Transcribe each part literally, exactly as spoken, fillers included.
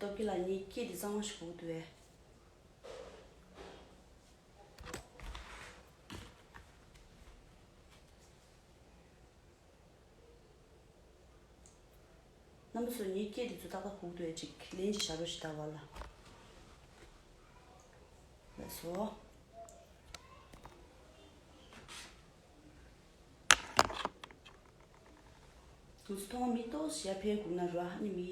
སྟོབས་རྒྱལ་ལགས་ངའི་སྐད་འདི་གཙང་མ་ཞིག་གོ་གི་འདུག་གས། རྣམ་པ་ཚོ་ངའི་སྐད་འདི་ཚོ་ཏག་ཏག་གོ་གི་འདུག་གས། ཅིག་ལན་ཅིག་བཞག་རོགས་ཞེས་བཏབ་པ་ལ། ལགས་སོ། ང་ཚོ་ཐོག་མ་མི་ཏོག་ཙམ་ཕེབས་དགོས་ན་ར། ཨ་ནི་མི་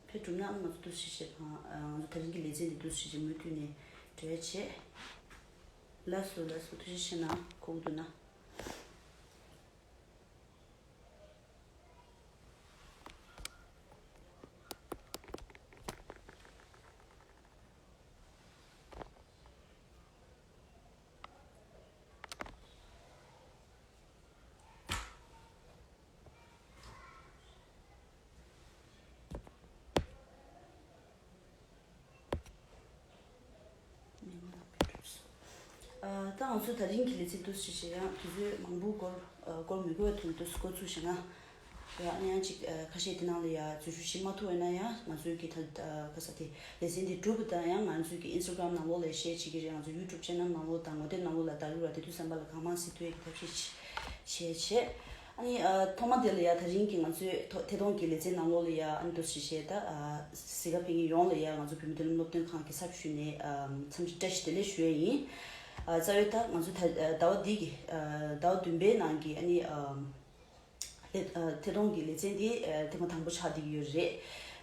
ཕེབས་གྲུབ་ན། ཨ་ནི་ང་ཚོ་འདུག་སེ་བྱས་ཨ། ང་ཚོ་དེ་རིང་གི་ལེ་ཚན་འདི་འདུག་སེ་བྱས་མུ་མཐུད་ནས་འགྲོ་ཡ་བྱེད། ལགས་སོ། ལགས་སོ། ཐུགས་རྗེ་ཆེ་གནང་། གོ་གི་འདུག་ན། ཨ། ད་ང་ཚོ་དེ་རིང་གི་ལེ་ཚན་འདུག་སེ་བྱས་ཡང་དུས་ཚོད་མང་པོ་འགོར། ཨ། འགོར་མི་དགོས་པའི་ཐོག་ནས་འདུག་སེ་འགོ་ཚུགས་བྱས་ན། ཡང་ཨ་ནི་ཡང་ཅིག་ཨ། ཁ་ཤས་དེ་ནང་ལ་ཡང་འཛུལ་ཞུགས་བྱེད་མ་ཐུབ་པ་ཡིན་ན་ཡང་། ང་ཚོའི་གི་ད་ཨ། ག་ས་དེ་ལེ་ཚན་འདི་གྲུབ་པ་དང་ཡང་ང་ཚོའི་གི་ཨིན་སི་ཊ་གྷ་རམ་ནང་ལོགས་ལ་ཤེར་བྱེད་ཀྱི་རེད། ང་ཚོ་ཡུ་ཊུབ་ཆེ་ནལ་ནང་ལོགས་དང་ངོ་དེབ་ནང་ལོགས་ལ་དར་གྱི་རེད། དེ་དུས་ཙམ་པ་ལ་གང་མང་གཟིགས་ཐུབ་ཡས་ཀྱི་ཐབས་ཤེས་བྱེད་བྱེད་བྱེད། ཨ་ནི་ཨ། ཐོག་མ་དེ་ལ་ཡ་དེ་རིང་གི་ང་ཚོའི་ཐོ་ཐད་གཏོང་གི་ལེ་ཚན་ནང་ལོགས་ལ་ཡ། ཨ་ནི་འདུག་སེ་བྱས་ད་ཨ། གཟིགས་ག་ཕེབས་མཁན་ཡོངས་ལ་ཡ་ང་ཚོ་བོད་མི་མདུན་ལམ་སློབ་སྟོན་ཁང་གི་ཚབ་ཞུས་ནས་ཨ། འཚམས་འདྲི་བཀྲ་ཤིས་བདེ་ལེགས་ཞུ་ཡས་ཡིན། ཨ། རྩ་བའི་ད་ང་ཚོ་ད་ཟླ་བ་འདི་གི་ཨ། ཟླ་བ་བདུན་པའི་ནང་གི་ཨ་ནི་ཨ། ལེ། ཨ། ཐད་གཏོང་གི་ལེ་ཚན་དེ་ཨ། ཐེངས་མ་དང་པོ་ཆགས་བསྡད་ཀྱི་ཡོད་རེད།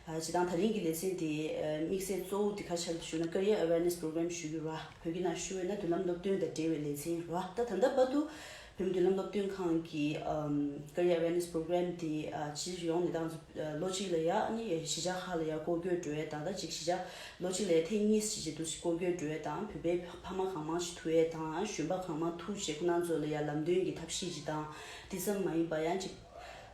ཨ། སྤྱིར་བཏང་དེ་རིང་གི་ལེ་ཚན་དེ་ཨ། དམིགས་བསལ་གཙོ་བོ་དེ་ག་རེ་ཆགས་ཀྱི་ཞུ་ན། Career Awareness Program ཞུ་གི་རེད་བ། བོད་སྐད་ནང་ཞུ་བ་ཡིན་ན་མདུན་ལམ་སློབ་སྟོན་དང་འབྲེལ་བའི་ལེ་ཚན་རེད་བ། ད་ད་ལྟ་བར་དུ་བོད་མི་མདུན་ལམ་སློབ་སྟོན་ཁང་གི་ཨམ། Career Awareness Program དེ་ཨ། སྤྱིར་ཡོངས་ནས་ད་ང་ཚོ་ཨ། ལོ་གཅིག་ལ་ཡ་ཨ་ནི་གཞིས་ཆགས་ཁག་ལ་ཡ་སྐོར་སྐྱོད་འགྲོ་ཡས་དང་། ད་ཅིག་གཞིས་ཆགས་ལོ་གཅིག་ལ་ཡ་ཐེངས་གཉིས་ཙམ་ཅིག་འདུག་སེ་སྐོར་སྐྱོད་འགྲོ་ཡས་དང་། བོད་པའི་ཕ་མ་གང་མང་ཞིག་ཐུག་ཡས་དང་། གཞོན་པ་གང་མང་ཐུག་བྱས་ཁོ་རང་ཚོ་ལ་ཡ་ལམ་སྟོན་གྱི་ཐབས་ཤེས་ཅིག་དང་། དེ་ཙམ་མ་ཡིན་པ་ཡང་ཅིག་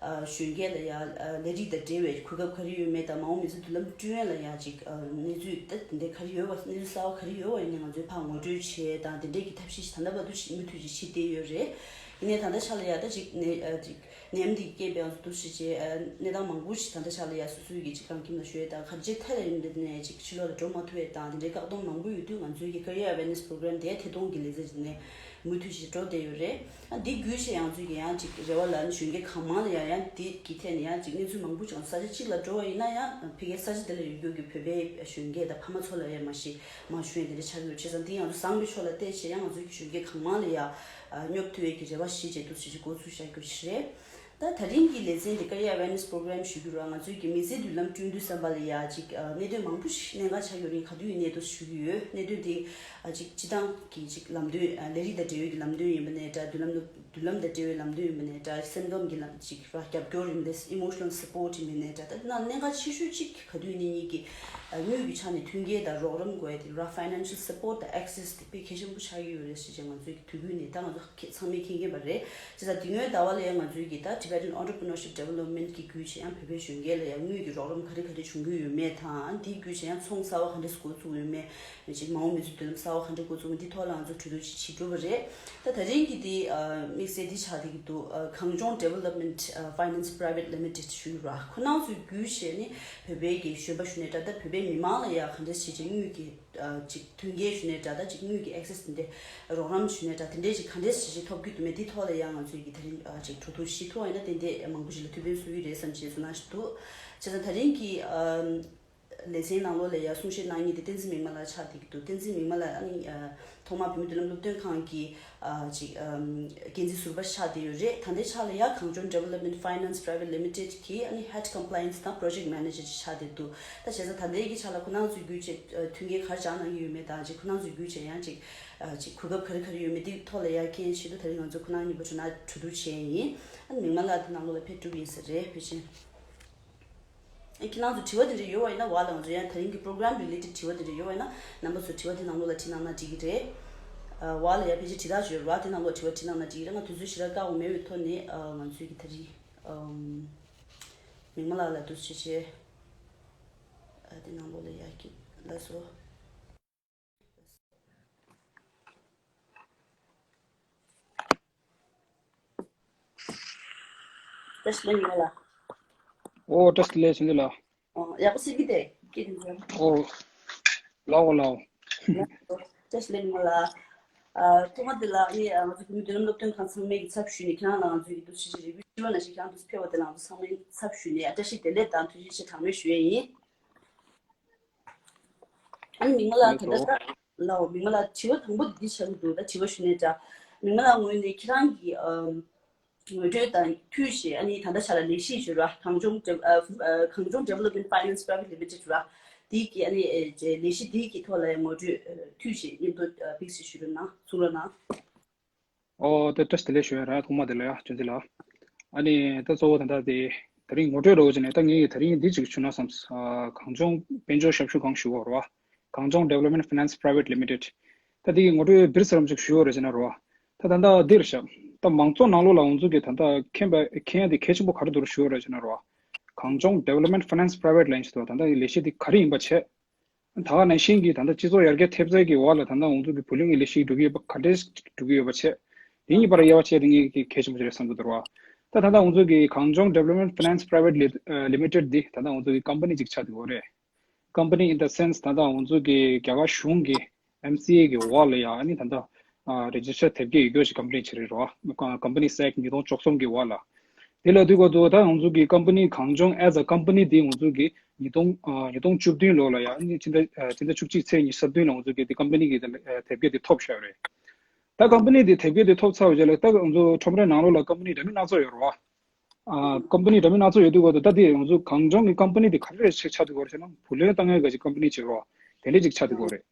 ཨ། གཞོན་སྐྱེས་ལ་ཡ་ཨ། ལས་རིགས་དང་འབྲེལ་བའི་གོ་སྐབས་ག་རེ་ཡོད་མེད་དང་། མ་འོངས་མི་ཚེ་མདུན་ལམ་བསྐྲུན་ཡས་ལ་ཡ་ཅིག་ཨ། གནས་ཚུལ་ད་དེ་འདྲ་ག་རེ་ཡོད་པ། གནས་ཚུལ་གསར་པ་ག་རེ་ཡོད་པ་ཡིན་ནའི་ང་ཚོས་ཕར་ངོ་སྤྲོད་བྱེད་ཡས་དང་། དེ་འདྲས་ཀྱི་ཐབས་ཤེས་ཤིག་ད་ལྟ་བར་དུ་ཞིག་མུ་མཐུད་ཅིག་བྱེད་བསྡད་ཡོད་རེད། ཡིན་ནའི་ད་ལྟ་ཆ་ལ་ཡ་ད་ཅིག་ནད་ཨ། ཅིག་ནད་ཡམས་འདི་རྐྱེན་པས་ང་ཚོ་འདུག་སེ་བྱས་ཨ། གནས་སྟངས་མང་པོ་ཞིག་ད་ལྟ་ཆ་ལ་ཡ་སོ་སོའི་གི་ཅིག་ཁང་ཁྱིམ་ལ་བཞུགས་ཡས་དང་། ག་རེ་བྱས་ཐད་ལ་ཡིན་ནའི་ཅིག་ཕྱི་ལོགས་ལ་འགྲོ་མ་ཐུབ་ཡས་དང་། དེ་འདྲའི་བཀག་སྡོམ་མང་པོ་ཡོད་དུས་ང་ཚོའི་གི་Career Awareness Program དེ་ཐད་གཏོང་གི་ལེ་ཚན་ནས་མུ་མཐུད་ཅིག་འགྲོ་བསྡད་ཡོད་རེད། ཨ། འདི་བརྒྱུད་བྱས་ང་ཚོས་ཀྱི་ཡང་ཅིག་རེ་བ་ལ་ནི་གཞོན་སྐྱེས་གང་མང་ལ་ཡང་ཡང་འདི་གི་ཐད་ནས་ཡང་ཅིག་གནས་ཚུལ་མང་པོ་ཅིག་ས་ཆ་གཅིག་ལ་འགྲོ་བ་ཡིན་ན་ཡང་ཕ་གིའི་ས་ཆ་དེ་ལ་ཡོད་རྒྱུ་གི་བོད་པའི་གཞོན་སྐྱེས་དང་ཕ་མ་ཚོ་ལ་ཡང་མ་གཞི་མ་ཞུ་ཡས་དེ་འདྲ་ཆགས་ཡོད། བྱས་ཙང་འདི་ང་ཚོ་བཟང་པོའི་ཕྱོགས་ལ་བལྟས་བྱས་ཡང་ང་ཚོའི་གི་གཞོན་སྐྱེས་གང་མང་ལ་ཡང་ཨ། སྙོབ་ཐུབ་ཡས་ཀྱི་རེ་བ་བཞེས་བྱས་འདུག་སེ་ཅིག་འགོ་ཚུགས་བཞག་རྒྱུ་ཞིག་རེད། ད་དེ་རིང་གི་ལེ་ཚན་འདི་Career Awareness Program ཞུ་རྒྱུ་ར། ང་ཚོའི་གི་མི་ཚེའི་མདུན་ལམ་བསྐྲུན་དུས་ཙམ་པ་ལ་ཡ་ཅིག་ཨ། གནད་དོན་མང་པོ་ཞིག་གནད་འགག་ཆགས་ཡོད་རིང་ག་དུས་ཡིན་ནའི་འདུག་སེ་ཞུ་གི་ཡོད། གནད་དོན་དེ་ཨ། ཅིག་སྤྱིར་བཏང་གི་ཅིག་ལམ་སྟོན་ཨ། ལས་རིགས་དང་འབྲེལ་ཡོད་ཀྱི་ལམ་སྟོན་ཡིན་པ་ནའི་འདྲ། མདུན་ལམ་མདུན་ལམ་དང་འབྲེལ་བའི་ལམ་སྟོན་ཡིན་པ་ནའི་འདྲ། སེམས་ཁམས་ཀྱི་ལམ་ཅིག་ར་རྒྱབ་སྐྱོར་ཡིན་པ་ནའི་emotional support ཡིན་པ་ནའི་འདྲ། ད་དེ་ནང་གནད་འགག་ཆེ་ཤོས་གཅིག་ག་དུས་ཡིན་ནའི་གཉིས་ཀྱི་ཨ། དངུལ་གྱི་ཆ་ནས་མཐུན་རྐྱེན་དང་རོགས་རམ་དགོས་ཡས་དེ་ར། Financial support དང་access དེ་དཔེ་གལ་ཆེན་པོ་ཆགས་ཀྱི་ཡོད་རེད་ཟེར་བྱས་ང་ཚོའི་གི་དུས་རྒྱུན་ནས་ད་ང་ཚོ་ཁྱེད་ཚང་མས་མཁྱེན་མཁྱེན་པ་རེད། བྱས་ཙང་དེ་སྔོན་ཟླ་བ་ལ་ཡང་ང་ཚོའི་གི་ད་Tibetan Entrepreneurship Development གི་བརྒྱུད་བྱས་ཡང་བོད་པའི་གཞོན་སྐྱེས་ལ་ཡང་དངུལ་གྱི་རོགས་རམ་ག་རེ་ག་རེ་བྱུང་གི་ཡོད་མེད་དང་། དེའི་བརྒྱུད་བྱས་ཡང་ཚོང་གསར་པ་ག་འདྲས་འགོ་བཙུགས་ཡོད་མེད། ཅིག་མ་འོངས་མི་ཚེ་མདུན་ལམ་གསར་པ་ག་འདྲས་འགོ་བཙུགས་མེད། འདི་ཐོག་ལ་ང་ཚོ་གྲོས་བསྡུར་ཅིག་བྱེད་གྲུབ་པ་རེད། ད་དེ་རིང་གི་འདི་ཨ། དམིགས་བསལ་འདི་ཆགས་བསྡད་ཀྱི་འདུག་ཨ། གངས་ལྗོངས་Development ཨ། Finance Private Limited ཞུ་ར། ཁོ་རང་ཚོའི་བརྒྱུད་བྱས་ནས་བོད་པའི་གི་གཞོན་པ་ཞུ་ནའི་འདྲ། ད་བོད་པའི་མི་མང་ལ་ཡང་ག་འདྲས་བྱས་བྱས་དངུལ་གྱི་ཨ། ཅིག་མཐུན་རྐྱེན་ཞུ་ནའི་འདྲ། ད་ཅིག་དངུལ་གྱི་access དེ་འདྲས་རོགས་རམ་ཞུ་ནའི་འདྲ། དེ་འདྲས་ཅིག་ག་འདྲས་བྱས་བྱས་ཐོབ་ཀྱི་འདུག་མེད། འདི་ཐོག་ལ་ཡང་ང་ཚོའི་གི་དེ་རིང་ཨ། ཅིག་གྲོས་བསྡུར་ཞིག་ཐུབ་པ་ཡིན་ན་ཏན་ཏན་མང་པོ་ཞིག་ལ་ཐུགས་ཕན་གསོས་ཀྱི་རེད་བསམ་བྱས་ཚོར་སྣང་ཞིག་འདུག་བྱས་ཙང་དེ་རིང་གི་ཨ། ལེ་ཚན་ནང་ལོགས་ལ་ཡ་གསུང་བཤད་གནང་མཁན་དེ་བསྟན་འཛིན་མིག་དམར་ལགས་ཆགས་བསྡད་ཀྱི་འདུག་བསྟན་འཛིན་མིག་དམར་ལགས་ཨ་ནི་ཨ། ཐོག་མར་བོད་མིའི་མདུན་ལམ་སློབ་སྟོན་ཁང་གི་ཨ། ཅིག་ཨམ། འགན་འཛིན་ཟུར་པ་ཆགས་བསྡད་ཡོད་རེད། ད་ལྟའི་ཆ་ལ་ཡ་གངས་ལྗོངས་Development Finance Private Limited གི་ཨ་ནི་Head Compliance དང་Project Manager ཅིག་ཆགས་བསྡད་འདུག་ད་བྱས་ཙང་ད་ལྟའི་གི་ཆ་ལ་ཁོ་རང་ཚོའི་བརྒྱུད་བྱས་ཨ། མཐུན་རྐྱེན་ག་རེ་སྦྱར་གནང་གི་ཡོད་མེད་དང་། ཅིག་ཁོ་རང་ཚོའི་བརྒྱུད་བྱས་ཡང་ཅིག་ཨ། ཅིག་གོ་སྐབས་ག་རེ་ག་རེ་ཡོད་མེད་དེའི་ཐོག་ལ་ཡ་མཁྱེན་ཆེད་དུ་ད་རིང་ང་ཚོ་ཁོ་རང་གཉིས་པོ་གྲོས་ན་གྲོས་བསྡུར་བྱས་ཡིན། ཨ་ནི་མིག་དམར་ལགས་དེ་ནང་ལོགས་ལ་ཕེབས་གྲུབ་ཡིན་ས་རེད། ཕེབས་ཆེན། ཨ། ཁྱེད་རང་ཚོ་དྲི་བ་དེ་འདྲ་ཡོད་པ་ཡིན་ན་བ་ལ། ང་ཚོ་ཡང་དེ་རིང་གི་program related དྲི་བ་དེ་འདྲ་ཡོད་པ་ཡིན་ན་རྣམ་པ་ཚོ་དྲི་བ་དེ་ནང་ལོགས་ལ་བྲིས་གནང་ན་འགྲིག་གི་རེད། ཨ། བ་ལ་ཡ་ཕལ་ཆེར་དྲི་རྟགས་ཅིག་ཡོད་རེད་བ། དེ་ནང་ལོགས་དྲི་བ་བྲིས་གནང་ན་འགྲིག་གི་རེད། ང་དུས་ཚོད་ཞེ་དྲག་བཀག་པ་མེད་པའི་ཐོག་ནས་ཨ། ང་ཚོའི་གི་ད་རེས་ཨམ། མིག་དམར་ལགས་ལ་འདུག་སེ་བྱས། ཨ། དེ་ནང་ལོགས་ལ་ཡ་གི་ལགས་སོ། བཀྲ་ཤིས་བདེ་ལེགས་ལགས། ཨོ། བཀྲ་ཤིས་བདེ་ལེགས་ཆོས་འཛིན་ལགས། ཨོ། ཡག་པོ་གསན་གྱི་འདུག་སྐད་འདི་འཇམ། ཨོ། ལའོ་ལའོ། བཀྲ་ཤིས་བདེ་ལེགས་མ་ལགས། ཨ། ཐོག་མ་དེ་ལ་ངས་ང་ཚོ་བོད་མི་མདུན་ལམ་སློབ་སྟོན་ཁང་ཚང་མའི་གི་ཚབ་ཞུས་ནས་ཁྱེད་རང་ལ་ང་ཚོའི་གི་འདུ་ཤེས་ཤིག་རེ་སྐུལ་ཞུས་པ་ནང་བཞིན་ཁྱེད་རང་འདུ་ཕེབས་པ་དེ་ལ་ང་ཚོ་ཚང་མའི་ཚབ་ཞུས་ནས་བཀྲ་ཤིས་བདེ་ལེགས་དང་ཐུགས་རྗེ་ཆེ་གྲངས་མེད་ཞུ་ཡས་ཡིན། ཨ་ནི་མིག་དམར་ལགས་ད་ལྟ་ད་ལའོ་མིག་དམར་ལགས་དྲི་བ་དང་པོ་དེ་འདི་ཆགས་ཀྱི་འདུག་ད་དྲི་བ་ཞུ་ནས་འདྲ། མིག་དམར་ལགས་ངོས་ནས་ཁྱེད་རང་གི་ཨམ། ངོ་སྤྲོད་དང་འཐུས་ཤིག་ཨ་ནི་ད་ལྟ་ཆ་ལ་ལས་གཞི་ཞུ་ར་གངས་ལྗོངས་ཌེ་ཨ་ཨ་གངས་ལྗོངས་Development Finance Private Limited ཞུ་ར་དེའི་གི་ཨ་ནི་ཨེ་ལས་གཞི་དེའི་གི་ཐོག་ལ་ཡང་ངོ་སྤྲོད་ཨ་འཐུས་ཤིག་མཉམ་དུ་ཨ་ཕིགས་ཞུ་རོགས་གནང་གསུང་རོགས་གནང་། ཨོ་དེ་བཀྲ་ཤིས་བདེ་ལེགས་ཞུ་ཡ་ར་ཐོག་མ་དེ་ལ་ཡ་ཅུང་ཙི་ལ། ཨ་ནི་ད་གཙོ་བོ་ད་ལྟ་དེ་དེ་རིང་ངོ་སྤྲོད་རོགས་བྱས་ནས་ད་ངས་དེ་རིང་འདི་ཅིག་ཞུ་ན་བསམས། ཨ་གངས་ལྗོངས་དཔལ་འབྱོར་ཞབས་ཞུ་ཁང་ཞུ་བ་ར་བ། གངས་ལྗོངས་Development Finance Private Limited། ད་དེ་གི་ངོ་སྤྲོད་འདིར་ཟེར་རམ་ཅིག་ཞུ་བ་ར་བྱས་ན་ར་བ། ད་ད་ལྟ་འདིར་ཞབས་ད་མང་གཙོ་ནང་ལོགས་ལ་ང་ཚོ་གི་ད་ལྟ་མཁྱེན་པ་མཁྱེན་ཡ་དེ་གལ་ཆེན་པོ་ག་རེ་འདུག་ཞུ་བ་ར་བྱས་ན་ར་བ། གངས་ལྗོངས་Development Finance Private ལ་ཡིན་ཞིག་འདུག་ད་ལྟ་ལས་གཞི་དེ་ག་རེ་ཡིན་པ་བྱས། ད་ག་ནང་བཞིན་གྱི་ད་ལྟ་སྤྱི་ཚོགས་ཡར་རྒྱས་ཐེབས་རྩའི་གི་འོག་ལ་ད་ལྟ་ང་ཚོ་གི་བུ་ལོན་གྱི་ལས་གཞི་སྒྲུབ་ཀྱི་ཡོད་པ་ག་འདྲས་སྒྲུབ་ཀྱི་ཡོད་པ་བྱས། དེ་གཉིས་བར་ཡལ་བ་བྱས་དེ་གཉིས་ཀྱི་གལ་ཆེན་པོ་ཞིག་རེད་བསམ་གྱི་འདུག་ར། ད་ད་ལྟ་ང་ཚོ་གི་གངས་ལྗོངས་Development Finance Private Li- ཨ་Limited འདི་ད་ལྟ་ང་ཚོ་གི་company ཅིག་ཆགས་བསྡད་ཡོད་རེད། Company in the sense ད་ལྟ་ང་ཚོ་གི་རྒྱ་གར་གཞུང་གི་M C A གི་འོག་ལ་ཡ་ཨ་ནི་ད་ལྟ་ཨ་register ཐེབས་ཀྱི་ཡོད་རྒྱུ་ཞིག་company ཅིག་རེད་ར། Companies Act ཉིས་སྟོང་བཅུ་གསུམ་གི་འོག་ལ། དེ་ལ་དུས་སྐབས་དུ་ད་ང་ཚོ་གི་company གངས་ལྗོངས་as a company དེ་ང་ཚོ་གི་ཉིས་སྟོང་ཨ་ཉིས་སྟོང་བཅུ་བདུན་ལོ་ལ་ཡ་ཨ་ནི་ཕྱི་ཟླ་ཨ་ཕྱི་ཟླ་བཅུ་གཅིག་ཚེས་ཉི་ཤུ་རྩ་བདུན་ལ་ང་ཚོ་གི་དེ་company གི་དེ་ཨ་དེབ་སྐྱེལ་དེ་ཐོབ་བཞག་ཡོད་རེད། ད་company དེ་དེབ་སྐྱེལ་དེ་ཐོབ་ཚར་བ་རྗེས་ལ་ད་ང་ཚོ་ཁྲོམ་རའི་ནང་ལོགས་ལ་company འདྲ་མིན་སྣ་ཚོགས་ཡོད་རེད་བ། ཨ་company འདྲ་མིན་སྣ་ཚོགས་ཡོད་དུས་སྐབས་དུ་ད་དེ་ང་ཚོ་གངས་ལྗོངས་ཀྱི་company དེ་ག་རེ་རེད་ཆགས་ཆགས་དུས་སྐབས་རེད་ཟེར་ན་བུ་ལོན་བཏང་ཡག་གི་company ཅིག་རེད་བ། དེ་འདྲ་ཅིག་ཆགས་དུས་སྐབས་རེད།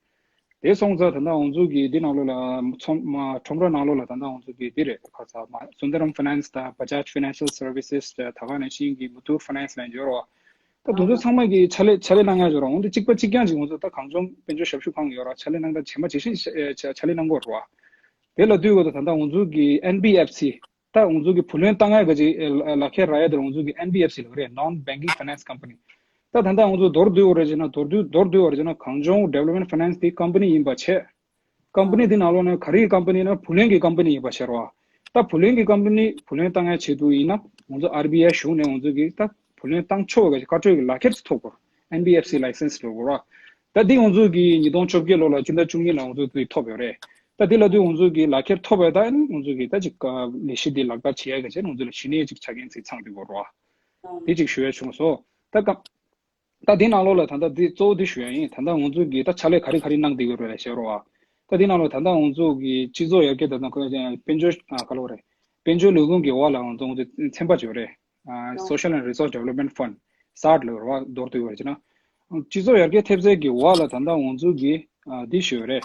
དེ་སོང་ཙང་ད་ལྟ་ང་ཚོ་གི་འདི་ནང་ལོགས་ལ་ཚོང་མ་ཁྲོམ་ར་ནང་ལོགས་ལ་ད་ལྟ་ང་ཚོ་གི་འདི་རེད་ཁ་ཚ་མ་Sundaram Finance དང་Bajaj Financial Services དང་ད་ག་ནང་བཞིན་གྱི་Muthoot Finance ལ་འབྱོར་བ། ད་དེ་ཚོ་ཚང་མ་གི་ཕྱག་ལས་ཕྱག་ལས་གནང་ཡ་འབྱོར་བ་འོན་ཏེ་གཅིག་པ་གཅིག་རྐྱང་ཅིག་ང་ཚོ་ད་གངས་ལྗོངས་དཔལ་འབྱོར་ཞབས་ཞུ་ཁང་ཡོད་ར་ཕྱག་ལས་གནང་སྟངས་ཇེ་མང་ཇེ་ཞན་ཕྱག་ལས་གནང་གི་ཡོད་རེད་བ། དེ་ལ་དུས་འོག་ཏུ་ད་ལྟ་ང་ཚོ་གི་N B F C ད་ང་ཚོ་གི་བུ་ལོན་བཏང་ཡ་གི་ཅིག་ལག་ཁྱེར་རག་ཡ་དེ་ལ་ང་ཚོ་གི་N B F C ལབ་རེད། Non Banking Finance Company། ད་ད་ལྟ་ང་ཚོ་མདོར་བསྡུས་པ་རེད་ཅེ་ན་མདོར་བསྡུས་མདོར་བསྡུས་པ་རེད་ཅེ་ན་གངས་ལྗོངས་Development Finance དེ་company ཡིན་པ་བྱས། Company དེ་ནང་ལོགས་ནས་ག་རེའི་company ན་བུ་ལོན་གྱི་company ཡིན་པ་ཤར་བ། ད་བུ་ལོན་གྱི་company བུ་ལོན་བཏང་ཡ་ཆེད་དུ་ཡིན་ན་ང་ཚོ་R B I གཞུང་ནས་ང་ཚོ་གི་ད་བུ་ལོན་བཏང་ཆོག་པའི་བཀའ་འཁྲོལ་གྱི་ལག་ཁྱེར་ཐོབ་དགོས། N B F C license ལོ་དགོས་ར། ད་འདི་ང་ཚོ་གི་ཉིས་སྟོང་བཅོ་བརྒྱད་ལོ་ལ་སྤྱི་ཟླ་བཅུ་གཉིས་ལ་ང་ཚོ་དེ་ཐོབ་ཡོད་རེད། ད་འདི་ལ་དུས་ང་ཚོ་གི་ལག་ཁྱེར་ཐོབ་པའི་ད་ང་ཚོ་གི་ད་ཅིག་ལས་གཞི་འདི་ལག་བསྟར་བྱེད་ཡ་གི་ཆེད་ང་ཚོ་ལ་གཞི་ནས་ཅིག་ཆ་རྐྱེན་ཅིག་ཚང་དགོས་ར། འདི་ཅིག་ཞུ་ཡ་བྱུང་སོང་། ད་ཀ་ད་འདི་ནང་ལོགས་ལ་ད་ལྟ་འདི་གཙོ་བོ་འདི་ཞུ་ཡ་ཡིན། ད་ལྟ་ང་ཚོ་གིས་ད་ཕྱག་ལས་ག་རེ་ག་རེ་གནང་བསྡད་ཡོད་རེད་ལ་ཤེས་རོགས་ཨ། ད་འདི་ནང་ལོགས་ད་ལྟ་ང་ཚོ་གི་སྤྱི་ཚོགས་ཡར་རྒྱས་དང་དཔལ་འབྱོར་ཨ་ག་ལབ་རེད། དཔལ་འབྱོར་ལས་ཁུངས་ཀྱི་འོག་ལ་ང་ཚོ་ང་ཚོ་ཚན་པ་ཅིག་ཡོད་རེད། ཨ་Social and Resource Development Fund སཱར་ལབ་རེད་བ་མདོར་བསྡུས་པ་རེད་ཅེ་ན། སྤྱི་ཚོགས་ཡར་རྒྱས་ཐེབས་རྩའི་གི་འོག་ལ་ད་ལྟ་ང་ཚོ་གི་ཨ་འདི་ཞུ་ཡོད་རེད།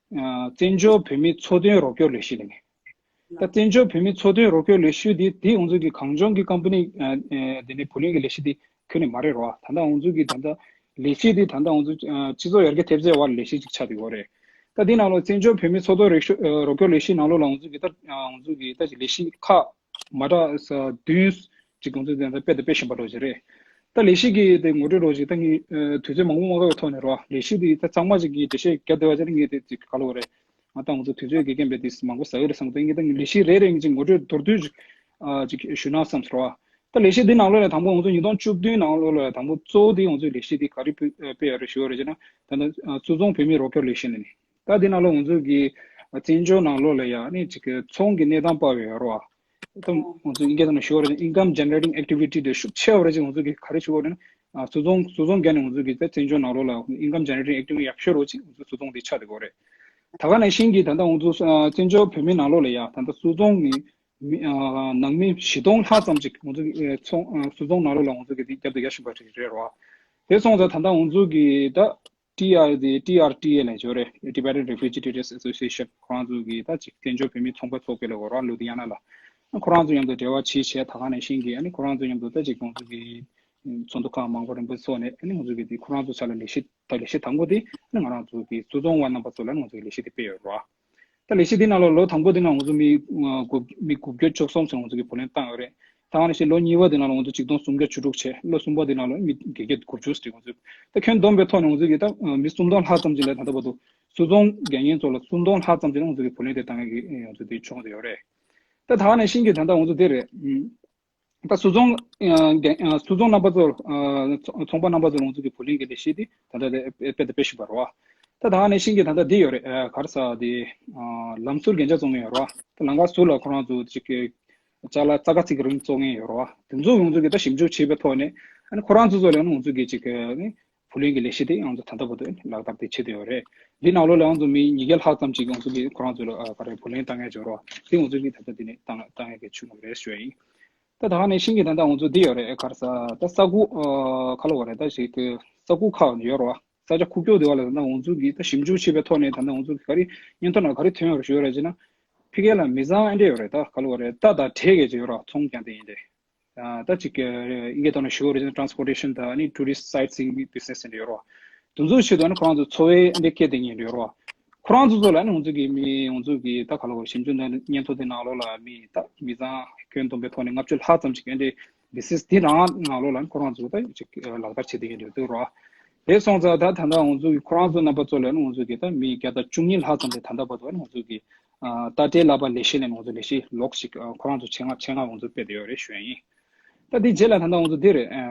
ཨ་བཙན་བྱོལ་བོད་མིའི་འཚོ་རྟེན་རོགས་སྐྱོར་ལས་གཞི་ལབ་ནས། ད་བཙན་བྱོལ་བོད་མིའི་འཚོ་རྟེན་རོགས་སྐྱོར་ལས་གཞི་འདི་འདི་ང་ཚོ་གི་གངས་ལྗོངས་ཀྱི་ཀམ་པ་ནི་ཨ་ཨ་དེ་ནས་བུ་ལོན་གྱི་ལས་གཞི་འདི་ཁྱོན་ནས་མ་རེད་རོ། ད་ལྟ་ང་ཚོ་གི་ད་ལྟ་ལས་གཞི་འདི་ད་ལྟ་ང་ཚོ་ཨ་སྤྱི་ཚོགས་ཡར་རྒྱས་ཐེབས་རྩའི་འོག་ལས་གཞི་ཅིག་ཆགས་བསྡད་ཡོད་རེད། ད་འདི་ནང་ལ་བཙན་བྱོལ་བོད་མིའི་འཚོ་རྟེན་རིག་ཤོ་ཨ་རོགས་སྐྱོར་ལས་གཞི་ནང་ལོགས་ལ་ང་ཚོ་གི་ད་ཨ་ང་ཚོ་གི་ད་ཅིག་ལས་གཞི་ཁག་མ་འདྲ་ས་བདུན་ཅིག་ང་ཚོ་དེ་འདྲ་སྤེལ་དང་སྤེལ་བཞིན་པ་འདྲ་ཅིག་རེད། ད་ལས་གཞི་གི་དེ་ངོ་སྤྲོད་འདྲ་ཅིག་ད་ངས་ཨ་དུས་ཚོད་མང་པོ་མ་འགོར་བའི་ཐོག་ནས་རོ། ལས་གཞི་དེ་ད་གཙང་མ་ཅིག་གི་འགྲེལ་བཤད་རྒྱབ་བསྡད་པ་ཅིག་ངས་དེ་ཅིག་ག་ལབ་དགོས་རེད། ང་ད་ང་ཚོ་དུས་ཚོད་དགེ་རྒན་པས་དེ་མང་པོ་ཟ་ཡོད་རེད་བསམ་གི་འདུག་ངས་ད་ངས་ལས་གཞི་རེ་རེ་ངས་ཅིག་ངོ་སྤྲོད་མདོར་བསྡུས་ཅིག་ཨ་ཅིག་ཞུས་ན་བསམ་སོང་རོ། ད་ལས་གཞི་འདི་ནང་ལོགས་ལ་དང་པོ་ང་ཚོ་ཉིས་སྟོང་བཅུ་བདུན་ནང་ལོགས་ལ་དང་པོ་གཙོ་བོ་དེ་ང་ཚོའི་ལས་གཞི་དེ་ག་རེ་སྤེལ་སྤེལ་ཡོད་རེད་ཞུ་ཡོད་རེད་ཅེ་ན། ད་ལྟ་ཨ་སུད་ཚོང་བོད་མིའི་རོགས་སྐྱོར་ལས་གཞི་ནས་ནི། ད་འདི་ནང་ལོགས་ང་ཚོ་གི་ཨ་བཙན་བྱོལ་ནང་ལོགས་ལ་ཡ་ནི་ཅིག་གི་ཚོང་གི་གནས་སྟངས་དཔག་པའི་ཡོད་རོ། ད་ང་ཚོ་ཨིན་སྐད་ཐོག་ནས་ཞུ་བ་རེད། Income generating activity དེ་ཤུགས་ཆེ་བ་རེད་ཅེས་ང་ཚོ་གི་ག་རེ་ཞུ་བ་རེད་ན། ཨ་སུད་ཚོང་སུད་ཚོང་བརྒྱབ་ནས་ང་ཚོ་གི་ད་བཙན་བྱོལ་ནང་ལོགས་ལ་income generating activity ཡག་ཤོས་རོ་ཅིག་ང་ཚོ་སུད་ཚོང་དེ་ཆགས་བསྡད་ཡོད་རེད། ད་ག་ནང་བཞིན་གྱི་ད་ལྟ་ང་ཚོ་ཨ་བཙན་བྱོལ་བོད་མི་ནང་ལོགས་ལ་ཡ་ད་ལྟ་སུད་ཚོང་གི་མི་ཨ་ནང་མི་བཞི་སྟོང་ལྷག་ཙམ་ཅིག་ང་ཚོ་གི་ཨ་ཚོང་ཨ་སུད་ཚོང་ནང་ལོགས་ལ་ང་ཚོ་གི་དེ་རྒྱབ་ཏུ་ཡར་ཞུགས་པ་རེད་རོ། དེ་སོང་ཙང་ད་ལྟ་ང་ཚོ་གི་ད། T R དེ་T R T A ལབ་ཡོད་རེད། Tibetan Refugee Traders Association ཁོ་རང་ཚོ་གི་ད་ཅིག་བཙན་བྱོལ་བོད་མིའི་ཚོང་པ་ཚོགས་པ་ལ་གོ་ར་ལུ་དི་ཡ་ན་ལ། ཁོ་རང་ཚོ་མཉམ་དུ་འབྲེལ་བ་བྱས་བྱས་ད་ག་ནང་བཞིན་གྱི་ཨ་ནི་ཁོ་རང་ཚོ་མཉམ་དུ་ད་ཅིག་ཁོང་ཚོ་གི་ཚོགས་འདུ་ཁག་མང་པོ་རིམ་པ་ཚོགས་ནས་ཨ་ནི་ང་ཚོ་གི་དེ་ཁོ་རང་ཚོ་ས་ལ་ལས་གཞི་ད་ལས་གཞི་དང་པོ་དེ་ཨ་ནི་ང་རང་ཚོ་གི་སུད་ཚོང་བ་རྣམ་པ་ཚོ་ལ་ང་ཚོ་གི་ལས་གཞི་དེ་སྤེལ་ཡོད་རེད། ད་ལས་གཞི་འདི་ནང་ལ་ལོ་དང་པོ་འདི་ནང་ང་ཚོ་མི་ཨ་དགུ་མི་དགུ་བརྒྱ་བཅུ་གསུམ་ཙམ་ང་ཚོ་གི་བུ་ལོན་བཏང་ཡོད་རེད། ད་ག་ནང་བཞིན་ལོ་གཉིས་པ་འདི་ནང་ལ་ང་ཚོ་ཆིག་སྟོང་སུམ་བརྒྱ་བཅུ་དྲུག་བྱས། ལོ་གསུམ་པ་འདི་ནང་ལ་མི་བརྒྱད་བརྒྱ་དགུ་བཅུ་ཙམ་ང་ཚོ་ད་ཁྱོན་བསྡོམས་པའི་ཐོག་ནས་ང་ཚོ་གི་ད་མི་སུམ་སྟོང་ལྷག་ཙམ་ཅིག་ལ་ད་ལྟ་བར་དུ་སུད་ཚོང་འགན་ཡོད་ཚོ་ལ་སུམ་སྟོང་ལྷག་ཙམ་ཅིག་ལ་ང་ཚོ་གི་བུ་ལོན་དེ་བཏང་ཡག་གི་ང་ཚོ་དེ་བྱུང་བསྡད་ཡོད་རེད། ད་ད་ག་ནང་བཞིན་གྱི་ད་ལྟ་ང་ཚོ་དེ་རེད། ད་སུ་ཚོང་ཨ་རྒན་ཨ་སུ་ཚོང་རྣམ་པ་ཚོར་ཨ་ཚོང་ཚོང་པ་རྣམ་པ་ཚོར་ང་ཚོ་གི་བུ་ལོན་གྱི་ལས་གཞི་དེ་ད་ལྟ་དེ་དཔེ་དེ་དཔེ་ཞིག་པ་རེད་བ། ད་ད་ནས་ཤིང་གི་ད་ལྟ་འདི་ཡོད་རེད། ཨ་ག་རེ་ཟེར་དེ་ཨ་ལམ་ཟུར་རྒྱན་ཆ་བཙོང་མཁན་ཡོད་རེད་བ། ད་ལམ་ཁ་ཟུར་ལ་ཁོ་རང་ཚོ་ཅིག་གི་ཅ་ལག་ཙག་ག་ཙིག་གི་རིན་བཙོང་མཁན་ཡོད་རེད་བ། དེ་ཚོ་ང་ཚོ་གི་ད་ཞིབ་འཇུག་བྱས་པའི་ཐོག་ནས་ཨ་ནི་ཁོ་རང་ཚོ་ཚོ་ལ་ང་ཚོ་གི་ཅིག་གི་ཨ་ནི་བུ་ལོན་གྱི་ལས་གཞི་དེ་ང་ཚོ་ད་ལྟ་བར་དུ་ལག་བསྟར་དེ་བྱེད་བསྡད་ཡོད་རེད། འདི་ནང་ལོགས་ལ་ང་ཚོ་མི་ཉིས་བརྒྱ་ལྷག་ཙམ་ཅིག་ང་ཚོ་གི་ཁོ་རང་ཚོ་ལ་ཨ་ག་རེ་བུ་ལོན་བཏང་མཁན་ཡོད་རེད་བ། དེ་ང་ཚོ་གི་ད་ལྟ་འདི་ནས་བཏང་བཏང་མཁན་གྱི་བྱུང་བ་རེད་ཞུ་ཡ་ཡིན། ད་ད་ག་ནས་ཤིང་གི་ད་ལྟ་ང་ཚོ་འདི་ཡོད་རེད། ག་རེ་ཟེར་ད་ས་ཁུག་ཨ་ག་ལ་བ་རེད། ད་ཞིག་གི་ས་ཁུག་ཁག་ཡོད་རེད་བ། ས་ཆ་ཁུག་ཀྱོག་དེ་བ་ལ་ད་ལྟ་ང་ཚོ་གི་ད་ཞིབ་འཇུག་བྱས་པའི་ཐོག་ནས་ད་ལྟ་ང་ཚོ་གི་ག་རེ་སྙན་ཐོ་ནང་ག་རེ་ཐོན་ཡོད་རེད་ཞུ་ར་ཅེ་ན། ཕ་གི་ལ་མི་ཚང་ཨེ་འདྲ་ཡོད་རེད། ད་ག་ལ་བ་རེད། ད་ད་གྲས་གས་ཅིག་ཡོད་རེད། ཚོང་རྐྱང་དེ་ཡིན་ཏེ། ཨ་ད་ཅིག་ཨིན་སྐད་ཐོག་ནས་ཞུ་བ་རེད་ཅེ་ན། transportation དང་ཨ་ནི་tourist sightseeing business ཟེར་ཡོད་རེད། དེ་ཚོའི་ཆེད་དུ་ཨ་ནི་ཁོ་རང་ཚོ་འཚོ་བའི་ཨ་ནི་སྐད་དེ་ཉན་ཡོད་རེད། ཁོ་རང་ཚོ་ཚོ་ལ་ཨ་ནི་ང་ཚོ་གི་མི་ང་ཚོ་གི་ད་ག་ལ་བ་ཞིབ་འཇུག་ནས་སྙན་ཐོ་དེ་ནང་ལོགས་ལ་མི་ད་མི་ཚང་ཁྱོན་བསྡོམས་པའི་ཐོག་ནས་ལྔ་བཅུ་ལྷག་ཙམ་ཅིག་ཨ་ནི་business དེ་རང་ནང་ལོགས་ལ་ཨ་ནི་ཁོ་རང་ཚོ་ད་ཅིག་ལག་བསྟར་བྱེད་དེ་ཡོད་འདུག་རེད། དེ་སོང་ཙང་ད་ད་ལྟ་ང་ཚོ་གི་ཁོ་རང་ཚོ་རྣམ་པ་ཚོ་ལ་ཨ་ནི་ང་ཚོ་གི་ད་མི་བརྒྱ་དང་བཅུ་གཉིས་ལྷག་ཙམ་དེ་ད་ལྟ་བར་དུ་ཨ་ནི་ང་ཚོ་གི་ཨ་ད་ལྟའི་ལག་པ་ལས་གཞི་ལས་ང་ཚོ་ལས་གཞི་ལོག་ཞིག་ཨ་ཁོ་རང་ཚོ་ཆེད་མངགས་ཆེད་མངགས་ང་ཚོ་སྤེལ་བསྡད་ཡོད་རེད་ཞུ་ཡ་ཡིན། ད་དེ་རྗེས་ལ་ད་ལྟ་ང་ཚོ་འདི་རེད། ཨ་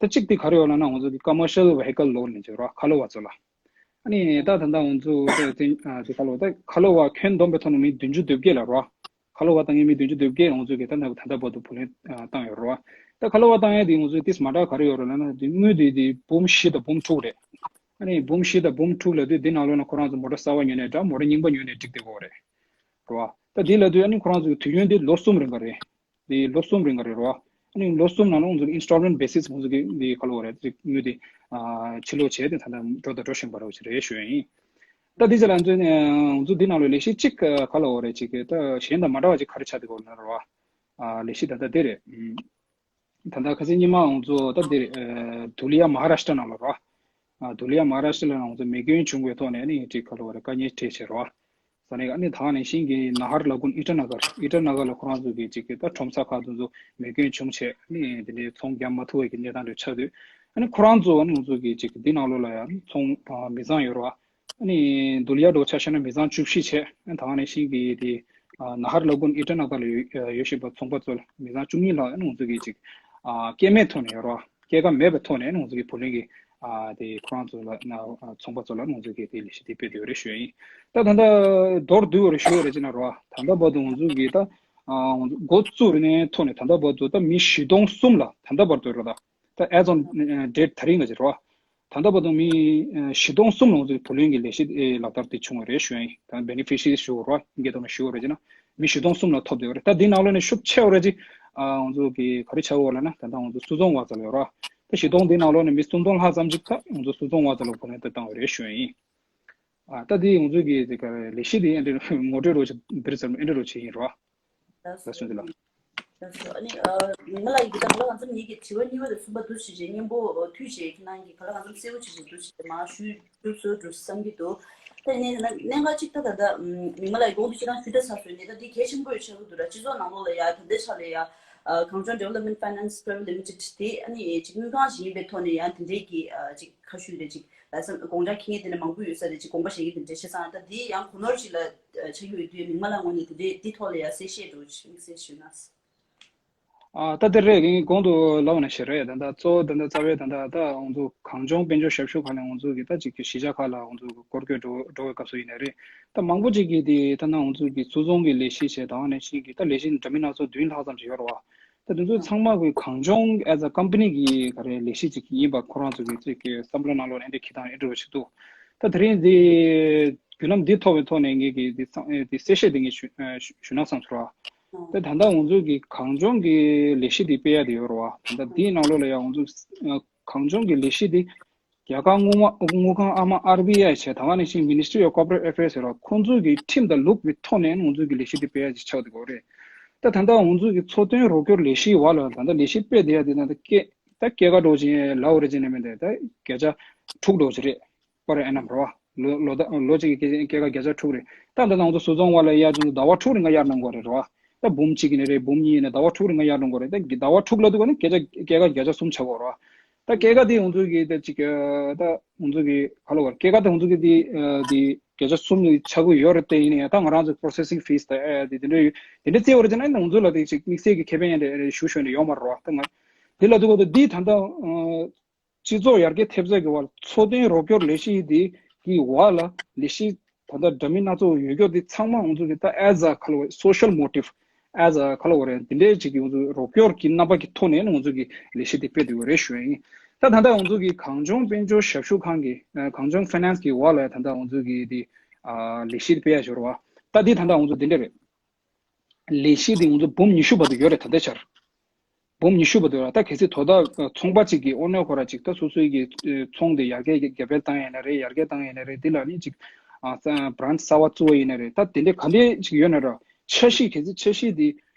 ད་གཅིག་དེ་ག་རེ་ཡོད་ལབ་ན་ང་ཚོ་གི་commercial vehicle loan ནས་བྱེད་རོགས་ཁ་ལོ་བ་ཚོ་ལ། ཨ་ནི་ད་ད་ལྟ་ང་ཚོ་ད་དེ་ཨ་དེ་ཁ་ལོ་ད་ཁ་ལོ་བ་ཁྱོན་བསྡོམས་པའི་ཐོག་ནས་མི་བདུན་ཅུ་དོན་བརྒྱད་ལ་རོགས་ཁ་ལོ་བ་བཏང་མཁན་མི་བདུན་ཅུ་དོན་བརྒྱད་ང་ཚོ་གི་ད་ད་ད་ལྟ་བར་དུ་བུ་ལོན་ཨ་བཏང་ཡོད་རོགས། ད་ཁ་ལོ་བ་བཏང་ཡ་དེ་ང་ཚོ་ཏིས་མ་འདྲ་ག་རེ་ཡོད་རོགས་ལབ་ན་དེ་དངུལ་དེ་དེ་འབུམ་བཞི་དང་འབུམ་དྲུག་རེད། ཨ་ནི་འབུམ་བཞི་དང་འབུམ་དྲུག་ལབ་དུས་འདི་ནང་ལོགས་ན་ཁོ་རང་ཚོ་མོ་ཊ་གསར་པ་ཉོས་ནས་འདྲ་མོ་ཊ་རྙིང་པ་ཉོས་ནས་འགྲིག་བསྡད་ཡོད་རེད། རེད་བ། ད་འདི་ལབ་དུས་ཨ་ནི་ཁོ་རང་ཚོ་གི་དུས་ཡུན་འདི་ལོ་གསུམ་རིང་ག་རེད། འདི་ལོ་གསུམ་རིང་ག་རེད་རེད་བ། ཨ་ནི་ལོ་གསུམ་ནང་ལ་ཁོང་ཚོ་གི་installment basis ཁོང་ཚོ་གི་འདི་ག་ལབ་དགོས་རེད། དངུལ་འདི་ཨ་ཕྱིར་སློག་བྱས་ཏེ་ད་ལྟ་འགྲོ་དང་འགྲོ་བཞིན་པ་རེད་ཞེས་རེད་ཞུ་ཡ་ཡིན། ད་འདི་ཚོ་ལ་ང་ཚོ་ང་ཚོ་འདི་ནང་ལ་ལས་གཞི་གཅིག་ག་ལབ་དགོས་རེད། གཅིག་གི་ད་གཞན་དང་མ་འདྲ་བ་གཅིག་ག་རེ་ཆགས་བསྡད་ཡོད་ན་རེད་བ། ཨ་ལས་གཞི་ད་ལྟ་འདི་རེད། ད་ལྟ་ཁ་སང་ཉི་མ་ང་ཚོ་ད་འདིར་ཨ་དྷུ་ལི་ཡ་མ་ཧཱ་རཱཤ་ཏྲ་ནང་ལ་རོ། ཨ་དྷུ་ལི་ཡ་མ་ཧཱ་རཱཤ་ཏྲ་ལ་ང་ཚོ་མེ་སྐྱོན་བྱུང་བའི་ཐོག་ནས་ཨ་ནི་ཅིག་ག་ལབ་དགོས་རེད། དཀའ་ངལ་འཕྲད་བྱས་རོ། ས་ནས་ཨ་ནི་ད་ནང་བཞིན་གྱི་ན་ཧར་ལ་གུན་ཨི་ཊ་ན་གར་ཨི་ཊ་ན་གར་ལ་ཁོ་རང་ཚོ་གི་ཅིག་གི་ད་ཁྲོམ་ས་ཁག་དེ་ཚོ་མེ་སྐྱོན་བྱུང་བྱས་ཨ་ནི་དེ་འདྲའི་ཚོང་རྒྱག་མ་ཐུབ་པའི་གི་གནས་སྟངས་རེ་ཆགས་དུས་ཨ་ནི་ཁོ་རང་ཚོ་ཨ་ནི་ང་ཚོ་གི་ཅིག་འདི་ནང་ལོགས་ལ་ཡང་ཚོང་ཨ་མི་ཚང་ཡོད་རོ། ཨ་ནི་དྷུ་ལི་ཡ་འདྲ་བོ་ཆ་བཞག་ན་མི་ཚང་བཅུ་བཞི་བྱས། ཨ་ནི་ད་ག་ནང་བཞིན་གྱི་དེ་ཨ་ན་ཧར་ལ་གུན་ཨི་ཊ་ན་གར་ལ་ཡོད་ཡོད་བཞིན་པ་ཚོང་པ་ཚོ་ལ་མི་ཚང་བཅུ་གཉིས་ལྷག་ཨ་ནི་ང་ཚོ་གི་ཅིག་ཨ་སྐྱེད་མེད་ཐོག་ནས་ཡོད་རེད་བ། སྐྱེད་ཀ་མེད་པའི་ཐོག་ནས་ཨ་ནི་ང་ཚོ་གི་བུ་ལོན་གྱི་ཨ་དེ་ཁོ་རང་ཚོ་ལ་ན་ཨ་ཚོང་པ་ཚོ་ལ་ཨ་ནི་ང་ཚོ་གི་དེ་ལས་གཞི་དེ་སྤེལ་དེ་ཡོད་རེད་ཞུ་ཡ་ཡིན། ད་ད་ལྟ་མདོར་བསྡུས་པ་རེ་ཞུ་བ་རེད་ཅེ་ན་རེད་བ། ད་ལྟ་བར་དུ་ང་ཚོ་གི་ད་ཨ་ང་ཚོ་འགོ་བཙུགས་རེ་ནས་ཐོག་ནས་ད་ལྟ་བར་དུ་ད་མི་བཞི་སྟོང་གསུམ་ལ་ད་ལྟ་བར་དུ་རེད་ད། ད་as on date དེ་རིང་ལ་ཅིག་རེད་བ། ད་ལྟ་བར་དུ་མི་ཨ་བཞི་སྟོང་གསུམ་ལ་ང་ཚོའི་བུ་ལོན་གྱི་ལས་གཞི་ཨེ་ལག་བསྟར་དེ་བྱུང་བ་རེད་ཞུ་ཡ་ཡིན། ད་beneficiaries ཞུ་བ་རེད་བ། ཨིན་སྐད་ཐོག་ནས་ཞུ་བ་རེད་ཅེ་ན་མི་བཞི་སྟོང་གསུམ་ལ་ཐོབ་བསྡད་པ་རེད། ད་འདི་ནང་ལོགས་ནས་ཤུགས་ཆེ་བ་རེད་ཅེ་ཨ་ང་ཚོ་གི་ག་རེ་ཆགས་ཡོད་ལབ་ན་ད་ལྟ་ང་ཚོ་སུད་ཚོང་བ་ཚོ་ལ་ཡོད་རེད་བ། ད་བཞི་སྟོང་འདི་ནང་ལོགས་ནས་མི་སུམ་སྟོང་ལྷག་ཙམ་ཅིག་ད་ང་ཚོ་སུད་ཚོང་བ་ཚོ་ལ་བུ་ལོན་དེ་བཏང་བ་རེད་ཞུ་ཡ་ཡིན། ཨ་ད་འདི་ང་ཚོ་གི་དེ་ག་ལས་གཞི་དེ་ཨེ་འདྲ་ངོ་སྤྲོད་རོགས་བྱེད་འདིར་ཟེར་ཨེ་འདྲ་རོགས་བྱེད་ཡིན་རེད་བ། ལགས་སོ། ལགས་སོ་འདི་ལ། ལགས་སོ། ཨ་ནི་ཨ་མི་མང་ལགས་ཡིན་གྱི་ད་ག་ལ་གང་འཚམ་ངེད་ཀྱི་དྲི་བ་གཉིས་པ་དང་གསུམ་པ་འདུག་ཞུས་རྗེས་སྙན་པོ་ཐུགས་རྗེ་གནང་གི་ག་ལ་གང་འཚམ་གསལ་པོ་ཅིག་ཅིག་འདུག་ཞུས་རྗེས་མར་ཞུས་གྲུབ་སོང་འགྲོ་བསམ་གྱི་འདུག་ད་ཡིན་ན་གནད་འགག་ཅིག་ད་ད་ད་མི་མང་ལགས་གོང་དུ་ཁྱེད་རང་ཞུས་དང་ཚར་སོང་ནས་ད་འདི་གལ་ཆེན་པོ་ཡོད་ཆགས་ཀྱི་འདུག་ར། སྤྱི་ཚོགས་ནང་ལོགས་ལ་ཡ་ད་ལྟའི་ཆ་ལ་ཡ་ཨ་གངས་ལྗོངས་Development Finance Private Limited དེ་ཨ་ནི་ཅིག་དངུལ་ཁང་ཞིག་ཡིན་པའི་ཐོག་ནས་ཡང་དེ་འདྲའི་གི་ཨ་ཅིག་ཁ་ཤུལ་རེད་ཅིག་ལ་སེམས་དགོངས་འཆར་འཁྱེར་མཁན་དེ་འདྲ་མང་པོ་ཡོད་ས་རེད། ཅིག་དགོངས་པ་བཞེས་མཁན་དེ་འདྲ་བྱས་ཙང་ད་འདི་ཡང་གོ་ནོར་ཞིག་ལ་ཆགས་ཀྱི་ཡོད་དུས་མི་མང་ལ་ངོས་ནས་དེ་འདྲའི་འདི་ཐོག་ལ་ཡང་གསལ་བཤད་འདྲ་པོ་ཅིག་དམིགས་བསལ་ཞུས་ན། ཨ་ད་དེ་རེད། ངས་གོང་དུ་ལབ་པ་ནང་བཞིན་རེད། ད་ལྟ་གཙོ་བོ་ད་ལྟ་རྩ་བའི་ད་ལྟ་ད་ང་ཚོ་གངས་ལྗོངས་དཔལ་འབྱོར་ཞབས་ཞུ་ཁག་ལ་ང་ཚོ་གི་ད་ཅིག་གི་གཞིས་ཆགས་ཁག་ལ་ང་ཚོ་གི་སྐོར་སྐྱོད་འགྲོ་འགྲོ་བའི་སྐབས་སུ་ཡིན་ནའི་རེད། ད་མང་པོ་ཅིག་གིས་དེ་ད་ནང་ང་ཚོ་གི་སུད་ཚོང་གི་ལས་གཞི་བྱས་ད་ག་ནང་བཞིན་གི་ད་ལས་གཞི་འདྲ་མིན་སྣ་ཚོགས་བདུན་ལྷག་ཙམ་ཞིག་ཡོད་རེད་བ། ད་དེ་ཚོ་ཚང་མ་གི་གངས་ལྗོངས་as a company གི་ག་རེ་ལས་གཞི་ཅིག་ཡིན་པ་ཁོ་རང་ཚོ་གི་ཅིག་གི་བསམ་བློ་ནང་ལོགས་ནས་འདི་འཁྱེར་སྟངས་ཨེ་འདྲ་བ་ཞིག་འདུག་ད་དེ་རིང་འདི་བརྒྱུད་ལམ་འདི་ཐོབ་པའི་ཐོག་ནས་ངས་གི་འདི་གསང་ཨེ་འདི་གསལ་བཤད་འདི་ངས་ཞུ་ཨེ་ཞུ་ཞུ་ན་བསམ་སོང་ར། ད་ད་ལྟ་ང་ཚོ་གི་གངས་ལྗོངས་གི་ལས་གཞི་འདི་སྤེལ་ཡ་དེ་ཡོད་རེད་བ། ད་ལྟ་འདིའི་ནང་ལོགས་ལ་ཡང་ང་ཚོ་ཨེ་གངས་ལྗོངས་གི་ལས་གཞི་འདི་རྒྱ་གར་དངུལ་མ་དངུལ་ཁང་ཨ་མ་ཨར་བི་ཨའི་བྱས་ད་ག་ནང་བཞིན་Ministry of Corporate Affairs ཟེར་བ་ཁོང་ཚོ་གི་ཁྲིམས་དང་ལུགས་ཀྱི་ཐོག་ནས་ང་ཚོ་གི་ལས་གཞི་འདི་སྤེལ་ཡ་ཅིག་ཆགས་བསྡད་ཡོད་རེད། ད་ད་ལྟ་ང་ཚོ་གི་འཚོ་རྟེན་རོགས་སྐྱོར་ལས་གཞིའི་བར་ལ་ད་ལྟ་ལས་གཞི་སྤེལ་བསྡད་ཡ་དེ་ད་ལྟ་སྐྱེད་ད་སྐྱེད་ཀ་འགྲོ་བཞིན་ལའོ་རེ་བྱས་ནས་མེད་དེ་ད་བརྒྱ་ཆ་དྲུག་འགྲོ་བཞིན་རེད། པར་ཨེ་ནམ་རོ། ལོ་ལོ་ད་ལོ་གཅིག་གི་སྐྱེད་ཀ་བརྒྱ་ཆ་དྲུག་རེད། ད་ད་ང་ཚོ་སུད་ཚོང་བ་ལ་གཡར་བྱུང་ཟླ་བ་དྲུག་རིང་ག་གཡར་གནང་དགོས་རེད་རོ། ད་འབུམ་གཅིག་ཡིན་ནའི་རེད་འབུམ་གཉིས་ཡིན་ནའི་ཟླ་བ་དྲུག་རིང་ག་གཡར་གནང་དགོས་རེད། ད་ཟླ་བ་དྲུག་ལ་དུས་ག་ནི་སྐྱེད་ཀ་སྐྱེད་ཀ་བརྒྱ་ཆ་གསུམ་ཆགས་དགོས་རོ། ད་སྐྱེད་ཀ་དེ་ང་ཚོ་གི་ད་ཅིག་ད་ང་ཚོ་གི་ག་ལ་བར་སྐྱེད་ཀ་དེ་ང་ཚོ་གི་དེ་དེ་ བརྒྱ་ཆ་གསུམ་ཆགས་ཀྱི་ཡོད་རེད་དེ། ཡིན་ན་ཡང་ད་ང་རང་ཚོ་processing fees་དང་ཨེ་དེ་དེ་འདྲ་ཡོད། དེ་འདྲ་བཙལ་བ་རེད་ཅེ་ན་ང་ཚོ་ལ་དེ་ཅིག་དམིགས་བསལ་གྱི་ཁེ་ཕན་ཡང་དེ་ཞུ་ཞུ་ནས་ཡོད་མ་རེད་བ། ད་ང་དེ་ལ་དུ་གོ་ད་འདི་ད་ལྟ་སྤྱི་ཚོགས་ཡར་རྒྱས་ཐེབས་རྩ་གི་བར་འཚོ་རྟེན་རོགས་སྐྱོར་ལས་གཞི་འདི་གི་བར་ལ་ལས་གཞི་ད་ལྟ་འདྲ་མིན་སྣ་ཚོགས་ཡོད་སྐྱོར་འདི་ཚང་མ་ང་ཚོ་གི་ད་as a color social motive as a color འདི་འདྲའི་ཅིག་གི་ང་ཚོ་རོགས་སྐྱོར་གྱི་རྣམ་པ་གི་ཐོག་ནས་ང་ཚོ་གི་ལས་གཞི་འདི་སྤེལ་དུ་ཡོད་རེད་ཞུ་ཡ་ཡིན། ད་ད་ལྟ་ང་ཚོ་གི་གངས་ལྗོངས་དཔལ་འབྱོར་ཞབས་ཞུ་ཁང་གི་གངས་ལྗོངས་finance གི་བར་ལ་ད་ལྟ་ང་ཚོ་གི་འདི་ལས་གཞི་སྤེལ་ཡ་ཞོར་བ་ད་འདི་ད་ལྟ་ང་ཚོ་འདི་འདྲ་རེད། ལས་གཞི་དེ་ང་ཚོ་འབུམ་ཉི་ཤུ་བར་དུ་ཡོད་རེད་ད་ལྟའི་ཆར། འབུམ་ཉི་ཤུ་བར་དུ་ཡོད་རེད། ད་གལ་སྲིད་དོ་བདག་ཚོང་པ་གཅིག་གིས་ཨོ་ནེ་ཁོ་ར་གཅིག་ད་སོ་སོའི་གི་ཚོང་དེ་ཡར་རྒྱས་རྒྱ་སྤེལ་བཏང་ཡིན་ན་རེད། ཡར་རྒྱས་བཏང་ཡིན་ན་རེད། དེ་ལ་ནི་གཅིག་branch གསར་བ་བཙུགས་པ་ཡིན་ན་རེད། ད་དེ་འདྲའི་ག་འདྲས་ཅིག་ཡོད་ན་ར་འཆར་གཞི་གལ་སྲིད་འཆར་གཞི་དེ་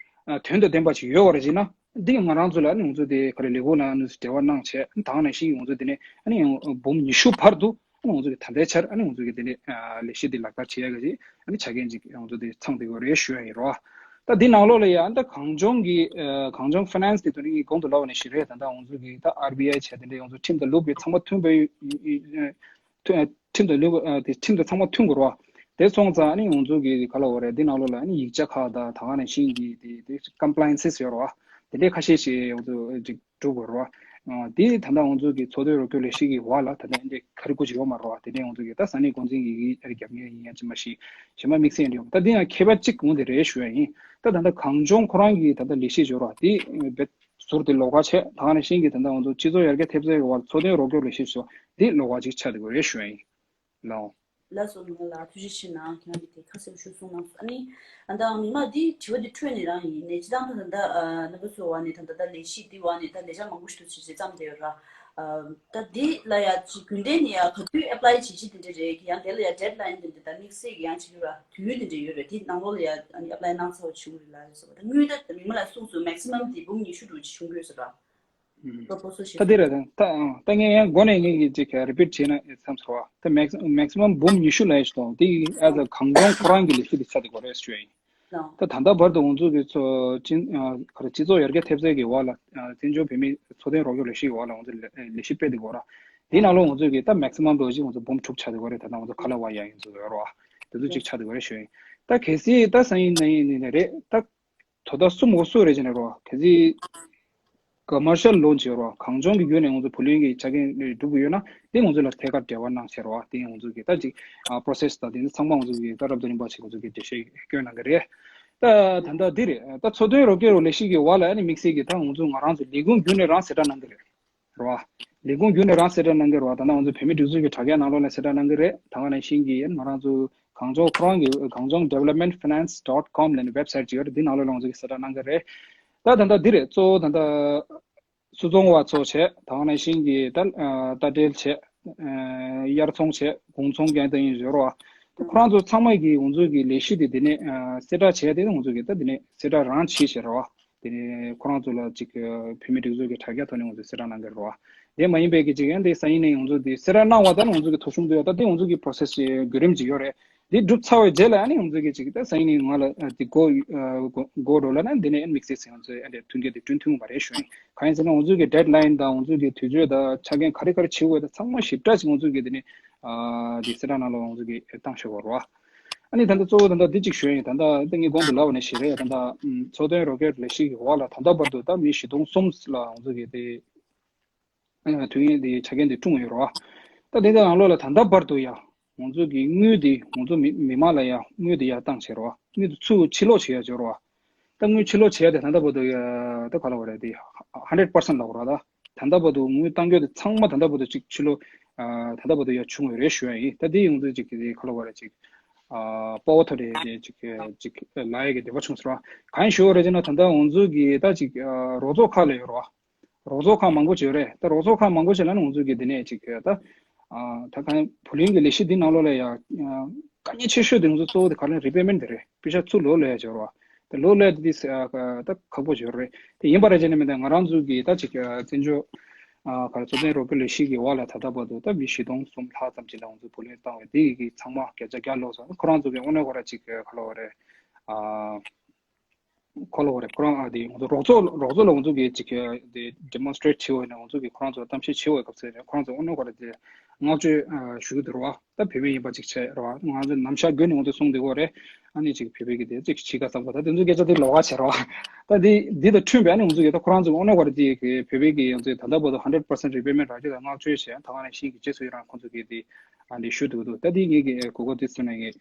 དོན་དང་ལྡན་པ་ཅིག་ཡོད་པ་རེད་ཅེ་ན། འདི་ང་རང་ཚོ་ལ་ནི་ང་ཚོ་དེ་ག་རེ་ལས་ཁུངས་ལ་ནི་འབྲེལ་བ་གནང་བྱས་དང་ནང་བཞིན་ང་ཚོ་དེ་ནས་ཨ་ནི་འབུམ་ཉི་ཤུ་བར་དུ་ང་ཚོ་གི་ད་ལྟའི་ཆར་ཨ་ནི་ང་ཚོ་གི་དེ་འདྲའི་ལས་གཞི་འདི་ལག་བསྟར་བྱེད་ཡ་གི་ཨ་ནི་ཆ་རྐྱེན་ཅིག་ང་ཚོ་དེ་ཚང་བསྡད་ཡོད་རེད་ཞུ་ཡ་ཡིན་རོ། ད་འདི་ནང་ལོགས་ལ་ཡ་ཨ་ད་གངས་ལྗོངས་ཀྱི་གངས་ལྗོངས་finance དེ་དོན་གྱི་གོང་དུ་ལབ་པ་ནས་ཞིག་རེད། ད་ལྟ་ང་ཚོ་གི་ད་RBI བྱས་དེ་འདྲའི་ང་ཚོ་ཁྲིམས་དང་ལུགས་ཀྱི་ཚང་མ་མཐུན་པའི་ཁྲིམས་དང་ལུགས་དེ་ཁྲིམས་དང་ཚང་མ་མཐུན་དགོས་རོ། དེ་སོང་ཙང་ཨ་ནི་ང་ཚོ་གི་ག་ལ་འོ་རེད། འདི་ནང་ལོགས་ལ་ཨ་ནི་ཡིག་ཆ་ཁག་དང་ད་ག་ནང་བཞིན་གྱི་དེ་དེ་compliances ཡོད་རོ། དེ་འདྲའི་ཁ་ཤས་ཤིག་ང་ཚོ་ཅིག་སྒྲུབ་དགོས་རེད་བ། ཨ་དེ་ད་ལྟ་ང་ཚོ་གི་འཚོ་སྡོད་རོགས་སྐྱོར་ལས་གཞི་གི་འོག་ལ་ད་ལྟ་འདི་ག་རེ་དགོས་ཀྱི་ཡོད་མ་རེད་བ། དེ་འདྲའི་ང་ཚོ་གི་ད་ས་གནས་འགོ་འཛིན་གྱི་ཡིག་རྒྱབ་མཁན་ཡིན་ཡང་ཅི་མ་ཤེས། གཞན་མ་དམིགས་བསལ་འདྲ་ཡོད། ད་འདི་ཡང་ཁྱད་པར་གཅིག་འོང་དེ་རེད་ཞུ་ཡ་ཡིན། ད་ད་ལྟ་གངས་ལྗོངས་ཁོ་རང་གི་ད་ལྟ་ལས་གཞི་འབྱོར་བ་དེ་བེད་ཟུར་དེ་ལོགས་ཀ་བྱས། ད་ག་ནང་བཞིན་གྱི་ད་ལྟ་ང་ཚོ་སྤྱི་ཚོགས་ཡར་རྒྱས་ཐེབས་རྩའི་འོག་འཚོ་རྟེན་རོགས་སྐྱོར་ལས་གཞི་ཞུ་བ་འདི་ལོགས་ཀ་ཅིག་ཆགས་བསྡད་ཡོད་རེད་ཞུ་ཡ་ཡིན། ལགས་སོ། ལགས་སོ། ནོར་ལགས་ཐུགས་རྗེ་ཆེ་གནང་། ཁྱེད་རང་གིས་དེ་ཁ་གསལ་ཞུ་གསུངས་གནང་སོང་། ཨ་ནི་ཨ་ད་མི་མང་འདི་དྲི་བ་འདི་འཕྲོས་ནས་རང་ཡིན་ནས་སྤྱི་བཏང་ད་ད་ལྟ་ཨ་རྣམ་པ་ཚོའི་འོག་ནས་ད་ད་ལྟ་ལས་གཞི་འདི་འོག་ནས་ད་ལས་འཆར་མང་པོ་ཞིག་ཏུ་བྱེད་བྱེད་བརྩམས་བསྡད་ཡོད་ར། ཨ་ད་འདི་ལ་ཡ་ཅིག་རྒྱུན་ལྡན་ནས་ཡ་ག་དུས་apply བྱེད་ཀྱི་དེ་འདྲ་རེད། ཡང་དེ་ལ་ཡ་deadline དེ་འདྲ་ད་དམིགས་བསལ་གྱི་ཡང་བྱེད་ཀྱི་ར་དུས་ཡུན་དེ་འདྲ་ཡོད་རེད། དེ་ནང་ལོགས་ལ་ཡ་ཨ་ནི་apply གནང་ཚར་བ་བྱུང་རེད་ལ་རེད་ཟེར་བ། ད་དངུལ་ད་མི་མང་ལ་གསུངས་སོང་། maximum དེ་འབུམ་ཉི་ཤུ་འགྲོ་ཅིག་བྱུང་དགོས་ཟེར་ར། ཨུམ། པོ་པོ་སོ་ཞེས་ད་འདི་རེད། ད་ད་ངས་ཡང་མགོ་ནས་ངས་ཀྱི་ཅིག་repeat བྱས་ན་བསམ་སོང་བ། ད་max maximum འབུམ་ཉི་ཤུ་ལ་ཡ་ཞིག་གཏོང་དེ་as a གངས་ལྗོངས་ཁོ་རང་གི་ལས་གཞི་དེ་ཆགས་བསྡད་ཡོད་རེད་ཞུ་ཡ་ཡིན། ད་ད་ལྟ་བར་དུ་ང་ཚོ་གི་ཚོ་སྤྱི་ཨ་ག་རེ་སྤྱི་ཚོགས་ཡར་རྒྱས་ཐེབས་རྩའི་གི་འོག་ལ་ཨ་བཙན་བྱོལ་བོད་མིའི་འཚོ་རྟེན་རོགས་སྐྱོར་ལས་གཞིའི་འོག་ལ་ང་ཚོ་ལས་ལས་གཞི་སྤེལ་བསྡད་ཡོད་ར། དེའི་ནང་ལོགས་ང་ཚོ་གི་ད་maximum འགྲོ་གཞི་ང་ཚོ་འབུམ་དྲུག་ཆགས་བསྡད་ཡོད་རེད། ད་ལྟ་ང་ཚོ་ཁ་ལ་བ་ཡ་ཡིན་ཚོ་ཡོད་ར་བ། དེ་ཚོ་གཅིག་ཆགས་བསྡད་ཡོད་རེད་ཞུ་ཡ་ཡིན། ད་གལ་སྲིད་ད་སང་ཉིན་གནངས་ཉིན་ནས་རེད། ད་དོ་བདག་གསུམ་འོ་སུ་རེད་ཅེ་ན་རོ། གལ་སྲིད་commercial loan བྱེད་རོ། གངས་ལྗོངས་ཀྱི་བརྒྱུད་ནས་ང་ཚོ་བུ་ལོན་གྱི་ཆ་རྐྱེན་སྒྲུབ་ཀྱི་ཡོད་ན་དེ་ང་ཚོ་ལ་ཐད་ཀར་འབྲེལ་བ་གནང་བྱེད་རོ། དེ་ང་ཚོ་གི་ད་ཅིག་ཨ་process དང་དེ་ཚོ་ཚང་མ་ང་ཚོ་གི་ད་རབ་ཏུ་རིམ་པ་ཞིག་ང་ཚོ་གི་འགྲེལ་བཤད་སྐྱོན་གནང་གི་རེད། ད་ད་ལྟ་འདི་རེད། ད་འཚོ་རྟེན་རོགས་སྐྱོར་ལས་གཞི་གི་འོག་ལ་ཨ་ནི་དམིགས་བསལ་གྱི་ད་ང་ཚོ་ང་རང་ཚོ་ལས་ཁུངས་བརྒྱུད་ནས་རང་གསལ་བསྒྲགས་གནང་གི་རེད། རེད་བ། ལས་ཁུངས་བརྒྱུད་ནས་རང་གསལ་བསྒྲགས་གནང་གི་རེད་བ། ད་ནང་ང་ཚོ་བོད་མིའི་སྒྲིག་འཛུགས་ཀྱི་དྲ་རྒྱ་ནང་ལོགས་ནས་གསལ་བསྒྲགས་གནང་གི་རེད། ད་ག་ནང་བཞིན་གྱི་ང་རང་ཚོ་གངས་ལྗོངས་ཁོ་རང་གི་གངས་ལྗོངས་development finance dot com ལབ་ནས་website ཅིག་ཡོད་རེད། འདི་ནང་ལོགས་ལ་ང་ཚོ་གི་གསལ་བསྒྲགས་གནང་གི་རེད། ད་ད་ལྟ་འདི་རེད། གཙོ་བོ་ད་ལྟ་སུད་ཚོང་པ་ཚོ་བྱས། ད་ག་ནང་བཞིན་གྱི་ད་རྟ་དྲེལ་བྱས། དབྱར་ཚོང་བྱས། གུང་ཚོང་རྐྱང་དེ་ཡིན་བཟོ་རོགས། ཁོ་རང་ཚོ་ཚང་མ་གི་ང་ཚོ་གི་ལས་གཞི་དེ་དེ་ནས་གསལ་བསྒྲགས་བྱས་ཏེ་ང་ཚོ་གི་ད་དེ་ནས་གསལ་བསྒྲགས་རང་བྱས་བྱས་རོགས། དེ་ནས་ཁོ་རང་ཚོ་ལ་ཅིག་བོད་མིའི་སྒྲིག་འཛུགས་ཀྱི་དྲ་རྒྱ་ཐོག་ནས་ང་ཚོས་གསལ་བསྒྲགས་གནང་གི་རེད་བ། དེ་མ་ཡིན་པའི་གི་ཅིག་ཡང་དེ་སང་ཉིན་ནས་ང་ཚོ་དེ་གསལ་བསྒྲགས་གནང་བ་དང་ང་ཚོ་གི་ཐོ་གཞུང་དུ་ཡོད། ད་དེ་ང་ཚོ་གི་process བརྒྱུད་རིམ་ཅིག་ཡོད་རེད། དེ་གྲུབ་ཚར་བའི་རྗེས་ལ་ཨ་ནི་ང་ཚོ་གི་ཅིག་ད་སང་ཉིན་ནས་ང་ལ་དེ་go go འགྲོ་ལ་ན་དེ་ནས་དམིགས་བསལ་ང་ཚོས་ཨ་འདྲས་མཐུན་རྐྱེན་དེ་བསྐྲུན་ཐུབ་པ་རེད་ཞུ་ཡིན། གང་ཡིན་ཟེར་ན་ང་ཚོ་གི་deadline དང་ང་ཚོ་གི་དུས་ཚོད་དང་ཆ་རྐྱེན་ག་རེ་ག་རེ་བྱེད་དགོས་དང་ཚང་མ་ཞིབ་ཕྲ་ཅིག་ང་ཚོ་གི་དེ་ནས་དེ་གསལ་བསྒྲགས་ནང་ལ་ང་ཚོ་གི་བཏང་ཤོག་རོགས། ཨ་ནི་ད་ལྟ་གཙོ་བོ་ད་ལྟ་འདི་གཅིག་ཞུ་ཡིན། ད་ལྟ་ད་ངས་གོང་དུ་ལབ་པ་ནང་བཞིན་རེད། ད་ལྟ་ཨམ་འཚོ་རྟེན་རོགས་སྐྱོར་ལས་གཞི་གི་འོག་ལ་ད་ལྟ་བར་དུ་ད་མི་བཞི་སྟོང་གསུམ་ལ་ང་ཚོ་གི་དེ་ཨ་དུས་ཡུན་དེ་ཆ་རྐྱེན་དེ་བསྐྲུན་ཡོད་རེད་བ། ད་དེ་དང་ནང་ལོགས་ལ་ད་ལྟ་བར་དུ་ཡང་ང་ཚོ་གི་དངུལ་དེ་ང་ཚོ་མི་མི་མང་ལ་ཡང་དངུལ་དེ་ཡར་བཏང་བྱས་རེད་བ། དངུལ་དེ་ཚུར་ཕྱིར་སློག་བྱེད་ཡ་བྱས་རེད་བ། ད་དངུལ་ཕྱིར་སློག་བྱས་ཏེ་ད་ལྟ་བར་དུ་ཡ་ད་ག་ལ་བ་རེད་དེ་hundred percent ལབ་ར། ད་ད་ལྟ་བར་དུ་དངུལ་གཏང་རྒྱུ་དེ་ཚང་མ་ད་ལྟ་བར་དུ་ཅིག་ཕྱིར་སློག་ཨ་ད་ལྟ་བར་དུ་ཡ་བྱུང་ཡོད་རེད་ཞུ་ཡ་ཡིན། ད་དེ་ཡོང་དུས་ཅིག་གི་ག་ལ་བ་རེད་ཅིག་ཨ་པ་ཝར་ཐོ་རེད་ཅིག་ཅིག་ལ་ཡ་གི་འདོད་པ་བྱུང་ཟེར་བ། གང་ཞུ་བ་རེད་ཅེ་ན་ད་ལྟ་ང་ཚོ་གི་ད་ཅིག་ཨ་རོགས་ཚོགས་ཁག་ལ་ཡོད་རེད་བ། རོགས་ཚོགས་ཁག་མང་པོ་ཅིག་ཡོད་རེད། ད་རོགས་ཚོགས་ཁག་མང་པོ་ཅིག་ལ་ནི་ང་ཚོ་གི་འདི་ནས་ཅིག་ད་ཨ་ད་གང་བུ་ལོན་གི་ལས་གཞི་འདི་ནང་ལོགས་ལ་ཡ་དཀའ་ངལ་ཆེ་ཤོས་དེ་ང་ཚོ་གཙོ་བོ་དེ་ག་རེ་repayment དེ་རེད། པེ་ཤ་ཚུར་ལོག་ལེན་ཡ་ཅིག་ཡོད་རེད་བ། དེ་ལོག་ལེན་དེ་ཨ་ད་ཁག་པོ་ཅིག་ཡོད་རེད། དེ་ཡིན་པ་རེད་ཅེ་ན་མིན་ད་ང་རང་ཚོ་གི་ད་ཅིག་ཨ་བཙན་བྱོལ་ཨ་ག་རེ་འཚོ་རྟེན་རོགས་སྐྱོར་ལས་གཞི་གི་འོག་ལ་ད་ལྟ་བར་དུ་ད་མི་བཞི་སྟོང་གསུམ་ལྷག་ཙམ་ཅིག་ལ་ང་ཚོ་བུ་ལོན་བཏང་བས་དེ་ཡི་གི་ཚང་མ་བརྒྱ་ཆ་བརྒྱ་ལོག་སོང་། ཁོ་རང་ཚོ་གི་དངོས་གནས་ཁོ་ར་ཅིག་ག་ལ་བ་རེད། ཨ་ ཁོ་ལ་བ་རེད། ཁོ་རང་ཨ་དེ་ང་ཚོ་རོགས་ཚོགས་རོགས་ཚོགས་ལ་ང་ཚོ་གི་ཅིག་དེ་demonstrate་བྱེད་འོས་ནས་ང་ཚོ་གི་ཁོ་རང་ཚོ་གཏམ་བཤད་བྱེད་འོས་སྐབས་སུ་རེད། ཁོ་རང་ཚོ་ཨོ་ནོ་ཁོ་ར་དེ་བསྔགས་བརྗོད་ཞུ་གི་འདུག་རོགས། ད་བོད་པ་ཡིན་པ་ཅིག་བྱས་རོགས། ང་ཚོ་ནམ་ཞག་རྒྱུན་ནས་ང་ཚོ་གསུང་བསྡད་ཀྱི་ཡོད་རེད། ཨ་ནི་ཅིག་བོད་པའི་གི་དེ་ཅིག་བྱེད་དཀའ་བསམ་གོ། ད་དེ་ཚོ་སྐད་ཆ་དེ་ལོགས་ཀ་བྱས་རོགས། ད་དེ་འདི་དང་མཐུན་པའི་ཨ་ནི་ང་ཚོ་གི་ད་ཁོ་རང་ཚོ་ཨོ་ནོ་ཁོ་ར་དེ་གི་བོད་པའི་གི་ང་ཚོ་ད་ལྟ་བར་དུ་hundred percent་རིག་པའི་མེད་ར་ཅིག་ལ་བསྔགས་བརྗོད་བྱས། ད་ག་ནང་བཞིན་གི་རྗེས་སུ་ཡི་རང་ཁོ་ཚོ་གི་དེ་ཨ་འདི་ཞུ་འདུག་འདུག། ད་འདི་ངེད་ཀྱི་གོ་སྐབས་འདི་བཟུང་ནས་ངས་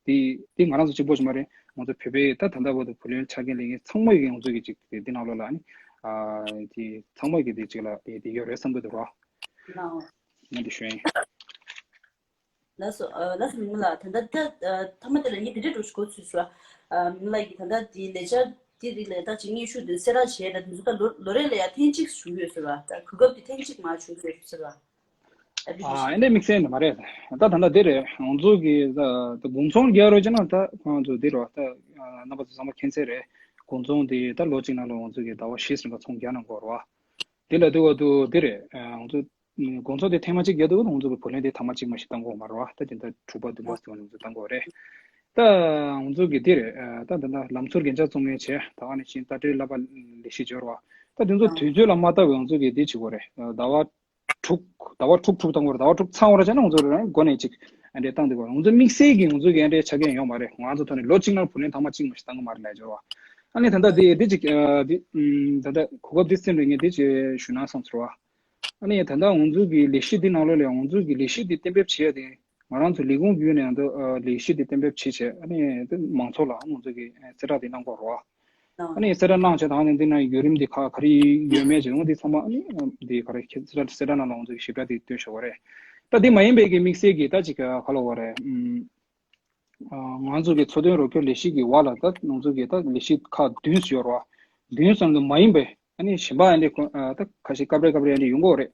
འདི་འདི་ང་རང་ཚོ་གཅིག་པོ་ཞིག་མ་རེད། ང་ཚོ་བོད་པའི་ད་ད་ལྟ་བར་དུ་བུ་ལོན་ཆ་རྐྱེན་ལེན་མཁན་ཚང་མ་ཡི་ང་ཚོ་གི་ཅིག་འདི་ནང་ལོགས་ལ་ནི་འདི་ཚང་མ་གི་འདི་ཅིག་ལ་འདི་ཡོད་རེད་བསམ་གི་འདུག་རོགས། ང་འདི་ཞུ་ཡིན། ལགས་སོ། ལགས་སོ། མིང་ལ་ད་ལྟ་ད་ཐ་མ་དེ་ལ་ངས་དེ་འདྲའི་འགྲོ་ཞིག་གོ་ཚུལ་སོ། མིང་ལ་གི་ད་ལྟ་འདི་ལས་འཆར་འདི་རིགས་ལས་ད་ཅིག་སྙན་ཞུ་འདི་གསལ་བསྒྲགས་བྱས་ད་དེ་ཚོ་ད་ལོ་ལོ་རེ་ལ་ཡ་ཐེངས་གཅིག་ཞུ་ཡོད་ཟེར་བ། ད་གོ་སྐབས་འདི་ཐེངས་གཅིག་མ་བྱུང་ཟེར་ཟེར་བ། ཨ་ཨེ་འདྲ་དམིགས་བསལ་ནི་མ་རེད། ད་ད་ལྟ་འདི་རེད། ང་ཚོ་གི་ད་དགུང་ཚོང་རྒྱག་རོགས་བྱས་ན་ད་ཁོང་ཚོ་འདི་རོགས་ད་རྣམ་པ་ཚོ་ཚང་མ་མཁྱེན་གསལ་རེད། དགུང་ཚོང་འདི་ད་ལོ་གཅིག་ནང་ལ་ང་ཚོ་གི་ཟླ་བ་བཞི་ཙམ་ལ་ཚོང་རྒྱག་གནང་དགོས་རེད་བ། དེ་ལ་དུ་བ་དུ་དེ་རེད། ང་ཚོ་དགོང་ཚོགས་དེ་ཐེངས་མ་གཅིག་རྒྱག་དུས་ང་ཚོ་གི་བུ་ལོན་དེ་ཐེངས་མ་གཅིག་མ་ཞིག་བཏང་དགོས་མ་རེད་བ། ད་དེ་འདྲ་དྲུག་པ་བདུན་པ་ཟེར་བ་ང་ཚོ་བཏང་དགོས་རེད། ད་ང་ཚོ་གི་དེ་རེད། ད་ད་ལྟ་ལམ་སྲོལ་རྒྱན་ཆ་བཙོང་མཁན་བྱས། ད་ག་ནང་བཞིན་ལྟ་གྲས་བསླབ་པ་ལས་གཞི་སྦྱོར་བ། ད་དེ་ཚོ་དུས་ཚོད་ལ་མ་བལྟ་བའི་ང་ཚོ་གི་དེ་བྱེད་དགོས་རེད། ཟླ་བ་དྲུག་ཟླ་བ་དྲུག་དྲུག་བཏང་དགོས་རེད། ཟླ་བ་དྲུག་ཚང་བ་རེད་བྱས་ན་ང་ཚོ་རང་འགོ་ནས་ཅིག་ཨ་འདྲས་བཏང་དགོས་རེད། ང་ཚོ་དམིགས་བསལ་གྱི་ང་ཚོ་གི་ཨ་འདྲས་ཆ་རྐྱེན་ཡོད་མ་རེད། ང་ཚོ་ཐོག་ནས་ལོ་གཅིག་ནང་བུ་ལོན་ཐེངས་མ་གཅིག་མ་ཞིག་བཏང་གི་མ་རེད་ལབ་སྦྱོར་བ། ཨ་ནི་ད་ལྟ་དེ་དེ་ཅིག་ཨ་དེ་ཨམ་ད་ལྟ་གོ་སྐབས་དེ་སེམས་རེ་ངས་དེ་ཅིག་ཞུ་ན་བསམ་ཚོར་བ། ཨ་ནི་ད་ལྟ་ང་ཚོ་གི་ལས་གཞི་འདི་ནང་ལོགས་ལ་ང་ཚོ་གི་ལས་གཞི་འདི་གཏན་འབེབས་བྱས་ཏེ་ང་རང་ཚོ་ལས་ཁུངས་བརྒྱུད་ནས་ང་ཚོ་ཨ་ལས་གཞི་འདི་གཏན་འབེབས་བྱས་བྱས། ཨ་ནི་དེ་མང་ཚོགས་ལ་ང་ཚོ་གི་གསལ་བསྒྲགས་འདི་གནང་དགོས་རེད་བ། ཨ་ནི་གསལ་བསྒྲགས་གནང་བྱས་དང་ནི་འདི་ནང་བརྒྱུད་རིམ་འདི་ག་ག་རེ་ཡོད་མེད་བྱས་ཡོང་འདི་ཚང་མ་ཨ་ནི་འདི་ག་རེ་གསལ་བསྒྲགས་གསལ་བསྒྲགས་ནང་ལ་ང་ཚོ་གི་ཞིབ་ཕྲ་འདི་སྟོན་ཆོག་གི་རེད། ད་འདི་མ་ཡིན་པའི་གི་དམིགས་བསལ་གྱི་ད་ཅིག་ག་ལ་བ་རེད། ཨམ། ང་ཚོ་གི་འཚོ་སྟོན་རོགས་སྐྱོར་ལས་གཞི་གི་བར་ལ་ད་ང་ཚོ་གི་ད་ལས་གཞི་ཁག་བདུན་ཙམ་ཡོད་རེད་བ། བདུན་ཙམ་དུ་མ་ཡིན་པའི་ཨ་ནི་གཞན་པ་ཨ་ནི་ཁོ་ཨ་ད་ཁ་ཤས་སྐབས་རེ་སྐབས་རེ་ཨ་ནི་ཡོང་གི་ཡོད་རེད།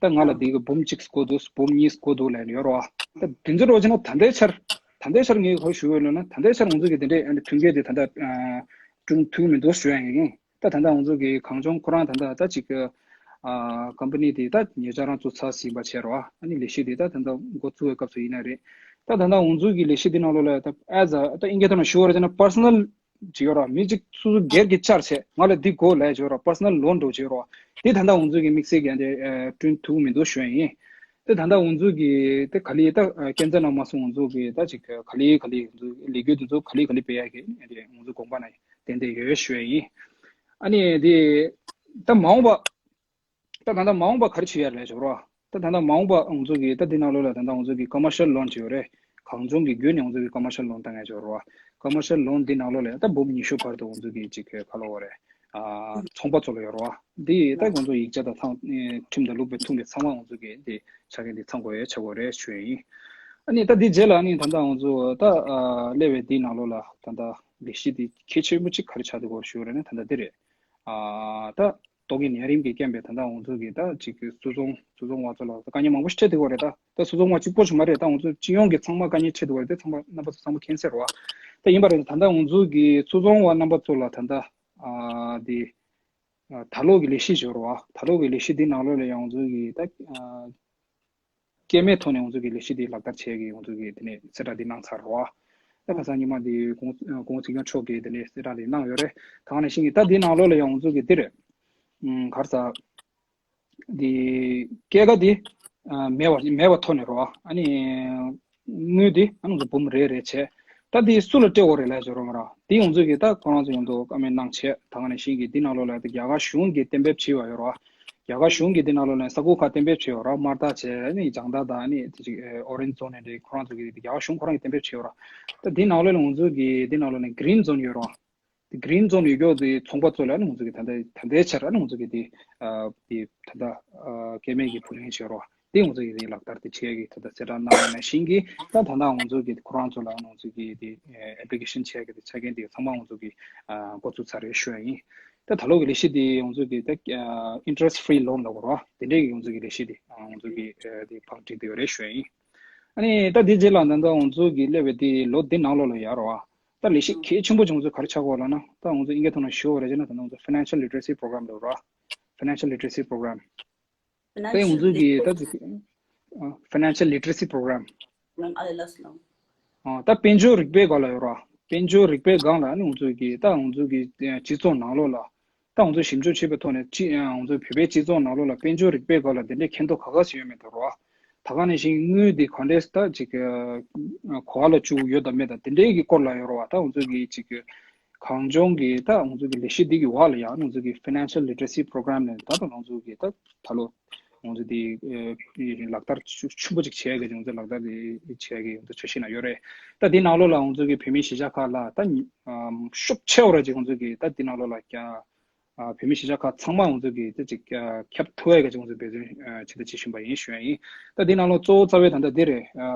ད་ང་ལ་འདི་གི་འབུམ་གཅིག་བསྐོ་འདུག་འབུམ་གཉིས་བསྐོ་འདུག་ལབ་ནས་ཡོད་རེད་བ། ད་དེ་ཚོ་རོགས་བྱས་ན་ད་ལྟའི་ཆར་ད་ལྟའི་ཆར་ངས་ག་རེ་ཞུ་འོས་ལབ་ན། ད་ལྟའི་ཆར་ང་ཚོ་གི་དེ་འདྲའི་ཨ་ནི་མཐུན་རྐྱེན་དེ་ད་ལྟ་ཨ་བསྐྲུན་ཐུབ་མི་འདུག་ཞུ་ཡ་ཡིན། ད་ད་ལྟ་ང་ཚོ་གི་གངས་ལྗོངས་ཁོ་རང་ད་ལྟ་ད་ཅིག་གི་ཨ་ཀམ་པ་ནི་དེ་ད་ཉེ་ཆར་རང་བཙུགས་ཚར་ཟིན་པ་བྱས་རེད་བ། ཨ་ནི་ལས་གཞི་དེ་ད་ད་ལྟ་འགོ་བཙུགས་པའི་སྐབས་སུ་ཡིན་ན་རེད། ད་ད་ལྟ་ང་ཚོ་གི་ལས་གཞི་དེ་ནང་ལོགས་ལ་ད་ཨེ་ཛ་ད་ཨིན་སྐད་ཐོག་ནས་ཞུ་བ་རེད་བྱས་ན་པར་སོ་ནལ་ཅིག་ཡོད་ར། མི་གཅིག་སོ་སོ་སྒེར་གྱི་བཅར་བྱས་ང་ལ་འདི་དགོས་ལབ་ཡོད་ར། པར་སོ་ནལ་ལོན་འགྲོ་བྱས་ར། དེ་ད་ལྟ་ང་ཚོ་གི་དམིགས་བསལ་གྱི་འདི་བསྐྲུན་ཐུབ་མི་འདུག་ཞུ་ཡ་ཡིན། དེ་ད་ལྟ་ང་ཚོ་གི་དེ་ག་ལེ་ད་སྐྱེན་རྩ་ནང་མ་སོང་ང་ཚོ་གི་ད་ཅིག་ག་ལེ་ག་ལེ་ང་ཚོ་ལས་འགུལ་དེ་ཚོ་ག་ལེ་ག་ལེ་སྤེལ་ཡ་གི་ང་ཚོ་དགོངས་པ་ན་ཏན་ཏན་ཡོད་ཞུ་ཡ་ཡིན། ཨ་ནི་དེ་ད་མ་འོངས་པ་ད་ད་ལྟ་མ་འོངས་པ་ག་རེ་བྱེད་ཡ་རེད་ཞོར་བ། ད་ད་ལྟ་མ་འོངས་པ་ང་ཚོ་གི་ད་འདི་ནང་ལོགས་ལ་ད་ལྟ་ང་ཚོ་གི་ཀོ་མར་ཤལ་ལོན་བྱེད་ཡོད་རེད། གངས་ལྗོངས་ཀྱི་བརྒྱུད་ནས་ང་ཚོ་གི་ཀོ་མར་ཤལ་ལོན་བཏང་ཡ་ཞོར་བ། ཀོ་མར་ཤལ་ལོན་འདི་ནང་ལོགས་ལ་ད་འབུམ་ཉི་ཤུ་བར་དུ་ང་ཚོ་གི་ཅིག་གི་ཁ་ལོ་བ་རེད། ཨ་ཚོང་པ་ཚོ་ལ་ཡོད་རེད་བ། འདི་ད་ང་ཚོ་ཡིག་ཆ་དང་ཚང་ཁྲིམས་དང་ལུགས་པའི་ཐུགས་འདི་ཚང་མ་ང་ཚོ་གི་འདི་ཆ་རྐྱེན་འདི་ཚང་དགོས་ཡ་ཆགས་དགོས་རེད་ཞུ་ཡ་ཡིན། ཨ་ནི་ད་འདི་རྗེས་ལ་ཨ་ནི་ད་ལྟ་ང་ཚོ་ད་ཨ་སླེབས་པའི་འདི་ནང་ལོགས་ལ་ད་ལྟ་ལས་གཞི་འདི་གལ་ཆེན་པོ་གཅིག་ག་རེ་ཆགས་འདུག་གོ་ཞུ་རེད་ན། ད་ལྟ་འདི་རེད། ཨ་ད་ཏོག་དབྱིབས་ནད་རིམས་ཀྱི་རྐྱེན་པས་ད་ལྟ་ང་ཚོ་གི་ད་ཅིག་གི་སུད་ཚོང་སུད་ཚོང་བ་ཚོ་ལ་དཀའ་ངལ་མང་པོ་ཞིག་འཕྲད་འདུག་གོ་རེད། ད་ད་སུད་ཚོང་བ་གཅིག་པོ་ཞིག་མ་རེད། ད་ང་ཚོ་སྤྱི་ཡོངས་ཀྱི་ཚང་མ་དཀའ་ངལ་འཕྲད་འདུག་གོ་རེད། དེ་ཚང་མ་རྣམ་པ་ཚོ་ཚང་མ་མཁྱེན་གསལ་རེད་བ། ད་ཡིན་པ་རེད། ད་ལྟ་ང་ཚོ་གི་སུད་ཚོང་བ་རྣམ་པ་ཚོ་ལ་ད་ལྟ་ཨ་འདི་ཨ་ད་ལོ་གི་ལས་གཞི་ཞིག་ཡོད་རེད་བ། ད་ལོ་གི་ལས་གཞི་འདི་ནང་ལོགས་ལ་ཡང་ང་ཚོ་གི་ད་ཨ་སྐྱེད་མེད་ཐོག་ནས་ང་ཚོ་གི་ལས་གཞི་འདི་ལག་བསྟར་བྱེད་ཀྱི་ང་ཚོ་གི་དེ་ནས་གསལ་བསྒྲགས་འདི་གནང་ཚར་རེད་བ། ད་ཁ་སང་ཉི་མ་འདི་གོང་གོང་ཚེ་སྐྱོང་མཆོག་གིས་དེ་ནས་གསལ་བསྒྲགས་འདི་གནང་ཡོད་རེད། ད་ག་ནང་བཞིན་གྱི་ད་འདི་ནང་ལོགས་ལ་ཡང་ང་ཚོ་གི་འདི་རེད། ཨུམ་ག་རེ་ཟ། འདི་སྐྱེད་ཀ་འདི་ཨ་མེད་པ་མེད་པ་ཐོག་ནས་རེད་བ། ཨ་ནི་དངུལ་འདི་ཨ་ནི་ང་ཚོ་འབུམ་རེ་རེ་བྱས། ད་འདི་སུ་ལ་སྤྲད་དགོས་རེད་ལབ་བྱས་རོགས་མ་ར། འདི་ང་ཚོ་གི་ད་ཁོ་རང་ཚོ་ཡོང་དུ་བཀའ་མོལ་གནང་བྱས། ད་ག་ནང་བཞིན་གྱི་འདི་ནང་ལོགས་ལ་ད་རྒྱ་གར་གཞུང་གིས་གཏན་འབེབས་བྱས་པ་ཡོད་རེད་བ། རྒྱ་གར་གཞུང་གིས་འདི་ནང་ལོགས་ལ་ས་ཁུལ་ཁག་གཏན་འབེབས་བྱས་ཡོད་རེད། དམར་རྟགས་བྱས་ནི་རྒྱང་ཐག་དང་ནི་དེ་ཅིག་ཨོ་རེན་ཛོན་ནས་འདི་ཁོ་རང་ཚོ་གི་རྒྱ་གར་གཞུང་ཁོ་རང་གིས་གཏན་འབེབས་བྱས་ཡོད་རེད། ད་འདི་ནང་ལོགས་ལ་ང་ཚོ་གི་འདི་ནང་ལོགས་ལ་གི་རིན་ཛོན་ཡོད་རེད་བ། དེ་གི་རིན་ཛོན་ཡོད་རྒྱུ་དེ་ཚོང་པ་ཚོ་ལ་ནི་ང་ཚོ་གི་ད་ལྟ་ད་ལྟའི་ཆར་ནི་ང་ཚོ་གི་དེ་ཨ་དེ་ད་ལྟ་ཨ་སྐྱེད་མེད་ཀྱི་བུ་ལོན་བྱེད་རོགས་དེ་ང་ཚོ་གི་དེ་ལག་བསྟར་དེ་བྱེད་ཀྱི་ད་ལྟ་གསལ་བསྒྲགས་གནང་བ་ནང་བཞིན་གྱི་ད་ད་ལྟ་ང་ཚོ་གི་ཁོ་རང་ཚོ་ལ་ང་ཚོ་གི་དེ་ཨེ་པི་ལི་ཀེ་ཤན་བྱེད་ཀྱི་དེ་ཆ་རྐྱེན་དེ་ཚང་མ་ང་ཚོ་གི་ཨ་འགོ་བཙུགས་ཚར་རེད་ཞུ་ཡ་ཡིན། ད་ད་ལོ་གི་ལས་གཞི་དེ་ང་ཚོ་གི་ད་ཨ་interest free loan་ལབ་དགོས་རེད་བ། དེ་འདྲའི་གི་ང་ཚོ་གི་ལས་གཞི་དེ་ཨ་ང་ཚོ་གི་ཨ་དེ་ཕར་སྒྲིག་བསྡད་ཡོད་རེད་ཞུ་ཡ་ཡིན། ཨ་ནི་ད་དེ་རྗེས་ལ་ད་ལྟ་ང་ཚོ་གི་སླེབས་པའི་དེ་ལོ་འདི་ནང་ལོགས་ལ་ཡར་རོ། ད་ལས་གཞི་གལ་ཆེན་པོ་ཅིག་ང་ཚོ་ག་རེ་ཆགས་ཀྱི་ཡོད་ལབ་ན། ད་ང་ཚོ་ཨིན་སྐད་ཐོག་ནས་ཞུ་བ་རེད་ཅེ་ན། ད་ལྟ་ང་ཚོ་financial literacy program་ལབ་རོ། Financial literacy program། ད་ང་ཚོ་གི་ད་ཅིག་ཨ་financial literacy program། ཨ་ལས་ལགས་སོ། ཨ་ད་དཔལ་འབྱོར་རིག་པའི་སྒང་ལ་ཡོད་རོ། དཔལ་འབྱོར་རིག་པའི་སྒང་ལ་ནི་ང་ཚོ་གི་ད་ང་ཚོ་གི་སྤྱི་ཚོགས་ནང་ལོགས་ལ་ད་ང་ཚོ་ཞིབ་འཇུག་བྱེད་པའི་ཐོག་ནས་ཅི་ང་ཚོ་བོད་པའི་སྤྱི་ཚོགས་ནང་ལོགས་ལ་དཔལ་འབྱོར་རིག་པའི་སྒང་ལ་དེ་འདྲའི་མཁྱེན་རྟོགས་ག་ག་ཞིག་ཡོད་མེད་དོ་རོ། ད་ག་ནང་བཞིན་དངུལ་འདི་ག་འདྲས་ད་ཅིག་གོ་བ་ལ་བཅུག་ཡོད་དམ་མེད་དང་དེ་འདྲའི་གི་སྐོར་ལ་ཡོད་རོ་བ། ད་ང་ཚོ་གི་ཅིག་གང་བྱུང་གི་ད་ང་ཚོ་གི་ལས་གཞི་འདི་གི་འོག་ལ་ཡང་ང་ཚོ་གི་Financial Literacy Program ནས་ད་ད་ང་ཚོ་གི་ད་ད་ལོ་ང་ཚོ་འདི་ལག་བསྟར་ཆུ་ཆེན་པོ་ཅིག་བྱས་གི་ང་ཚོ་ལག་བསྟར་འདི་བྱས་གི་ང་ཚོ་འཆར་གཞི་ན་ཡོད་རེད། ད་འདི་ནང་ལོགས་ལ་ང་ཚོ་གི་བོད་མི་གཞིས་ཆགས་ཁག་ལ་ད་ཤུགས་ཆེ་བ་ར་ཅིག་ང་ཚོ་གི་ད་འདི་ནང་ལོགས་ལ་ཀྱང་བོད་མི་གཞིས་ཆགས་ཁག་ཚང་མ་ང་ཚོ་གི་ད་ཅིག་ཁྱབ་ཐུབ་ཡ་གི་ང་ཚོ་འབད་བརྩོན་ཇི་ལྟར་བྱེད་བཞིན་པ་ཡིན་ཞུ་ཡ་ཡིན། ད་འདི་ནང་ལོགས་གཙོ་བོ་རྩ་བའི་ད་ལྟ་འདི་རེད།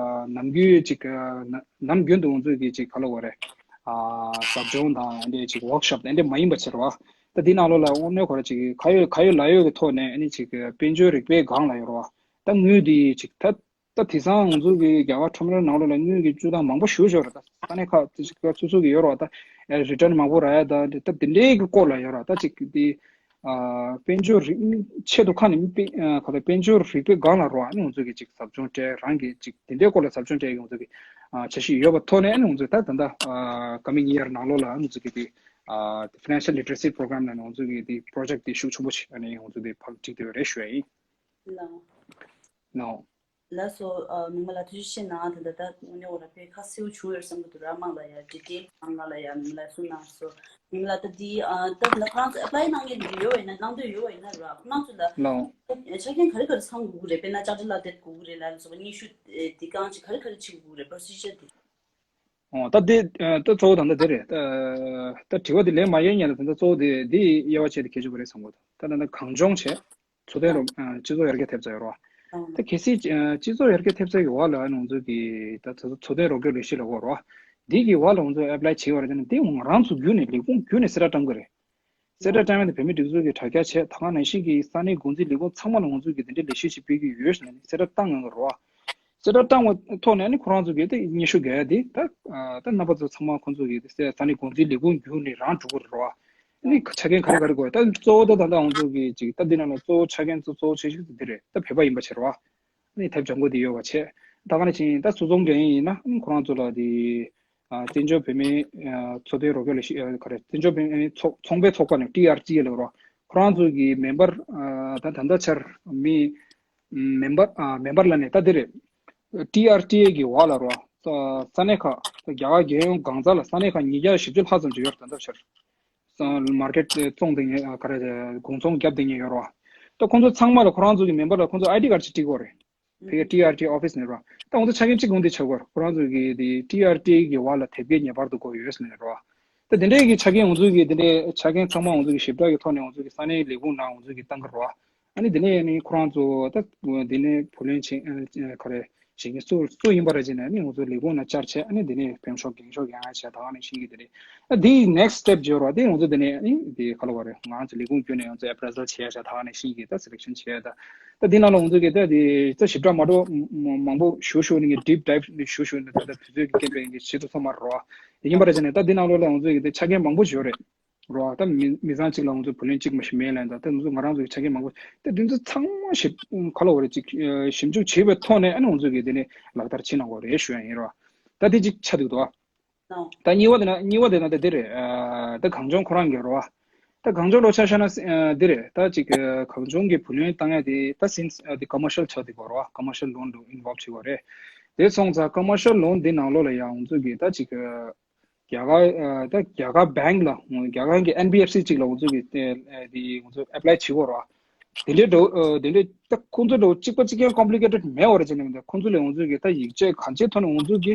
ནམ་རྒྱུན་ཅིག་ནམ་རྒྱུན་དུ་ང་ཚོ་གི་ཅིག་ག་ལ་བ་རེད། ཟབ་སྦྱོང་དང་འདི་ཅིག་ཝོག་ཤོབ་དང་འདི་མ་ཡིན་པ་ཕྱིར་བ། ད་འདི་ནང་ལོགས་ལ་དངོས་གནས་ཁོ་ར་ཅིག་ག་ཡོད་ག་ཡོད་ལ་ཡོད་ཀྱི་ཐོག་ནས་ཨ་ནི་ཅིག་དཔལ་འབྱོར་རིག་པའི་སྒང་ལ་ཡོད་རོ། ད་དངུལ་འདི་ཅིག་ད་ད་དེང་སང་ང་ཚོ་གི་རྒྱ་གར་ཁྲོམ་རའི་ནང་ལོགས་ལ་དངུལ་གྱི་སྤྱོད་སྟངས་མང་པོ་ཞེ་པོ་ཅིག་ཡོད་རེད། ད་ས་གནས་ཁག་ཅིག་སོ་སོ་གི་ཡོད་རོ། ད་རི་ཊརན་མང་པོ་རག་ཡ་ད་ད་དེ་འདྲའི་གི་སྐོར་ལ་ཡོད་རོ། ད་ཅིག་དེ་དཔལ་འབྱོར་རིག་ཆེད་དུ་ཁ་ནས་དཔེ་ག་ད་དཔལ་འབྱོར་རིག་པའི་སྒང་ལ་རོ། ཨ་ནི་ང་ཚོ་གི་ཅིག་ཟབ་སྦྱོང་སྤྲད་རང་གི་ཅིག་དེ་འདྲའི་སྐོར་ལ་ཟབ་སྦྱོང་སྤྲད་ཡོད་ང་ཚོ་གི་འཆར་གཞི་ཡོད་པ་ཐོག་ནས་ཨ་ནི་ང་ཚོ་ད་ད་ད་ཀ་མི་ཡི་ཡར་ནང་ལོགས་ལ་ཨ་ནི་ང་ཚོ་གི་དེ་Financial Literacy Program ནང་ང་ཚོ་གི་དེ་པོ་རོ་ཇེཀ་དེ་ཤུགས་ཆེན་པོ་ཞིག་ཨ་ནི་ང་ཚོ་དེ་ཕར་ཁྲིད་དེ་ཡོད་རེད་ཞུ་ཡ་ཡིན། ལགས་སོ། མིག་དམར་ལགས་ཐུགས་རྗེ་ཆེ་གནང་། ད་ལྟ་ད་དངོས་གནས་འོ་ར་དཔེ་ཁ་གསལ་བོ་བྱུང་ཡོད་བསམ་གི་འདུག་ར། དམངས་ལ་ཡ་ཌི་ཊེལ་དམངས་ལ་ཡ་མིག་དམར་གསུངས་གནང་སོང་། མིག་དམར་ལགས་ད་འདི་ད་ད་ཁོ་རང་ཚོ་ཨེ་པ་ལའི་གནང་མཁན་འདི་ཡོད་པ་ཡིན་ན་གནང་འདོད་ཡོད་པ་ཡིན་ན་ར་ཁོ་རང་ཚོ་ལ་ལའོ། ཆ་རྐྱེན་ག་རེ་ག་རེ་ཚང་དགོས་ཀྱི་རེད། དཔེར་ན་ཅར་ཊར་ལ་དེབ་དགོས་ཀྱི་རེད་ལ་སོགས་པ་སྙན་ཞུ་འདི་གང་ཅི་ག་རེ་ག་རེ་བྱེད་དགོས་ཀྱི་རེད། པོ་རོ་སི་ཇར་འདི། ཨོ་ད་འདི་ད་གཙོ་བོ་ད་ལྟ་འདི་རེད། ད་དྲི་བ་འདི་ལན་མ་ཡིན་ཉན་ལ་ད་ལྟ་གཙོ་བོ་འདི་འདི་དབྱེ་བ་ཕྱེ་སྟེ་གལ་ཆེན་པོ་རེད་བསམ་གི་འདུག་ད་ད་ལྟ་གང་བྱུང་བྱས། འཚོ་རྟེན་རོགས་སྤྱི་ཚོགས་ཡར་རྒྱས་ཐེབས་རྩ་ཡོད་རོགས། ད་གལ་སྲིད་སྤྱི་ཚོགས་ཡར་རྒྱས་ཐེབས་རྩ་གི་འོག་ལ་ང་ཚོ་གི་ད་འཚོ་རྟེན་རོགས་སྐྱོར་ལས་གཞི་ལ་འོག་རོགས། འདི་གི་འོག་ལ་ང་ཚོ་ཨེ་པ་ལའི་བྱེད་ཡོད་རེད། ད་ནི་འདི་ང་རང་ཚོ་བརྒྱུད་ནས་ལས་ཁུངས་བརྒྱུད་ནས་གསལ་བསྒྲགས་བཏང་གི་རེད། གསལ་བསྒྲགས་བཏང་ཡ་དེ་བོད་མིའི་སྒྲིག་འཛུགས་ཀྱིས་དྲ་རྒྱ་བྱས། ད་ག་ནང་བཞིན་གྱི་ས་གནས་འགོ་འཛིན་ལས་ཁུངས་ཚང་མ་ལ་ང་ཚོ་གི་འདི་འདྲའི་ལས་གཞི་ཞིག་སྤེལ་གྱི་ཡོད་ཟེར་ནས་གསལ་བསྒྲགས་བཏང་ཡོང་གི་རེད་བ། གསལ་བསྒྲགས་བཏང་བའི་ཐོག་ནས་ནི་ཁོ་རང་ཚོ་གི་དེ་སྙན་ཞུ་རྒྱག་ཡ་དེ་ད་ད་རྣམ་པ་ཚོ་ཚང་མ་ཁོང་ཚོ་གི་ས་གནས་འགོ་འཛིན་ལས་ཁུངས་བརྒྱུད་ནས་རང་འགྲོ་གི་རེད་བ། ནི་ཆ་རྐྱེན་ག་རེ་ག་རེ་དགོས། ད་གཙོ་བོ་ད་ད་ལྟ་ང་ཚོ་གི་ཅིག་ད་འདི་ནང་ལ་གཙོ་བོ་ཆ་རྐྱེན་གཙོ་གཙོ་བོ་ཆེ་ཤོས་དེ་འདི་རེད། ད་བོད་པ་ཡིན་པ་ཕྱིར་བ། ནི་ཐེབས་ལྗང་ཁུ་དེ་ཡོད་པ་བྱས། ད་ག་ནང་བཞིན་ད་སུད་ཚོང་འགན་ཡིན་ན་ཁོ་རང་ཚོ་ལ་དེ་བཙན་བྱོལ་བོད་མིའི་འཚོ་རྟེན་རོགས་སྐྱོར་ལས་གཞི་ག་རེ་བཙན་བྱོལ་བོད་མིའི་ཚོགས་ཚོང་པའི་ཚོགས་པ་ནས་ཊི་ཨར་ཊི་ཨེ་ལབ་རོགས། ཁོ་རང་ཚོ་གི་མེམ་བར་ད་ད་ལྟ་ཆར་མི་མེམ་བར་མེམ་བར་ལ་ནས་ད་དེ་རེད། ཊི་ཨར་ཊི་ཨེ་གི་འོག་ལ་རོ། ས་གནས་ཁག་རྒྱ་གར་རྒྱལ་ཡོངས་གང་ཟག་ལ་ས་གནས་ཁག་ཉིས་བརྒྱ་བཞི་བཅུ་ལྷག་ཙམ་ཅིག་ཡོད་རེད་ད་ལྟ་ཆར། མར་ཀེཊ་བཙོང་བསྡད་མཁན་ག་རེ་དགོང་ཚོང་བརྒྱབ་བསྡད་མཁན་ཡོད་རེད་བ། ད་ཁོང་ཚོ་ཚང་མ་ལ་ཁོ་རང་ཚོ་གི་མེམ་བར་ལ་ཁོང་ཚོ་ཨའི་ཌི་ཀར་ཌི་ཅིག་སྤྲད་དགོས་རེད། ཕ་གི་ཊི་ཨར་ཊི་ཨེ་ཨོ་ཕི་སི་ནས་རེད་བ། ད་ཁོང་ཚོ་ཆ་རྐྱེན་གཅིག་དགོངས་ཏེ་ཆགས་དགོས་རེད། ཁོ་རང་ཚོ་གི་དེ་ཊི་ཨར་ཊི་ཨེ་གི་འོག་ལ་དེབ་སྐྱེལ་ངེས་པར་དུ་དགོས་ཡོད་ཟེར་ནས་རེད་བ། ད་དེ་འདྲའི་གི་ཆ་རྐྱེན་ང་ཚོ་གི་དེ་འདྲའི་ཆ་རྐྱེན་ཚང་མ་ང་ཚོ་གི་ཞིབ་ཕྲ་གི་ཐོག་ནས་ང་ཚོ་གི་ས་གནས་ལས་ཁུངས་ནང་ང་ཚོ་གི་བཏང་གི་རེད་བ། ཨ་ནི་དེ་ནས་ནི་ཁོ་རང་ཚོ་ད་དེ་ནས་བུ་ལོན་ཆེ་ག་རེ་བཞེས་མཁན་སུ་སུ་ཡིན་པ་རེད་ཅེ་ནས་ནི་ང་ཚོ་ལས་ཁུངས་ནང་བཅར་བྱས། ཨ་ནི་དེ་ནས་ཕེམ་ཤོག་འགེངས་ཤོག་ཡང་ཡང་བྱས་ད་ག་ནང་བཞིན་གི་དེ་ནས་ཨ་དེའི་ནེག་སི་ཊེབ་བརྗོད་རོགས་དེ་ང་ཚོ་དེ་ནས་ཨ་ནི་དེ་ག་ལ་བ་རེད། ང་ཚོ་ལས་ཁུངས་བརྒྱུད་ནས་ང་ཚོ་ཨེ་པ་རེ་ཛལ་བྱས་བྱས་ད་ག་ནང་བཞིན་གི་ད་སི་ལེག་ཤན་བྱས་ད་ད་དེ་ནང་ལ་ང་ཚོ་གི་ད་དེ་ད་ཞིབ་ཕྲ་མ་འགྲོ་མང་པོ་ཞུ་ཞུ་ནི་གི་ཌིབ་ཌའིབ་ནི་ཞུ་ཞུ་ནི་ད་ད་དུས་ཚོད་ཀྱི་རྐྱེན་པས་ཡིན་གི་བྱེད་ཐུབ་ས་མ་རེད་རོགས། དེ་ཡིན་པ་རེད་ཅེ་ནས་ད་དེ་ནང་ལོགས་ལ་ང་ཚོ་གི་ད་ཆ་རྐྱེན་མང་པོ་ཞིག་ཡོད་རེད། རོ། ད་མི་མི་ཚང་གཅིག་ལ་ང་ཚོ་བུ་ལོན་གཅིག་མ་ཞིག་མེད་ལན་ད་ད་ང་ཚོ་ང་རང་ཚོ་གི་ཆ་རྐྱེན་མང་པོ་ད་དེ་ཚོ་ཚང་མ་ཞིབ་ག་ལ་བ་རེ་གཅིག་ཞིབ་འཇུག་བྱས་པའི་ཐོག་ནས་ཨ་ནི་ང་ཚོ་གི་དེ་ནས་ལག་བསྟར་བྱེད་གནང་དགོས་རེད་ཞུ་ཡ་ཡིན་རོ། ད་དེ་གཅིག་ཆ་འདུག་དོ། ད་གཉིས་པ་དེ་ན་གཉིས་པ་དེ་ན་ད་དེ་རེད། ད་གངས་ལྗོངས་ཁོ་རང་གི་རོ། ད་གངས་ལྗོངས་ལོ་ཆ་བཞག་ན་འདི་རེད། ད་ཅིག་གངས་ལྗོངས་ཀྱི་བུ་ལོན་བཏང་ཡ་དེ་ད་སིན་སི་དེ་ཀོ་མར་ཤལ་ཆགས་དེ་གོ་རོ། ཀོ་མར་ཤལ་ལོན་དུ་ཨིན་ཝོལབ་བྱེད་དགོས་རེད། དེ་སོང་ཙང་ཀོ་མར་ཤལ་ལོན་དེ་ནང་ལོགས་ལ་ཡང་ང་ཚོ་གི་ད་ཅིག་རྒྱ་གར་ད་རྒྱ་གར་བེང་ལ་རྒྱ་གར་གྱི་ཨེན་བི་ཨེཕ་སི་གཅིག་ལ་ང་ཚོ་གི་དེ་ང་ཚོ་ཨེ་པ་ལའི་བྱེད་དགོས་རོ། དེ་འདྲའི་འགྲོ་དེ་འདྲའི་ད་ཁོང་ཚོ་འགྲོ་གཅིག་པ་གཅིག་རྐྱང་ཀོམ་པི་ལི་ཀེ་ཊེཌ་མེད་བ་རེད་ཅེ་ནས་མི་འདུག་ཁོང་ཚོ་ལ་ང་ཚོ་གི་ད་ཡིག་ཆ་གང་ཅིའི་ཐོག་ནས་ང་ཚོ་གི་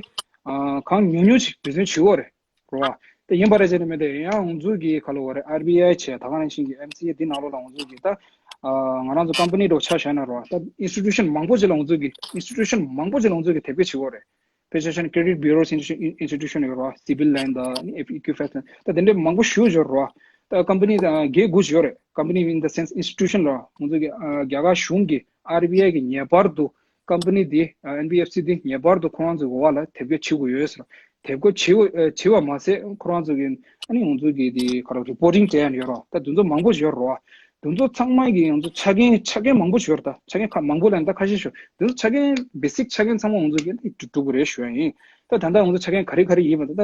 གང་ཉུང་ཉུང་ཞིག་འབད་བརྩོན་བྱེད་དགོས་རེད་རོ། དེ་ཡིན་པ་རེད་ཅེ་ནས་མི་འདུག་ཡང་ང་ཚོ་གི་ག་ལ་བ་རེད། ཨར་བི་ཨའི་བྱས་ད་ག་ནང་བཞིན་གི་ཨེམ་སི་ཨེ་འདི་ནང་ལོགས་ལ་ང་ཚོ་གི་ད་ང་རང་ཚོ་ཀམ་པ་ནི་འགྲོ་ཆ་བཞག་ན་རོ། ད་ཨིན་སི་ཊི་ཊུ་ཤན་མང་པོ་ཅིག་ལ་ང་ཚོ་གི་ཨིན་སི་ཊི་ཊུ་ཤན་མང་པོ་ཅིག་ལ་ང་ཚོ་གི་དེབ་སྐྱེལ་བྱེད་དགོས་རེད། ཕལ་ཆེར་ཆ་ནས་ཀེ་རེ་ཌིཊ་བྷུ་རོ་ཨིན་སི་ཊི་ཊུ་ཤན་ཡོད་རོ། སི་བི་ལ་ཡིན་ད་ནི་ཨི་ཀུའི་ཕེག་ཊ་ད་དེ་འདྲའི་མང་པོ་ཞེ་པོ་ཡོད་རོ། ད་ཀམ་པ་ནི་ད་བརྒྱད་དགུ་ཞིག་ཡོད་རེད། ཀམ་པ་ནི་ཨིན་ད་སེན་སི་ཨིན་སི་ཊི་ཊུ་ཤན་རོ། ང་ཚོ་གི་རྒྱ་གར་གཞུང་གི་ཨར་བི་ཨའི་གི་ངེས་པར་དུ་ཀམ་པ་ནི་འདི་ཨེན་བི་ཨེཕ་སི་འདི་ངེས་པར་དུ་ཁོ་རང་ཚོའི་འོག་ལ་དེབ་སྐྱེལ་བྱེད་དགོས་ཡོད་ཟེར། དེབ་སྐྱེལ་བྱེད་དགོས་བྱེད་པ་མ་ཟད་ཁོ་རང་ཚོ་གི་ཨ་ནི་ང་ཚོ་གི་འདི་ཁ་རོ་རི་པོར་ཊིང་སྤྲད་ཡ་ཡོད་རོ། ད་དེ་ཚོ་མང་པོ་ཞིག་ཡོད་རོ། དེ་ཚོ་ཚང་མ་གི་ང་ཚོ་ཆ་རྐྱེན་ཆ་རྐྱེན་མང་པོ་ཞིག་ཡོད་རེད། ད་ཆ་རྐྱེན་ཁ་མང་པོ་ལ་ད་ཁ་ཤས་ཤིག་དེ་ཚོ་ཆ་རྐྱེན་བེ་སིག་ཆ་རྐྱེན་ཚང་མ་ང་ཚོ་གི་འདི་འགྲུབ་དགོས་རེད་ཞུ་ཡ་ཡིན། ད་ད་ལྟ་ང་ཚོ་ཆ་རྐྱེན་ག་རེ་ག་རེ་ཡིན་པ་ད་ད་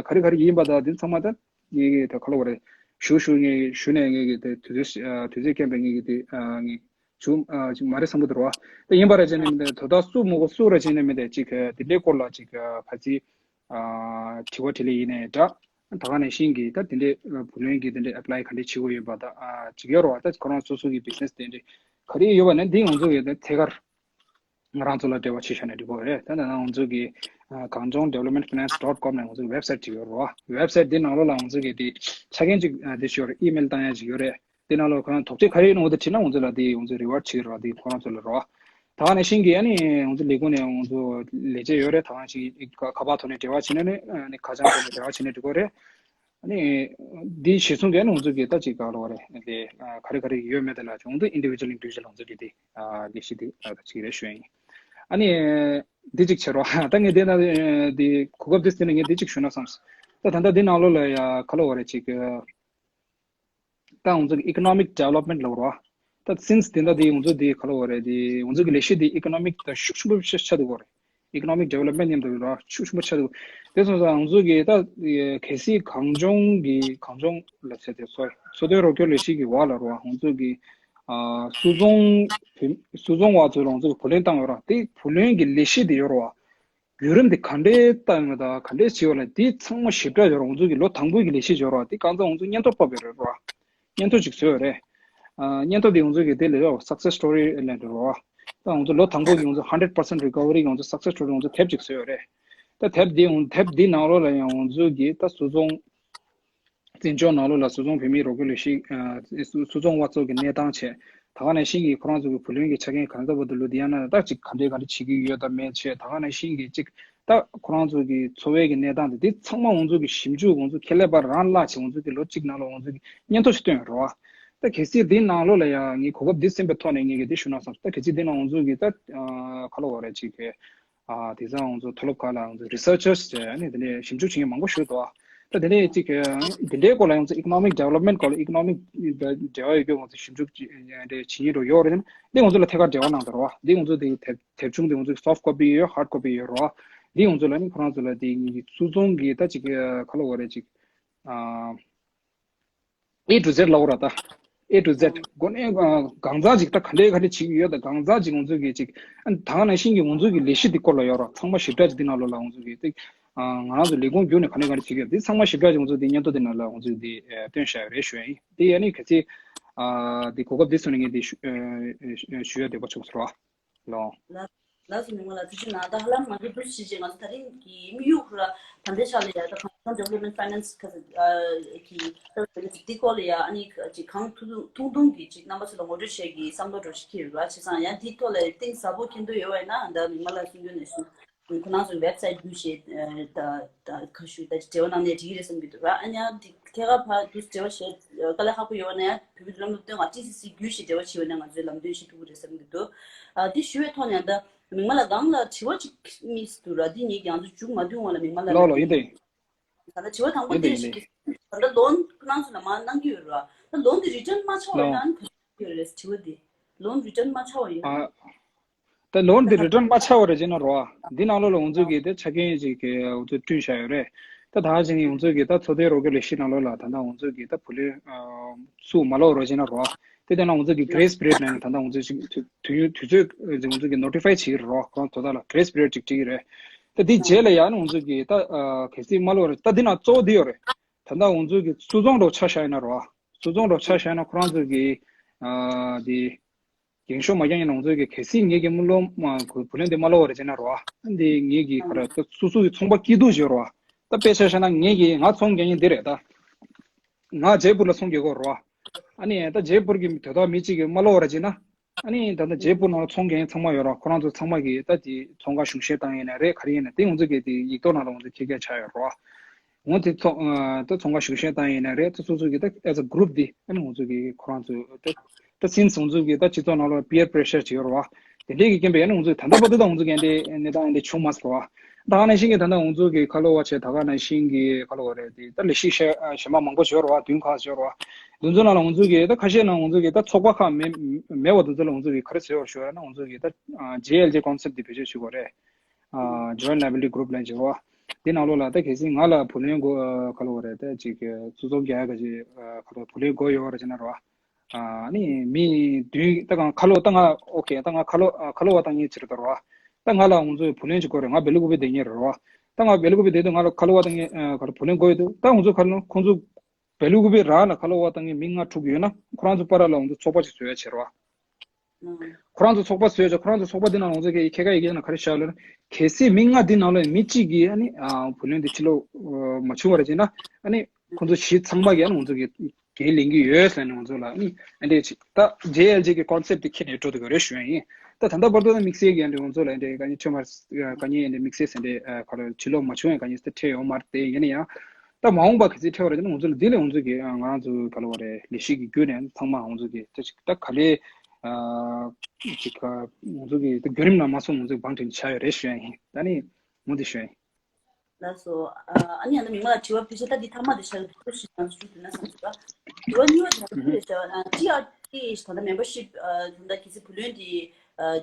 ག་རེ་ག་རེ་ཡིན་པ་ད་འདི་ཚང་མ་ད་ངེད་ཀྱི་ད་ག་ལ་བ་རེད། ཞུ་ཞུ་ངེད་ཞུ་ནས་ངེད་ཀྱི་ད་དུས་ཚོད་དུས་ཚོད་རྐྱེན་པས་ངེད་ཀྱི་དེ་ངེད་ཞུ་ཅིག་མ་རེད་བསམ་གྱི་འདུག་ར། ད་ཡིན་པ་ར་བྱས་ནས་མི་འདུག་ད་ལྟ་སུ་མོ་གོ་སུ་ར་བྱས་ནས་མི་འདུག་ཅིག་དེ་འདྲའི་སྐོར་ལ་ཅིག་ག་ཚི་དྲི་བ་དྲིས་ལན་ཡིན་ནའི་འདྲ། ད་ག་ནང་བཞིན་གྱི་ད་དེ་འདྲའི་བུ་ལོན་གྱི་དེ་འདྲའི་apply་ག་འདྲས་བྱེད་དགོས་ཡོད་པ་ད་ཅིག་ཡོད་ར་བ། ད་ཁོ་རང་སོ་སོ་གི་business་དེ་འདྲའི་ག་རེ་ཡོད་པ་ནི་འདི་ང་ཚོ་གི་ད་ཐད་ཀར་ང་རང་ཚོ་ལ་འབྲེལ་བ་བྱེད་ཤག་ནས་འགྲིག་གོ་རེད། ད་ནང་ང་ཚོ་གི་གངས་ལྗོངས་development finance dot com་ནས་ང་ཚོ་གི་website་ཅིག་ཡོད་རེད་བ། website་འདི་ནང་ལོགས་ལ་ང་ཚོ་གི་དེ་ཆ་རྐྱེན་ཅིག་འདི་ཞུ་ཡོད་རེད། email་བཏང་ཡ་ཅིག་ཡོད་རེད། དེ་ནང་ལོགས་ཁོ་རང་དོགས་གཅོད་ག་རེ་ཡོད་ན་འོ་དེ་དྲིས་ན་ང་ཚོ་ལ་དེ་ང་ཚོ་revert་བྱེད་ཀྱི་རེད་བ། དེ་ཁོ་རང་ཚོ་ལ་རེད་བ། ད་ག་ནང་བཞིན་གི་ཨ་ནི་ང་ཚོ་ལས་ཁུངས་ནས་ང་ཚོ་ལས་བྱེད་ཡོད་རེད། ད་ག་ནང་བཞིན་གི་ཁ་པར་ཐོག་ནས་འབྲེལ་བ་བྱེད་ན་ནི་ཨ་ནི་ཁ་བྱང་ཐོག་ནས་འབྲེལ་བ་བྱེད་ན་འགྲིག་གོ་རེད། ཨ་ནི་འདི་གཞི་བཟུང་གི་ཨ་ནི་ང་ཚོ་གི་ད་ཅིག་ག་ལ་བ་རེད་དེ་ག་རེ་ག་རེ་ཡོད་མེད་དེ་ལ་ང་ཚོ་individual་individual་ང་ཚོ་གི་དེ་ལས་གཞི་དེ་ཅིག་རེད་ཞུ་ཡ་ཡིན། ཨ་ནི་འདི་ཅིག་བྱེད་རོགས། ད་ངས་འདི་ན་འདི་གོ་སྐབས་འདི་ཟིན་ན་ངས་འདི་ཅིག་ཞུ་ན་བསམས། ད་ད་ལྟ་འདི་ནང་ལོགས་ལ་ཡ་ག་ལ་བ་རེད་ཅིག་ད་ང་ཚོ་གི་economic development་ལབ་རོ། ད་since་དེ་འདྲ་དེ་ང་ཚོ་དེ་ག་ལ་བ་རེད་དེ་ང་ཚོ་གི་ལས་གཞི་དེ་economic་དང་ཤུགས་ཆེན་པོ་ཆགས་འདུག་གོ་རེད། economic development་མཉམ་དུ་རོ་ཤུགས་ཆེན་པོ་ཆགས་འདུག་དེ་སོང་ཙང་ང་ཚོ་གི་ད་གལ་སྲིད་གངས་ལྗོངས་གི་གངས་ལྗོངས་ལ་བྱས་ཏེ་མཚོ་མཚོ་སྟོན་རོགས་སྐྱོར་ལས་གཞི་གི་འོག་ལ་རོ་ང་ཚོ་གི་ཨ་སུ་ཚོང་སུ་ཚོང་བ་ཚོ་ལ་ང་ཚོ་གི་བུ་ལོན་བཏང་ཡོད་ར། དེ་བུ་ལོན་གི་ལས་གཞི་དེ་ཡོད་རོ། བརྒྱུད་རིམ་དེ་ག་འདྲས་བཏང་ཡོད་དང་ག་འདྲས་བྱས་ཡོད་ལ་དེ་ཚང་མ་ཞིབ་ཕྲ་ཡོད་ར། ང་ཚོ་གི་ལོ་དང་པོའི་གི་ལས་གཞི་ཡོད་ར། དེ་གང་ཚང་ང་ཚོ་སྙན་ཐོ་ཕབ་ཡོད་རེད་ར། སྙན་ཐོ་ཅིག་བཟོས་ཡོད་རེད། ཨ་སྙན་ཐོ་དེ་ང་ཚོ་གི་དེ་ལས་ཡོད་success story་ལབ་འདུག་ར། ད་ང་ཚོ་ལོ་དང་པོ་གི་ང་ཚོ་hundred percent recovery་གི་ང་ཚོ་success story་ང་ཚོ་དེབ་ཅིག་བཟོས་ཡོད་རེད། ད་དེབ་དེ་དེབ་དེ་ནང་ལོགས་ལ་ཡང་ང་ཚོ་གི་ད་སུ་ཚོང་བཙན་བྱོལ་ནང་ལོགས་ལ་སུ་ཚོང་བོད་མིའི་རོགས་སྐྱོར་ལས་གཞི་ཨ་སུ་སུ་ཚོང་བ་ཚོ་གི་གནས་སྟངས་བྱས། ད་ག་ནང་བཞིན་གྱི་ཁོ་རང་ཚོ་གི་བུ་ལོན་གྱི་ཆ་རྐྱེན་གང་འདྲ་བ་འདུག་ལོ་དེ་ཡང་ན་ད་ཅིག་ག་འདྲས་ག་འདྲས་བྱེད་ཀྱི་ཡོད་དམ་མེད་བྱས། ད་ག་ནང་བཞིན་གྱི་ཅིག་ད་ཁོ་རང་ཚོ་གི་འཚོ་བའི་གི་གནས་སྟངས་དེ་དེ་ཚང་མ་ང་ཚོ་གི་ཞིབ་འཇུག་ང་ཚོ་ཁེ་ལས་པ་རང་བརླག་བྱས་ང་ཚོ་གི་ལོ་གཅིག་ནང་ལ་ང་ཚོ་གི་སྙན་ཐོ་ཞིག་བཏོན་ཡོད་རེད་བ། ད་གལ་སྲིད་དེའི་ནང་ལོགས་ལ་ཡང་ངས་གོ་སྐབས་འདི་ཟིན་པའི་ཐོག་ནས་ངས་གི་འདི་ཞུ་ན་བསམ། ད་གལ་སྲིད་དེ་ནང་ང་ཚོ་གི་ད་ཨ་ག་ལ་བ་རེད་ཅིག་གི་ཨ་དེང་སང་ང་ཚོ་མཐོ་སློབ་ཁག་ལ་ང་ཚོ་researchers་ཟེར་ནས་དེ་ནས་ཞིབ་འཇུག་བྱེད་མཁན་མང་པོ་ཞིག་འདུག་ད་དེ་ནས་ཅིག་དེ་འདྲའི་སྐོར་ལ་ང་ཚོ་economic development་སྐོར་ལ་economic་འབྲེལ་བ་ཡོད་རྒྱུ་ང་ཚོ་ཞིབ་འཇུག་འདྲ་བྱེད་ཀྱི་འདྲ་ཡོད་རེད། འདི་ང་ཚོ་ལ་ཐད་ཀར་འབྲེལ་བ་གནང་དང་རོགས། འདི་ང་ཚོ་དེ་དེབ་དེབ་ཆུང་དེ་ང་ཚོ་soft copy་ཡོད། hard copy་ཡོད་རོགས། འདི་ང་ཚོ་ལ་ནི་ཁོ་རང་ཚོ་ལ་དེ་ངེད་ཀྱི་སུ་ཚོང་གི་ད་ཅིག་ག་ལ་བ་རེད་ཅིག་ཨ། A to Z་ལབ་ར་ད། A to Z་སྒོ་ནས་གང་ཟག་ཅིག་ད་ག་འདྲའི་ག་འདྲ་བྱེད་ཀྱི་ཡོད་ད། གང་ཟག་ཅིག་ང་ཚོ་གི་ཅིག་ཨ་ད་ག་ནང་བཞིན་གྱི་ང་ཚོ་གི་ལས་གཞི་འདི་སྐོར་ལ་ཡོད་ར། ཚང་མ་ཞིབ་ཕྲ་ཅིག་འདི་ནང་ལོགས་ལ་ང་ཚོ་གི་ཅིག་ཨ་ང་རང་ཚོ་ལས་ཁུངས་བརྒྱུད་ནས་ག་འདྲ་ག་འདྲ་བྱེད་ཀྱི་ཡོད་འདི་ཚང་མ་ཞིབ་ཕྲ་ཅིག་ང་ཚོ་འདི་སྙན་ཐོ་འདི་ནང་ལ་ང་ཚོ་འདི་ཨ་བཏོན་བཞག་ཡོད་རེད་ཞུ་ཡ་ཡིན། འདི་ཡ་ནི་ག་ཚིག་ཨ་འདི་གོ་སྐབས་འདི་སོང་ནས་ངས་འདི་ཞུ་ཨ་ཞུ་ཡ་འདོད་པ་བྱུང་སོང་ར། ལོ། ལགས་སོ་མི་མང་ལགས་ཐུགས་རྗེ་གནང་། ད་ཧ་ལམ་ང་ཚོ་འདུག་ཕྱི་རྗེས་ང་ཚོ་ད་རིང་གི་དམིགས་ཡུལ་ཁོ་ར་ད་ལྟའི་ཆ་ལ་ཡ་ད་གངས་ལྗོངས་development finance་ཁ་ས་གི་ད་ལྟ་འདི་སྐོར་ལ་ཡ་ཨ་ནི་ཅིག་གང་ཐུང་ཐུང་ཐུང་གི་ཅིག་རྣམ་པ་ཚོ་ལ་ངོ་སྤྲོད་བྱེད་ཀྱི་བསམ་བློ་འགྲོ་ཞིག་འཁྱེར་ཡོད་ར། བྱས་ཙང་ཡ་འདིའི་ཐོག་ལ་གཏིང་ཟབ་པོ་མཁྱེན་འདོད་ཡོད་པ་ཡིན་ན་ད་མི་མང་ལགས་གསུང་རྒྱུ་ནས་གསུང་ཁོ་རང་ཚོའི་website་བརྒྱུད་བྱས་ད་ད་ཁ་ཤུ་ད་ཅིག་འབྲེལ་བ་གནང་ནས་འགྲིག་གི་རེད་བསམ་གྱི་འདུག་ར། ཨ་ནི་ཡ་འདི་ཐད་ཀར་ཕར་འདུག་འབྲེལ་བ་བྱས་དཀའ་ལས་ཁག་པོ་ཡོད་པ་ན་ཡ་བོད་མི་ལམ་ལུགས་སྟོན་ཁང་ཊི་སི་སི་བརྒྱུད་བྱས་འབྲེལ་བ་བྱས་པ་ན་ང་ཚོའི་ལམ་སྟོན་བྱེད་ཐུབ་ཀྱི་རེད་བསམ་གྱི་འདུག་ཨ་འདི་ཞུ་བའི་ཐོག་ནས་ད། མི་མང་ལ་གང་ལ་དྲི་བ་ཅིག་རྨིས་འདུག་ར། འདི་ངས་ཀྱང་ཚོ་མཇུག་མ་བསྡུས་སྔོན་ལ་མི་མང་ལ་ལོ་ལོ་ཡིན་ཏེ། ད་ལྟ་དྲི་བ་དང་པོ་ཡིན་ཏེ་དེ་ཡིན་ཞིག་ཏེ། གིས་ད་ལྟ་ལོན་ཁོ་རང་ཚོ་ལ་མར་གནང་གི་ཡོད་ར། ད་ལོན་དེ་return་མ་ཆགས་པ་ལོ། ཡིན་ན་ག་རེ་ཡོད་རེད་དྲི་བ་དེ། ལོན་return་མ་ཆགས་པ་ཡིན་ན། ཨ། ད་ལོན་དེ་return་མ་ཆགས་པ་རེད་ཅེ་ན་རོ། འདི་ནང་ལོགས་ལ་ང་ཚོ་གིས་ད་ཆ་རྐྱེན་ཅིག་གི་ང་ཚོ་བསྐྲུན་བཞག་ཡོད་རེད། ད་ད་ཅིག་ང་ཚོ་གིས་ད་ཚོགས་སྡེ་རོགས་སྐྱོར་ལས་གཞི་ནང་ལོགས་ལ་ད་ལྟ་ང་ཚོ་གིས་ད་བུ་ལོན་ཚུར་མ་ལོག་རོགས་ཅེ་ན་རོ། དེ་དེ་ན་ང་ཚོ་གི་grace period་ནང་ད་ལྟ་ང་ཚོ་ཅིག་དུས་དུས་ཡུན་དུས་ཚོད་ང་ཚོ་གི་notify་བྱེད་ཀྱི་རེད་རོ། ཁོང་དོ་ད་ལ་grace period་ཅིག་བྲིས་ཀྱི་རེད། ད་དེ་རྗེས་ལ་ཡང་ང་ཚོ་གི་ད་གལ་སྲིད་མ་ལོག་རེད་ད་འདི་ན་གཙོ་བོ་འདི་ཡོད་རེད། ད་ལྟ་ང་ཚོ་གི་སུ་ཚོང་རོགས་ཆ་བཞག་ཡིན་ན་རོ། སུ་ཚོང་རོགས་ཆ་བཞག་ཡིན་ན་ཁོ་རང་ཚོ་གི་འདི་རྒན་ཤོས་མ་རྒྱག་ཡིན་ན་ང་ཚོ་གི་གལ་སྲིད་ངེད་ཀྱི་མི་ལོ་བུ་ལོན་འདི་མ་ལོག་རེད་ཅེ་ན་རོ། འདི་ངེད་ཀྱི་ག་རེ་ད་སུ་སུ་གི་ཚོང་པ་སྐྱིད་སྡུག་བྱེད་རོ། ད་དཔེ་ཆ་བཞག་ན་ངེད་ཀྱི་ང་ཚོང་རྒྱག་ཡིན་འདི་རེད་ད། ང་ཇེ་པུར་ལ་ཚོང་རྒྱག་གི་རོ། ཨ་ནི་ད་ཇེ་པུར་གྱི་དོ་བདག་མི་གཅིག་གིས་མ་ལོག་ར་བྱས་ན། ཨ་ནི་ད་ལྟ་ཇེ་པུར་ནང་ལ་ཚོང་རྒྱག་མཁན་ཚང་མ་ཡོད་ར། ཁོ་རང་ཚོ་ཚང་མ་གིས་ད་དེ་ཚོང་ཁང་གཞུང་བཞེས་བཏང་ཡིན་ན་རེད་ག་རེ་ཡིན་ན་དེ་ང་ཚོ་གིས་དེ་ཡིག་ཐོག་ནང་ལ་ང་ཚོ་འཁྱེར་མཁན་ཆགས་ཡོད་ར། འོ་དེ་ཚོ་ད་ཚོང་ཁང་གཞུང་བཞེས་བཏང་ཡིན་ན་རེད། ད་སོ་སོ་གིས་ད་as a group་དེ་ཨ་ནི་ང་ཚོ་གིས་ཁོ་རང་ཚོ་ད་ད་since་ང་ཚོ་གིས་ད་སྤྱི་ཚོགས་ནང་ལ་peer pressure་བྱེད་ཡོད་ར། དེ་འདྲས་ཀྱི་རྐྱེན་པས་ཡང་ང་ཚོས་ད་ལྟ་བར་དུ་ད་ང་ཚོ་གི་འདི་གནས་སྟངས་འདི་བྱུང་མ་སོང་བ། ད་ག་ནང་བཞིན་གྱི་ད་ལྟ་ང་ཚོ་གི་ཁ་ལོ་བ་བྱས་ད་ག་ནང་བཞིན་གྱི་ཁ་ལོ་བ་རེད་དེ་ད་ལས་གཞི་གཞན་གཞན་པ་མང་པོ་ཡོད་རེད་བ། བདུན་ཁག་ཡོད་རེད་བ། འདི་ཚོ་ནང་ལ་ང་ཚོ་གི་ད་ཁ་ཤས་ནང་ང་ཚོ་གི་ད་ཚོགས་པ་ཁག་མེད་མེད་བ་འདི་ཚོ་ལ་ང་ཚོ་གི་ག་རེ་ཟེར་བ་ཞུ་བ་ན་ང་ཚོ་གི་ད་ཇེ་ཨེལ་ཇེ་concept་འདི་བེད་སྤྱོད་བྱེད་དགོས་རེད། ཨ་Joint Liability Group ལབ་བྱས་རོ། དེ་ནང་ལོགས་ལ་ད་གལ་སྲིད་ང་ལ་བུ་ལོན་དགོས་ཨ་ག་ལབ་དགོས་རེད། ད་ཅིག་གི་བཙུགས་རྩོམ་རྒྱག་ཡ་ག་ཅིག་ཨ་ག་ལབ་བུ་ལོན་དགོས་ཡོད་རེད་ཟེར་ན་རོ། ཨ་ནི་མི་བདུན་ད་གང་ཁ་ལོ་ད་ང་ཨོ་ཁེ་ད་ང་ཁ་ལོ་ཨ་ཁ་ལོ་བ་བཏང་མཁན་ཅིག་རེད་ད་རོ། ད་ང་ལ་ང་ཚོས་བུ་ལོན་ཅིག་དགོས་རེད། ང་སྦེལ་ཀོབ་བསྡད་མཁན་རེད་རོ། ད་ང་སྦེལ་ཀོབ་བསྡད་དུས་ང་ལ་ཁ་ལོ་བ་བཏང་མཁན་ཨ་ག་ལབ་བུ་ལོན་དགོས་ཡོད་དུས་ད་ང་ཚོ་ཁ་ལོ་ཁོང་ཚོ་སྦེལ་ཀོབ་རང་ལ་ཁ་ལོ་བ་བཏང་མཁན་མི་ལྔ་དྲུག་ཡོད་ན་ཁོ་རང་ཚོ་བར་ལ་ང་ཚོ་ཚོགས་པ་ཅིག་བཟོ་ཡ་བྱེད་རོ། ཁོ་རང་ཚོ་ཚོགས་པ་བཟོས་ཀྱང་ཁོ་རང་ཚོ་ཚོགས་པ་འདི་ནང་ལ་ང་ཚོ་གི་ཁྱད་ཁ་ཡི་གེ་ན་ག་རེ་བཞག་ལ་གལ་སྲིད་མི་ལྔ་འདི་ནང་ལ་མི་གཅིག་གིས་ཨ་ནི་ཨ་བུ་ལོན་འདི་ཕྱིར་སློག་ཨ་མ་བྱུང་བ་རེད་ཅེ་ན་ཨ་ནི་ཁོ་ཚོ་གཞི་ཚང་མ་གིས་ཨ་ནི་ང་ཚོ་གི་འགན་ལེན་གྱི་ཡོད་ཟེར་ནས་ང་ཚོ་ལ་ཨ་ནི་ཨ་འདྲས་ཅིག་ད་ཇེ་ཨེལ་ཇེ་གི་ཀོན་སེབ་འདི་ཁྱེར་ནས་འགྲོ་འདུག་ག་རེ་ཞུ་ཡ་ཡིན། ད་ད་ལྟ་བར་དུ་ན་དམིགས་བསལ་གྱི་ཨ་འདྲས་ང་ཚོ་ལ་ཨ་འདྲས་ག་ནི་ཆོས་མ་ག་ནི་ཨ་འདྲས་དམིགས་བསལ་ཟེར་འདྲས་ཨ་ག་ལ་ཕྱིར་སློག་མ་བྱུང་ཡ་ག་ནི་ད་ཁྲལ་ཡོང་མ་རེད་དེ་ཡིན་ན་ཡང་། ད་མ་འོངས་པ་གལ་སྲིད་ཁྲལ་བ་རེད་ན་ང་ཚོ་ལ་འདི་ལས་ང་ཚོ་གི་ང་རང་ཚོ་ག་ལ་བ་རེད་ལས་གཞི་གི་བརྒྱུད་ནས་ཚང་མ་ང་ཚོ་གི་ད་ཅིག་ད་ག་ལས་ཅིག་ང་ཚོ་གི་ད་བརྒྱུད་རིམ་ནང་མ་སོང་ང་ཚོ་གི་བང་དྲན་ཆགས་ཡོད་རེད་ཞུ་ཡ་ཡིན། ད་ནི་མུ་མཐུད་ཞུ་ཡ་ཡིན། ལགས་སོ། ཨ་ནི་ཡང་ན་མི་མང་ལ་དྲི་བ་ཕལ་ཆེར་ད་འདི་ཐ་མ་དེ་ཤར་དུ་ཞུ་དང་ཞུ་དུ་ན་བསམ་ཞུ་བ། དྲི་བ་གཉིས་པ་དེ་ང་ཚོ་ལས་བྱ་བ་ཊི་ཨར་ཊི་ཨེ་ད་ལྟ་མེམ་བར་ཤིབ་ད་ལྟ་གལ་སྲིད་བུ་ལོན་དེ་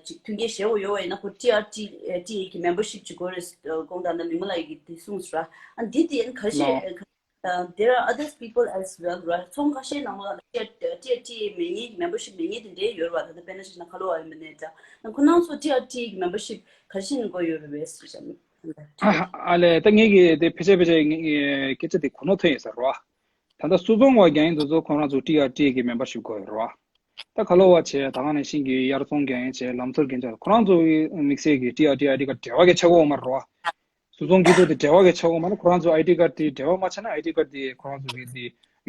ཅིག་མཐུན་རྐྱེན་བཞེས་འོ་ཡོད་བ་ཡིན་ན་ཁོ་ཊི་ཨར་ཊི་ཨེ་གི་མེམ་བར་ཤིབ་ཅིག་དགོས་རེད་དགོངས་དག་ན་མི་མང་ལ་ཡི་གི་དེ་གསུངས་སོ། ཨ་འདི་དེ་ག་རེ་བྱས། Uh, there are other people as well, right? ཚོང་ཁ་ཤས་ནང་ལ་ཊི་ཨར་ཊི་ཨེ་མེད་མཁན་མེམ་བར་ཤིབ་མེད་མཁན་དེ་འདྲའི་ཡོད་རེད་བ། ད་ལྟ་དཔེར་ན་ཞིག་ན་ཁ་ལོ་བ་ཡིན་པ་ནས་འདྲ་ན་ཁོ་རང་ཚོ་ཊི་ཨར་ཊི་ཨེ་གི་མེམ་བར་ཤིབ་ག་རེ་བྱས་ནས་དགོས་ཡོད་རེད་བས་ཟེར་བྱ། ཨ་ལས་ད་ངས་ཀྱི་དེ་ཕལ་ཆེར་ཕལ་ཆེར་ངས་ཀྱི་སྐད་ཆ་དེ་གོ་ནོར་ཐོན་ཡོད་ས་རེད་བ། ད་ལྟ་བཙུགས་རྩོམ་པ་རྒྱག་མཁན་དེ་ཚོ་ཁོ་རང་ཚོ་ཊི་ཨར་ཊི་ཨེ་གི་མེམ་བར་ཤིབ་དགོས་ཡོད་རེད་བ། ད་ཁ་ལོ་བ་བྱས་ད་ག་ནང་བཞིན་གྱི་དབྱར་ཚོང་རྒྱག་མཁན་བྱས་ལམ་སྟོན་རྒྱག་མཁན་བྱས་ཁོ་རང་ཚོ་གི་དམིགས་བསལ་གྱི་ཊི་ཨར་ཊི་ཨེ་ཨའི་ཌི་ཀར་འབྲེལ་བ་གི་ཆགས་ཡོད་མ་རེད་བ། བཟོ་ཚོང་སྐྱིད་སྡུག་དེ་འབྲེལ་བ་གི་ཆགས་ཡོད་མ་རེད། ཁོ་རང་ཚོ་ཨའི་ཌི་ཀར་དེ་འབྲེལ་བ་མ་ཆགས་ན་ཨའི་ཌི་ཀར་དེ་ཁོ་རང་ཚོ་གི་དེ་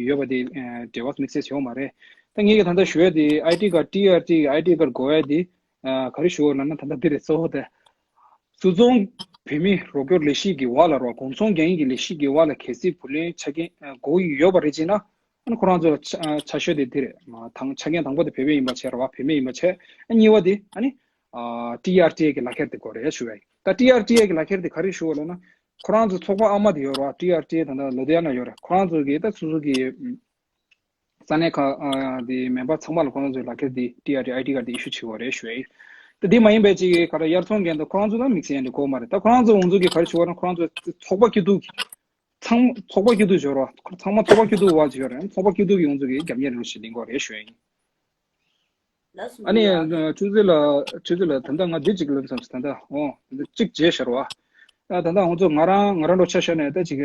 ཡོད་པ་དེ་འབྲེལ་བ་དམིགས་བསལ་ཡོད་མ་རེད། ད་ངས་ཀྱི་ད་ལྟ་ཞུ་ཡ་དེ་ཨའི་ཌི་ཀར་ཊི་ཨར་ཊི་ཨའི་ཌི་ཀར་དགོས་ཡ་དེ་ག་རེ་ཞུ་བ་ལབ་ན་ད་ལྟ་འདི་རེད། གཙོ་བོ་དེ་བཟོ་ཚོང་བོད་མི་རོགས་སྐྱོར་ལས་གཞི་གི་བར་ལ་རོགས་གོང་ཚོང་རྒྱག་ཡིན་གྱི་ལས་གཞི་གི་བར་ལ་གལ་སྲིད་བུ་ལོན་ཆ་རྐྱེན་དགོས་ཀྱི་ཡོད་པ་རེད་ཅེ་ན་ཨ་ནི་ཁོ་རང་ཚོ་ལ་ཆ་ཆ་ཤོས་དེ་འདི་རེད། མ་དང་ཆ་རྐྱེན་དང་པོ་དེ་བོད་པ་ཡིན་པ་བྱས་རོགས་བོད་མི་ཡིན་པ་བྱས། ཨ་གཉིས་པ་དེ་ཨ་ནི། ཊི་ཨར་ཊི་ཨེ་གི་ལག་ཁྱེར་དེ་དགོས་རེད་ཞུ་བ་ཡིན། ད་ཊི་ཨར་ཊི་ཨེ་གི་ལག་ཁྱེར་དེ་ག་རེ་ཞུ་བ་ལབ་ན། ཁོ་རང་ཚོ་ཚོགས་པ་ཨ་མ་དེ་ཡོད་རེད་བ། ཊི་ཨར་ཊི་ཨེ་ད་ལྟ་ལུ་དྷི་ཡ་ན་ཡོད་རེད། ཁོ་རང་ཚོ་གི་ད་སོ་སོ་གི་ས་གནས་ཁག་དེ་མེམ་བར་ཚང་མ་ལ་ཁོ་རང་ཚོའི་ལག་ཁྱེར་དེ་ཊི་ཨར་ཊི་ཨའི་ཌི་ཀར་དེ་ཨི་ཤུ་བྱེད་དགོས་རེད་ཞུ་བ་ཡིན། ད་དེ་མ་ཡིན་པའི་ཅིག་ག་རེ་དབྱར་ཚོང་རྒྱག་མཁན་དང་ཁོ་རང་ཚོ་ད་དམིགས་བསལ་ཡང་དེ་དགོས་མ་རེད། ད་ཁོ་རང་ཚོ་ང་ཚོ་གི་ག་རེ་ཞུ་བ་ན་ཁོ་རང་ཚོ་ཚོགས་པ་སྐྱིད་སྡུག་གི་ཚང་མ་ཚོགས་པ་སྐྱིད་སྡུག་ཡོད་རེད་བ། ཚང་མ་ཚོགས་པ་སྐྱིད་སྡུག་བ་ཅིག་ཡོད་རེད། ཚོགས་པ་སྐྱིད་སྡུག་གི་ང་ཚོ་གི་རྒྱབ་གཉེར་རང་ཞིག་ལེན་དགོས་རེད་ཞུ་བ་ཡིན། ལགས་སོ། ཨ་ནི་ཡ། ཆུ་ཚོད་ལ་ཆུ་ཚོད་ལ་ད་ལྟ་ང་འདི་གཅིག་ལབ་བསམ་སོང་། ད་ལྟ་འོ་ད་ལྟ་གཅིག་བརྗེད་ཤར་བ། ད་ད་ལྟ་ང་ཚོ་ང་རང་ང་རང་འགྲོ་ཆ་བཞག་ནས་ད་ཅིག་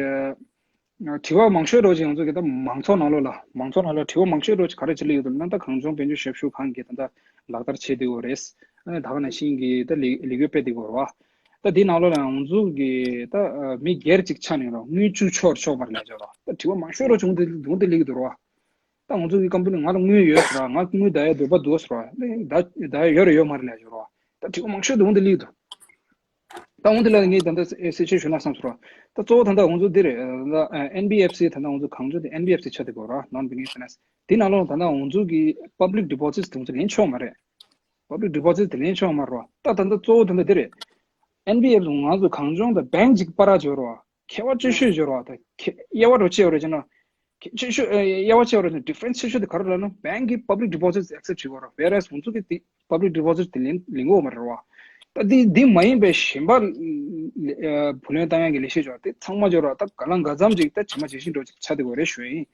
དྲི་བ་མང་ཤོས་འགྲོ་ཅིག་ང་ཚོ་གི་ད་མང་ཚོགས་ནང་ལོགས་ལ་མང་ཚོགས་ནང་ལོགས་དྲི་བ་མང་ཤོས་འགྲོ་ཅིག་ག་རེ་བྱེད་ལེ་ཡོད་དམ་ན། ད་གངས་ལྗོངས་དཔལ་འབྱོར་ཞབས་ཞུ་ཁང་གིས་ད་ལྟ་ལག་བསྟར་བྱེད་བསྡད་ཡོད་རེད། ཨ་ནི་ད་ག་ནང་བཞིན་གྱི་ད་ལས་ལས་འགུལ་སྤེལ་བསྡད་ཡོད་རེད་བ། ད་འདི་ནང་ལོགས་ལ་ང་ཚོ་གི་ད་མི་སྒེར་གཅིག་ཆ་ནས་རོ་དངུལ་བཅུག་ཆོག་ཆོག་པ་རེད་ལབ་ཡོད་རོ། ད་དྲི་བ་མང་ཤོས་རོ་བྱུང་དེ་བྱུང་དེ་ལེ་གི་འདུག་རོ། ད་ང་ཚོ་གི་ཀམ་པ་ནི་ང་ལ་དངུལ་ཡོད་ཟེར་བ། ང་དངུལ་ད་ཡ་འདོད་པ་འདུག་ཟེར་བ། ད་ད་ཡ་ཡོད་རེད་ཡོད་མ་རེད་ལབ་ཡོད་རོ། ད་དྲི་བ་མང་ཤོས་འདུག་འདི་ལེགས་འདུག་ད་འོང་འདི་ལ་ངས་ད་ལྟ་གསལ་བཤད་ཞུ་ན་བསམ་ཟེར་བ། ད་གཙོ་བོ་ད་ལྟ་ང་ཚོ་འདི་རེད། ད་ཨེན་བི་ཨེཕ་སི་ད་ལྟ་ང་ཚོ་གངས་ལྗོངས་དེ་ཨེན་བི་ཨེཕ་སི་ཆགས་བསྡད་ཡོད་རོ། Non Banking Finance། དེ་ནང་ལོགས་ད་ལྟ་ང་ཚོ་གི་པབ་ལིག་ཌི་པོ་ཟིཊ་དེ་ང་ཚོ་ལེན་ཆོག་མ་རེད། པབ་ལིག་ཌི་པོ་ཟིཊ་དེ་ལེན་ཆོག་མ་རེད་བ། ད་ད་ལྟ་གཙོ་བོ་ད་ལྟ་འདི་རེད། ཨེན་བི་ཨེཕ་སི་ང་ཚོ་གངས་ལྗོངས་དང་བེང་ཅིག་བར་ཆད་ཡོད་རོ། ཁྱད་པར་ཆེ་ཤོས་ཡོད་རོ། ད་ཁྱད་དབྱེ་བ་རོ་ཆེ་ཡོད་རོ་ཅེ་ན། ཁྱད་ཆེ་ཤོས་ཨ་དབྱེ་བ་ཆེ་བ་རེད་ན་ཌི་ཕ་རེན་སི་ཆེ་ཤོས་དེ་ག་རེ་ལབ་ན་བེང་གི་པབ་ལིག་ཌི་པོ་ཟིཊ་ཨེག་སེབ་བྱེད་ཀྱི་ཡོད་རེད། ཝེ་རེ་སི་ང་ཚོ་གི་དེ་པབ་ལིག་ཌི་པོ་ཟིཊ་དེ་ལེན་ལེན་གྱི་ཡོད་མ་རེད་བ། ད་དེ་དེ་མ་ཡིན་པའི་གཞན་པ་ཨ་བུ་ལོན་བཏང་ཡག་གི་ལས་བྱེད་ཅིག་ཡོད་རེད། དེ་ཚང་མ་ཅིག་ཡོད་རེད་བ། ད་ག་ལ་ག་ཙམ་ཅིག་ད་ཇི་མ་ཇི་བཞིན་འགྲོ་ཅིག་ཆགས་བསྡད་ཡོད་རེད་ཞུ་ཡ་ཡིན།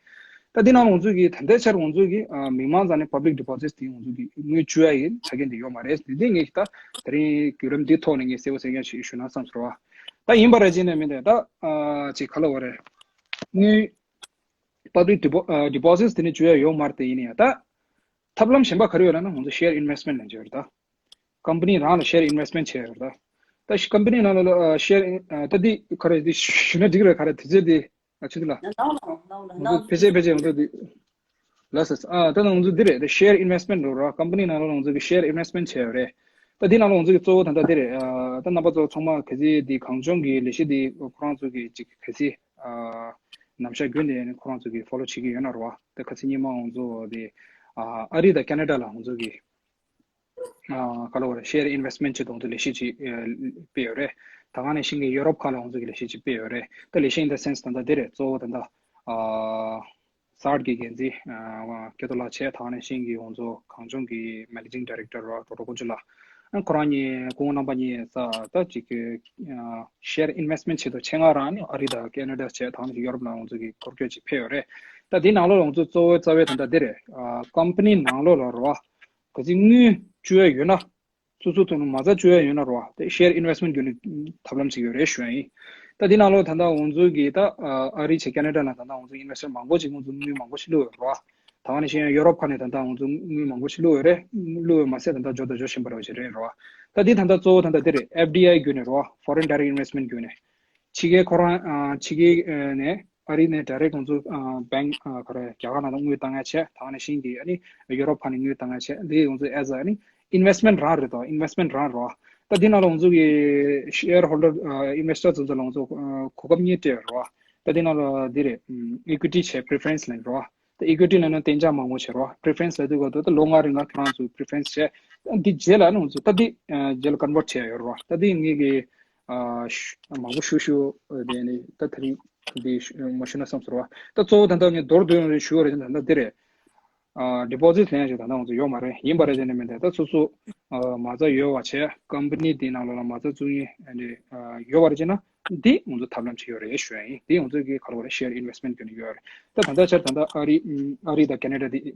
ད་དེ་ནང་ང་ཚོ་གི་ད་ལྟའི་ཆར་ང་ཚོ་གི་ཨ་མི་མང་རྩ་ནས་པབ་ལིག་ཌི་པོ་ཟིཊ་དེ་ང་ཚོ་གི་དངུལ་བཅུག་ཡག་གི་ཆ་རྐྱེན་དེ་ཡོད་མ་རེད། དེ་དེ་ངས་ད་དེ་རིང་བརྒྱུད་རིམ་འདི་ཐོག་ནས་ངས་གསལ་པོ་གསལ་རྐྱང་ཞིག་ཞུ་ན་བསམ་སོང་བ། ད་ཡིན་པ་རེད་ཅེ་ན་མིན་ཏེ་ད་ཨ་ཅིག་ག་ལབ་དགོས་རེད། དངུལ་པབ་ལིག་ཌི་པོ་ཨ་ཌི་པོ་ཟིཊ་དེ་ནི་བཅུག་ཡ་ཡོད་མ་རེད་དེ། ཡིན་ན་ཡང་ད་ཐབས་ལམ་གཞན་པ་ག་རེ་ཡོད་ལབ་ན་ང་ཚོ་ཤེར་ཨིན་ཝེ་སི་མེན་ཊི་ལབ་ཀྱི་ཡོད་རེད། ད་ཀམ་པ་ནི་རང་ལ་ཤེར་ཨིན་ཝེ་སི་མེན་ཊི་བྱས་ཡོད་རེད། ད་ད་ཀམ་པ་ནི་ནང་ལ་ཤེར་ད་འདི་ག་རེ་འདི་ཞུ་ན་འགྲིག་རེད། ག་རེ་དེ་ཚོ་འདི་ཨ་ཆུ་འདི་ལ་ང་ཚོ་ཕལ་ཆེར་ཕལ་ཆེར་ང་ཚོ་འདི་ལགས་སོ། ཨ་ད་ང་ཚོ་འདི་རེད། ད་ཤེར་ཨིན་ཝེ་སི་མེན་ཊི་རེད་ར། ཀམ་པ་ནི་ནང་ལ་ང་ཚོ་གི་ཤེར་ཨིན་ཝེ་སི་མེན་ཊི་བྱས་ཡོད་རེད། ད་འདི་ནང་ལ་ང་ཚོ་གི་གཙོ་བོ་ད་ལྟ་འདི་རེད། ཨ་ད་རྣམ་པ་ཚོ་ཚང་མ་གལ་སྲིད་འདི་གངས་ལྗོངས་ཀྱི་ལས་གཞི་འདི་ཁོ་རང་ཚོ་གི་ཅིག་གལ་སྲིད་ཨ་ནམ་ཞག་རྒྱུན་ནས་ཁོ་རང་ཚོ་གི་ཕོ་ལོ་བྱེད་ཀྱི་ཡོད་ན་རེད་བ། ད་ཁ་སང་ཉི་མ་ང་ཚོ་འདི་ཨ་ཨ་རི་དང་ཁེ་ན་ཌ་ལ་ང་ཚོ་གི་ཨ་ག་ལབ་དགོས་རེད། ཤེར་ཨིན་ཝེ་སི་མེན་ཊི་བྱེད་ཡག་ཏུ་ལས་གཞི་ཅིག་ཨ་སྤེལ་ཡོད་རེད། ད་ག་ནང་བཞིན་གྱི་ཡུ་རོབ་ཁག་ལ་ང་ཚོ་གི་ལས་གཞི་ཅིག་སྤེལ་ཡོད་རེད། ད་ལས་གཞི་in the sense ད་ལྟ་འདི་རེད། གཙོ་བོ་ད་ལྟ་ཨ་སཱརཊ་གི་འགན་འཛིན་ཨ་སྐལ་རྡོར་ལགས་བྱས། ད་ག་ནང་བཞིན་གྱི་ང་ཚོ་གངས་ལྗོངས་ཀྱི་མེ་ནེ་ཇིང་ཌི་རེག་ཊར་ར་ཌོག་ཊར་དཀོན་མཆོག་ལགས། ཨ་ཁོ་རང་གཉིས་སྐུ་ངོ་རྣམ་པ་གཉིས་ས་ད་ཅིག་གི་ཤེར་ཨིན་ཝེ་སི་མེན་ཊི་བྱེད་དུ་ཆེད་མངགས་རང་ནི་ཨ་རི་དང་ཁེ་ན་ཌ་བྱས་དང་ནི་ཡོ་རོབ་ནང་ང་ཚོ་གི་འཁོར་སྐྱོད་ཅིག་ཕེབས་ཡོད་རེད། ད་འདི་ནང་ལོགས་ང་ཚོ་གཙོ་བོ་རྩ་བའི་ད་ལྟ་འདི་རེད། ཨ་ཀམ་པ་ནི་ནང་ལོགས་ལ་རོ་ག་ཚོད་དངུལ་བཅུག་ཡ་ཡོད་ན། སོ་སོ་ཐོག་ནས་མ་རྩ་བཅུག་ཡ་ཡོད་ན་རོ། དེ་ཤེར་ཨིན་ཝེ་སི་མེན་ཊི་བརྒྱུད་ནས་ཐབས་ལམ་ཞིག་ཡོད་རེད་ཞུ་ཡ་ཡིན། ད་འདི་ནང་ལོགས་ད་ལྟ་ང་ཚོ་གི་ད་ཨ་རི་བྱས་ཁེ་ན་ཌ་ནང་ད་ལྟ་ང་ཚོ་ཨིན་ཝེ་སི་ཊར་མང་པོ་ཅིག་ང་ཚོ་དངུལ་མང་པོ་ཞིག་བླུགས་ཡོད་རོ། ད་ག་ནང་བཞིན་ཡོ་རོབ་ཁག་ནས་ད་ལྟ་ང་ཚོ་དངུལ་མང་པོ་ཞིག་བླུགས་ཡོད་རེད། བླུགས་ཡོད་མ་ཟད་ད་ལྟ་འབྱོར་དང་འབྱོར་བཞིན་པ་རེད་ཞེས་རེད་རོ། ད་འདི་ད་ལྟ་གཙོ་བོ་ད་ལྟ་འདི་རེད། ཨེཕ་ཌི་ཨའི་བརྒྱུད་ནས་རོ། Foreign Direct Investment བརྒྱུད་ནས། ཕྱི་རྒྱལ་ཁོ་རང་ཨ་ཕྱི་རྒྱལ་ཨ་ནས་ཨ་རི་ནས་ཌའི་རེག་ང་ཚོ་ཨ་བེང་ཨ་ག་རེ་རྒྱ་གར་ནང་ལ་དངུལ་བཏང་ཡ་བྱས། ད་ག་ནང་བཞིན་གྱི་ཨ་ནི་ཡོ་རོབ་ཁག་ནས་དངུལ་བཏང་ཡ་བྱས། འདི་ང་ཚོ་ཨེ་ཛ་ཨ་ནི་ཨིན་ཝེ་སི་མེན་ཊི་རང་རེད་དོ། ཨིན་ཝེ་སི་མེན་ཊི་རང་རོ། ད་འདི་ནང་ལ་ང་ཚོ་གི་ཤེར་ཧོལ་ཌར་ཨ་ཨིན་ཝེ་སི་ཊར་ཚོ་ཚོ་ལ་ང་ཚོ་ཨ་གོ་སྐབས་གཉིས་སྤྲད་རོ། ད་འདི་ནང་ལ་འདི་རེད། ཨི་ཀུའི་ཊི་བྱས་པི་རི་ཕེ་རེན་སི་ལེན་རོ། ད་ཨི་ཀུའི་ཊི་ལེན་ན་གཏན་འཇགས་མང་པོ་བྱས་རོ། པི་རི་ཕེ་རེན་སི་ལེན་དུས་སྐབས་དུ་ད་ལོ་ལྔ་རིང་ལ་ཁྱེད་རང་ཚོ་པི་རི་ཕེ་རེན་སི་བྱས། ད་འདི་རྗེས་ལ་ཨ་ནི་ང་ཚོ་ད་འདི་ཨ་རྗེས་ལ་ཀོན་ཝར་ཊི་བྱས་ཡོད་རོ། ད་འདི་ངེད་ཀྱི་ཨ་ཞུ་མང་པོ་ཞུ་ཞུ་དེ་ནི་ད་ད་རིང་འདི་ཞུ་མ་ཞུ་ན་བསམ་སོང་ར། ད་གཙོ་བོ་ད་ལྟ་ངས་མདོར་བསྡུས་ནས་ཞུ་བ་རེད། ད་ལྟ་འདི་རེད། ཨ་ཌི་པོ་ཟིཊ་ལེན་ཡ་ཞིག་ད་ལྟ་ང་ཚོ་ཡོད་མ་རེད། ཡིན་པ་རེད་ཟེར་ནས་མིན། ད་ད་སོ་སོ་ཨ་མ་རྩ་ཡོད་པ་བྱས། ཀམ་པ་ནི་འདི་ནང་ལོགས་ལ་མ་རྩ་བཙུགས་མཁན་ཨ་ནི་ཨ་ཡོད་པ་རེད་བྱས་ན། འདི་ང་ཚོ་ཐབས་ལམ་ཞིག་ཡོད་རེད་ཞུ་ཡ་ཡིན། འདི་ང་ཚོ་གི་ག་རེ་ལབ་དགོས་རེད། ཤེར་ཨིན་ཝེ་སི་མེན་ཊི་བརྒྱུད་ནས་ཡོད་རེད། ད་ད་ལྟ་ཆར་ད་ལྟ་ཨ་རི་ཨ་རི་དང་ཁེ་ན་ཌ་འདི།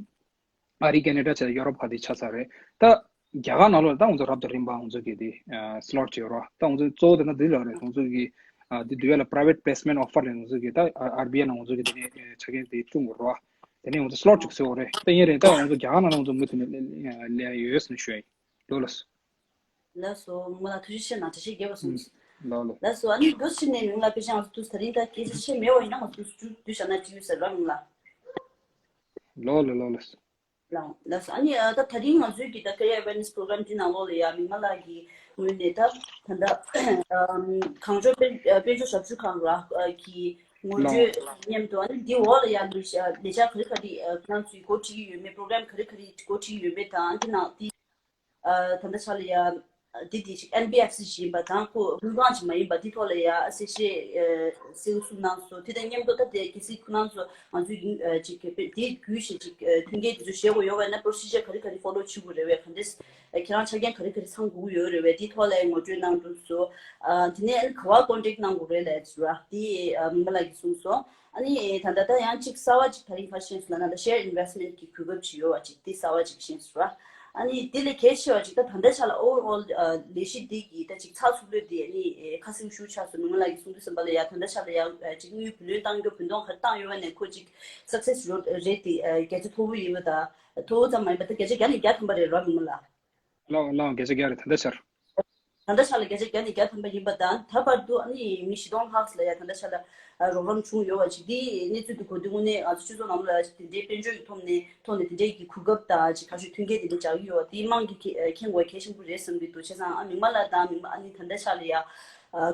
ཨ་རི་ཁེ་ན་ཌ་བྱས་ཡོ་རོབ་ཁག་དེ་ཆགས་ཚར་རེད། ད་རྒྱ་གར་ནང་ལོགས་ལ་ད་ང་ཚོ་རབ་དང་རིམ་པ་ང་ཚོ་གི་དེ་ཨ་སི་ལོཊ་བྱེད་རོགས། ད་ང་ཚོ་གཙོ་བོ་དེ་ན་དེ་ལ་རེད། ང་ཚོ་གི་ཨ་དེ་དུས་ལ་པ་རའི་ཝེཊ་པི་ལེ་སི་མེན་ཊི་ཨོ་ཕར་ལས་ང་ཚོ་གི་ད་ཨ་ཨར་བི་ཨའི་ནང་ང་ཚོ་གི་དེ་ནས་ཆ་རྐྱེན་དེ་བསྐྲུན་དགོས་རོགས། དེ་ནས་ང་ཚོ་སི་ལོཊ་ཅིག་བཟོས་ཡོད་རེད། ད་ཡིན་རེད། ད་ང་ཚོ་རྒྱ་གར་ནང་ལ་ང་ཚོ་མུ་མཐུད་ནས་ལས་ཡོད་ཟེར་ནས་ཞུ་ཡ་ཡིན། ལོ་ལོ། ལགས་སོ། མོ་ལ་ཐུགས་རྗེ་ཆེ་གནང་། འགྲེལ་བཤད་རྒྱས་པ་གསུངས་སོང་། ལགས་ལགས། ལགས་སོ། ཨ་ནི་འདུག་སེ་ནས་མིང་ལ་དཔེ་ཆ་ང་ཚོ་འདུག་ད་རིང་ད་སྐད་ཆ་བཤད་མེད་པ་ཡིན་ན་ང་ཚོ་འདུག་སེ་བསྡུས་བཞག་ན་འགྲིག་ཡོད་ཟེར་ར་མིང་ལ། ལགས་ལགས་ལགས་ལགས། ལགས་ལགས་སོ། ཨ་ནི་ཨ་ད་ད་རིང་ང་ཚོའི་གི་ད་ཀེ་རི་ཡར་ཨ་ཝེར་ནེ་སི་པོ་རོ་གྷ་རམ་འདི་ནང་ལོགས་ལ་ཡ་མི་མང་ལགས་ཀྱི་ངོས་ནས་ད་ད་ལྟ་ཨམ་གངས་ལྗོངས་དཔལ་ཨ་དཔལ་འབྱོར་ཞབས་ཞུ་ཁང་ར་ཨ་གི་ངོ་སྤྲོད་ལགས། མཉམ་དུ་ཨ་ནི་འདི་འོག་ལ་ཡ་ལས་བྱ་ལས་འཆར་ག་རེ་ག་རེ་ཨ་ཁོ་རང་ཚོས་འགོ་ཁྲིད་ཀྱི་ཡོད་མེད། པོ་རོ་གྷ་རམ་ག་རེ་ག་རེ་འགོ་ཁྲིད་ཀྱི་ཡོད་མེད་དང་། འདི་ནང་འདི་ཨ་ད་ལྟ་ཆ་ལ་ཡ་འདི་འདི་ཞིག་ཨེན་བི་ཨེཕ་སི་ཞིག་ཡིན་པ་དང་། ཁོ་དངུལ་ཁང་ཞིག་མ་ཡིན་པ། འདི་ཐོག་ལ་ཡ་གསལ་བཤད་ཨ་གསལ་བོ་གསུངས་གནང་སོང་། དེ་དང་མཉམ་དུ་ད་དེ་གལ་སྲིད་ཁོ་རང་ཚོ་ང་ཚོའི་ཨ་ཅིག་དེ་བརྒྱུད་བྱས་ཅིག་ཨ་མཐུན་རྐྱེན་དེ་ཚོ་བཞེས་དགོས་ཡོད་པ་ཡིན་ན་པོ་རོ་སི་ཇར་ག་རེ་ག་རེ་ཕོ་ལོ་བྱེད་དགོས་རེད་པས། ག་འདྲས་ཨ་ཁྱེད་རང་ཆ་རྐྱེན་ག་རེ་ག་རེ་ཚང་དགོས་ཀྱི་ཡོད་རེད་པས། འདི་ཐོག་ལ་ཡ་ངོ་སྤྲོད་གནང་འདུག་སོང་། ཨ་དེ་ནས་ཨ་ནི་ག་པར་ཀོན་ཊེག་གནང་དགོས་རེད་ལབ་ཅིག་ར་དེ་ཨ་མི་མང་ལགས་ཀྱིས་གསུངས་སོང་། ཨ་ནི་ད་ལྟ་ད་ཡང་གཅིག་གསར་པ་གཅིག་ད་རིང་ཁ་ཤས་སུ་ལ་ན་ད་ཤེར་ཨིན་ཝེ་སི་མེན་ཊི་གི་གོ་སྐབས་ཅིག་ཡོད་པ་ཅིག་དེ་གསར་པ་གཅིག་ཤེས་སོང་ར། ཨ་ནི་དེ་ལས་གལ་ཆེ་བ་ཅིག་ད་ད་ལྟ་ཆ་ལ་ཨོ་ཝར་ཨོལ་ལས་གཞི་འདི་གི་ད་ཅིག་ཚགས་ཚུད་ལོས་དེ་ཨ་ནི་ཁ་གསལ་ཞུ་ཆགས་སོང་། མི་མང་ལགས་ཀྱིས་གསུང་དུས་ཙམ་པ་ལ་ཡ་ད་ལྟ་ཆ་ལ་ཡ་ཅིག་དངུལ་བུ་ལོན་གཏང་རྒྱུ་བུན་གཏོང་ག་རེ་བཏང་ཡོད་པ་ནས་ཁོ་ཅིག་སག་སེ་སི་རེཊ་དེ་བརྒྱ་ཆ་མཐོ་པོ་ཡིན་པ་དང་། མཐོ་པོ་ཙམ་མ་ཡིན་པ་ད་བརྒྱ་ཆ་བརྒྱ་ནས་བརྒྱ་ཐམ་པ་རེད་ར་མི་མང་ལགས། ལགས་ལགས། བརྒྱ་ཆ་བརྒྱ་རེད་ད་ལྟ་ཆར། ད་ལྟ་ཆ་ལ་བརྒྱ་ཆ་བརྒྱ་ནས་བརྒྱ་ཐམ་པ་ཡིན་པ་དང་། ད་བར་དུ་ཨ་ནི་མི་བཞི་སྟོང་ལྷག་ལ་ཡ་ད་ལྟ་ཆ་ལ་རོགས་རམ་བྱུང་ཡོད་པ་ཅིག་འདིའི་གནས་ཚུལ་དེ་གོ་དུས་དངོས་གནས་ང་ཚོ་སྤྱི་ཚོགས་ནང་ལ་ཡ་དེ་འདྲའི་དཔལ་འབྱོར་གྱི་ཐོག་ནས་ཐོག་ནས་དེ་འདྲའི་གི་གོ་སྐབས་དང་ཅིག་ཁ་ཤས་མཐུན་རྐྱེན་དེ་འདྲ་སྦྱར་གྱི་ཡོད་པ་དེ་མང་གི་མཁྱེན་དགོས་གལ་ཆེན་པོ་རེད་བསམ་གྱི་འདུག་བྱས་ཙང་ཨ་མི་མང་ལགས་དང་མི་མང་ཨ་ནི་ད་ལྟ་ཆ་ལ་ཡ་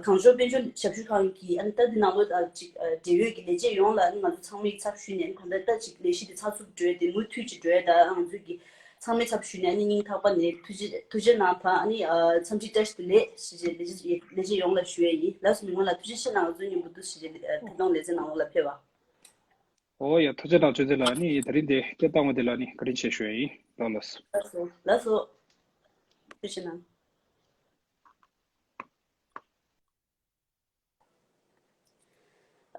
གངས་ལྗོངས་དཔལ་འབྱོར་ཞབས་ཞུ་ཁང་གི་ཨ་ནི་ད་འདི་ནང་ལོགས་ཅིག་འབྲེལ་ཡོད་ཀྱི་ལས་བྱེད་ཡོངས་ལ་ཨ་ནི་ང་ཚོ་ཚང་མའི་ཚབ་ཞུས་ནས་ཨ་ནི་ད་ལྟ་ད་ཅིག་ལས་གཞི་དེ་ཚགས་ཚུད་འགྲོ་ཡ་དེ་མུ་མཐུད་ཅིག་འགྲོ་ཡ་ད་ང་ཚོ་གི་ཚང་མའི་ཚབ་ཞུས་ནས་ཨ་ནི་སྙིང་ཐག་པ་ནས་ཐུགས་རྗེ་ཐུགས་རྗེ་གནང་དང་། ཨ་ནི་འཚམས་འདྲི་བཀྲ་ཤིས་བདེ་ལེགས་ཞེས་བྱས་ལས་བྱེད་ལས་བྱེད་ཡོངས་ལ་ཞུ་ཡས་ཡིན། ལགས་སོ། མི་མང་ལ་ཐུགས་རྗེ་ཆེ་གནང་། ང་ཚོའི་མཉམ་དུ་འདུག་ཞེས་བྱས་ཐད་གཏོང་ལེ་ཚན་ནང་ལོགས་ལ་ཕེབས་པ། ཨོ་ཡ། ཐུགས་རྗེ་གནང་། ཆོས་འཛིན་ལགས། ཨ་ནི་ད་རིང་དེ་སྐད་བཏང་བ་དེ་ལ་ནི་བཀའ་དྲིན་ཆེ་ཞུ་ཡས་ཡིན། ལགས་ལགས་སོ། ལགས་སོ། ལགས་སོ། ཐུགས་རྗེ་ཆེ་གནང་།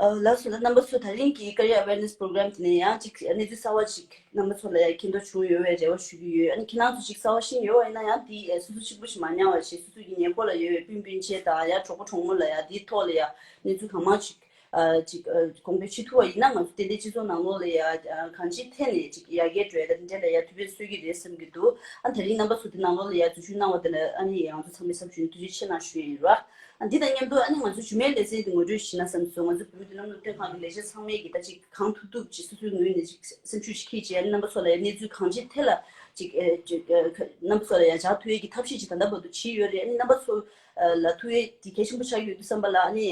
ཨ་ལགས་སོ། ད་རྣམ་པ་ཚོ་ད་རིང་གི་ཀེ་རི་ཡར་ཨ་ཝེར་ནེ་སི་པོ་རོ་གྷ་རམ་དེ་ནས་ཡང་ཅིག་གནས་ཚུལ་གསར་བ་ཅིག་རྣམ་པ་ཚོ་ལ་ཡང་མཁྱེན་རྟོགས་བྱུང་ཡོད་པའི་རེ་བ་ཞུ་གི་ཡོད། ཨ་ནི་ཁྱེད་རང་ཚོ་ཅིག་གསར་བ་ཤེས་ཡོད་པ་ཡིན་ན་ཡང་དེ་སོ་སོ་གཅིག་པུ་ཞིག་མ་ཉར་བ་ཞིག་སོ་སོ་གི་ཉེ་འཁོར་ལ་ཡོད་པའི་སྤུན་སྤུན་མཆེད་དང་ཡང་གྲོགས་པོ་གྲོགས་མོ་ལ་ཡང་དེའི་ཐོག་ལ་ཡང་གནས་ཚུལ་གང་མང་ཅིག་ཨ་ཅིག་ཨ་གོང་འཕེལ་བྱེད་ཐུབ་པ་ཡིན་ན་ང་ཚོ་དེ་འདྲའི་སྤྱི་ཚོགས་ནང་ལོགས་ལ་ཡང་ཨ་གང་ཅིའི་ཐད་ནས་ཅིག་ཡར་རྒྱས་འགྲོ་ཡ་དང་དེ་འདྲ་ལ་ཡང་ཐུགས་ཕན་གསོས་ཀྱི་རེད་བསམ་གྱི་འདུག་ཨ་དེ་རིང་རྣམ་པ་ཚོ་དེ་ནང་ལོགས་ལ་ཡང་འཛུལ་ཞུགས་གནང་བ་དེ་ལ་ཨ་ནི་ང་ཚོ་ཚང་མའི་ཚབ་ཞུས་ནས་ཐུགས་རྗེ་ཆེ་གནང་ཞུ་ཡ་ཡིན་ར། ཨ་འདི་དང་མཉམ་དུ་ཨ་ནི་ང་ཚོའི་ཞུ་མེད་ལེ་ཚན་དེ་ངོ་སྤྲོད་ཞུས་ན་བསམ་སོང་། ང་ཚོ་བོད་མི་མདུན་ལམ་སློབ་སྟོན་ཁང་གི་ལས་བྱེད་ཚང་མས་ཀྱིས་ད་ཅིག་གང་ཐུབ་ཐུབ་ཅིག་སོ་སོའི་ངོས་ནས་ཅིག་སེམས་ཤུགས་ཤིག་ཁྱེར་བྱས། ཨ་ནི་རྣམ་པ་ཚོ་ལ་ཡང་གནས་ཚུལ་གང་ཅིའི་ཐད་ལ་ཅིག་ཨེ་ཅིག་ཨེ་ཁ་རྣམ་པ་ཚོ་ལ་ཡང་བྱ་ཐུབ་ཡས་ཀྱི་ཐབས་ཤེས་ཅིག་ད་ལྟ་བར་དུ་བྱས་ཡོད་རེད། ཨ་ནི་རྣམ་པ་ཚོ་ལ་ཐུབ་ཡས་དེ་གལ་ཆེན་པོ་ཆགས་ཡོད་དུས་ཙམ་པ་ལ་ཨ་ནི་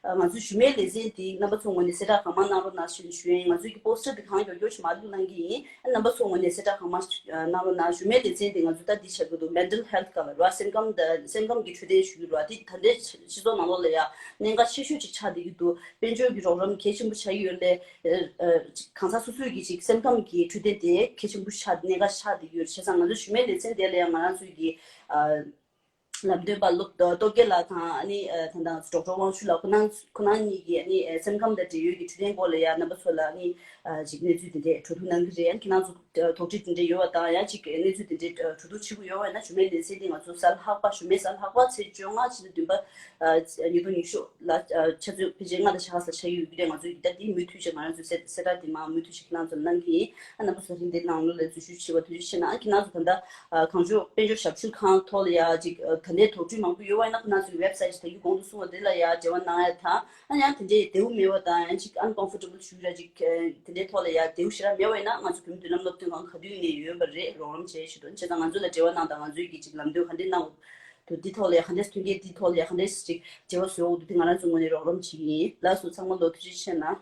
ང་ཚོའི་ཞུ་མེད་ལེ་ཚན་དེ་རྣམ་པ་ཚོ་ངོས་ནས་གསལ་བསྒྲགས་གང་མང་གནང་རོགས་གནང་ཞེས་ཞུ་ཡ་ཡིན། ང་ཚོའི་གི་པོ་སི་ཊར་དེ་གང་མགྱོགས་མགྱོགས་ཤིག་མར་བླུགས་གནང་གི་ཡིན། རྣམ་པ་ཚོ་ངོས་ནས་གསལ་བསྒྲགས་གང་མང་ཞིག་གནང་རོགས་གནང་། ཞུ་མེད་ལེ་ཚན་དེ་ང་ཚོ་ད་འདི་ཆགས་ཀྱི་འདུག་མེན་ཊལ་ཧེལ་ཐི་སྐོར་ལ་ར། སེམས་ཁམས་དང་སེམས་ཁམས་ཀྱི་འཕྲོད་བསྟེན་ཞུ་གི་ར། དེ་ད་ལྟའི་སྤྱི་ཚོགས་ནང་ལོགས་ལ་ཡང་གནད་འགག་ཆེ་ཤོས་ཅིག་ཆགས་བསྡད་ཀྱི་འདུག་དཔལ་འབྱོར་གྱི་རོགས་རམ་གལ་ཆེན་པོ་ཆགས་ཀྱི་ཡོད་ལས་གང་ཟག་སོ་སོའི་གི་ཅིག་སེམས་ཁམས་ཀྱི་འཕྲོད་བསྟེན་དེ་གལ་ཆེན་པོ་ཆགས་གནད་འགག་ཆགས་ ཡོད། བྱས་ཙང་ང་ཚོ་ཞུ་མེད་ལེ་ཚན་དེ་ལ་ཡང་ང་རང་ཚོའི་གི་ཨ་ལམ་སྟོན་པ་སློབ་སྟོབས་རྒྱལ་ལགས་དང་ཨ་ནི་ད་ལྟ་ང་ཚོ་ཌོག་ཊར་དབང་ཕྱུག་ལགས། ཁོ་རང་ཁོ་རང་གཉིས་ཀྱིས་ཨ་ནི་སེམས་ཁམས་དང་འབྲེལ་ཡོད་ཀྱི་འཕྲོད་བསྟེན་སྐོར་ལ་ཡང་རྣམ་པ་ཚོ་ལ་ཨ་ནི་ཅིག་གནས་ཚུལ་དེ་འདྲས་གྲོས་བསྡུར་གནང་གི་རེད། ཁྱེད་རང་ཚོ་དོགས་འདྲི་དེ་འདྲས་ཡོད་པ་དང་ཡང་ཅིག་གནས་ཚུལ་དེ་འདྲས་གྲོས་བསྡུར་བྱེད་དགོས་ཡོད་པ་ཡིན་ན་ཞུ་མེད་ལེ་ཚན་དེ་ང་ཚོ་གཟའ་ལྷག་པ་ཞུ་མེད་གཟའ་ལྷག་པ་ཚེས་བཅོ་ལྔ་ཕྱི་ཟླ་བདུན་པ་ཉིས་སྟོང་ཉི་ཤུ་ལ་ཆུ་ཚོད་ཕལ་ཆེར་ལྔ་དང་ཕྱེད་ཀ་ཙམ་ཆགས་ཀྱི་ཡོད་ཀྱི་རེད། ང་ཚོའི་ད་དེ་མུ་མཐུད་བྱས་ང་རང་ཚོའི་གསལ་གསལ་བསྒྲགས་དེ་མར་མུ་མཐུད་བྱས་ཁྱེད་རང་ཚོར་གནང་གི་ཡིན། ཨ་རྣམ་པ་ཚོ་རིང་དེ་ནང་ལོགས་ལ་འཛུལ་ཞུགས་བྱེད་པ་ཐུགས་རྗེ་ཆེ་གནང་། ཁྱེད་རང་ཚོ་ད་ལྟ་གངས་ལྗོངས་དཔལ་འབྱོར་ཞབས་ཞུ་ཁང་ཐོག་ལ་ཡ་ཅིག་ད་ལྟའི་དོགས་འདྲི་མང་པོ་ཡོད་པ་ཡིན་ན་ཁོ་རང་ཚོའི་ཝེབ་སའིཊ་ད་གིན་གོང་དུ་གསུངས་པ་དེ་ལ་ཡ་འབྲེལ་བ་གནང་ཡ་དང་། ཨ་ཡང་དེ་འདྲའི་བདེ་པོ་མེད་པ་དང་ཡང་ཅིག་ཨན་ཀོམ་ཕོར་ཊེ་བལ་ཞུ་ར་ཅིག་དེ་འདྲའི་ཐོག་ལ་ཡ་བདེ་པོ་ཞེ་དྲག་མེད་པ་ཡིན་ན་ང་ཚོ་བོད་མི་མདུན་ལམ་སློབ་སྟོན་ཁང་ག་དུས་ཡིན་ནའི་ཡོད་པ་རེད། རོགས་རམ་བྱེད་ཞུ་དོན་བྱས་ཙང་ང་ཚོ་ལ་འབྲེལ་བ་གནང་དང་། ང་ཚོའི་གི་ཅིག་ལམ་སྟོན་ག་འདྲས་གནང་འདུག་འདི་ཐོག་ལ་ཡ་ག་འདྲས་མཐུན་རྐྱེན་འདི་ཐོག་ལ་ཡ་ག་འདྲས་ཅིག་འབྲེལ་བ་བཟོ་འོག་འདུག་དེ་ང་རང་ཚོའི་ངོས་ནས་རོགས་རམ་བྱེད་ཀྱི་ཡིན། ལགས་སོ། ཚང་མ་ལོ་ཐུགས་རྗེ་ཆེ་གནང་།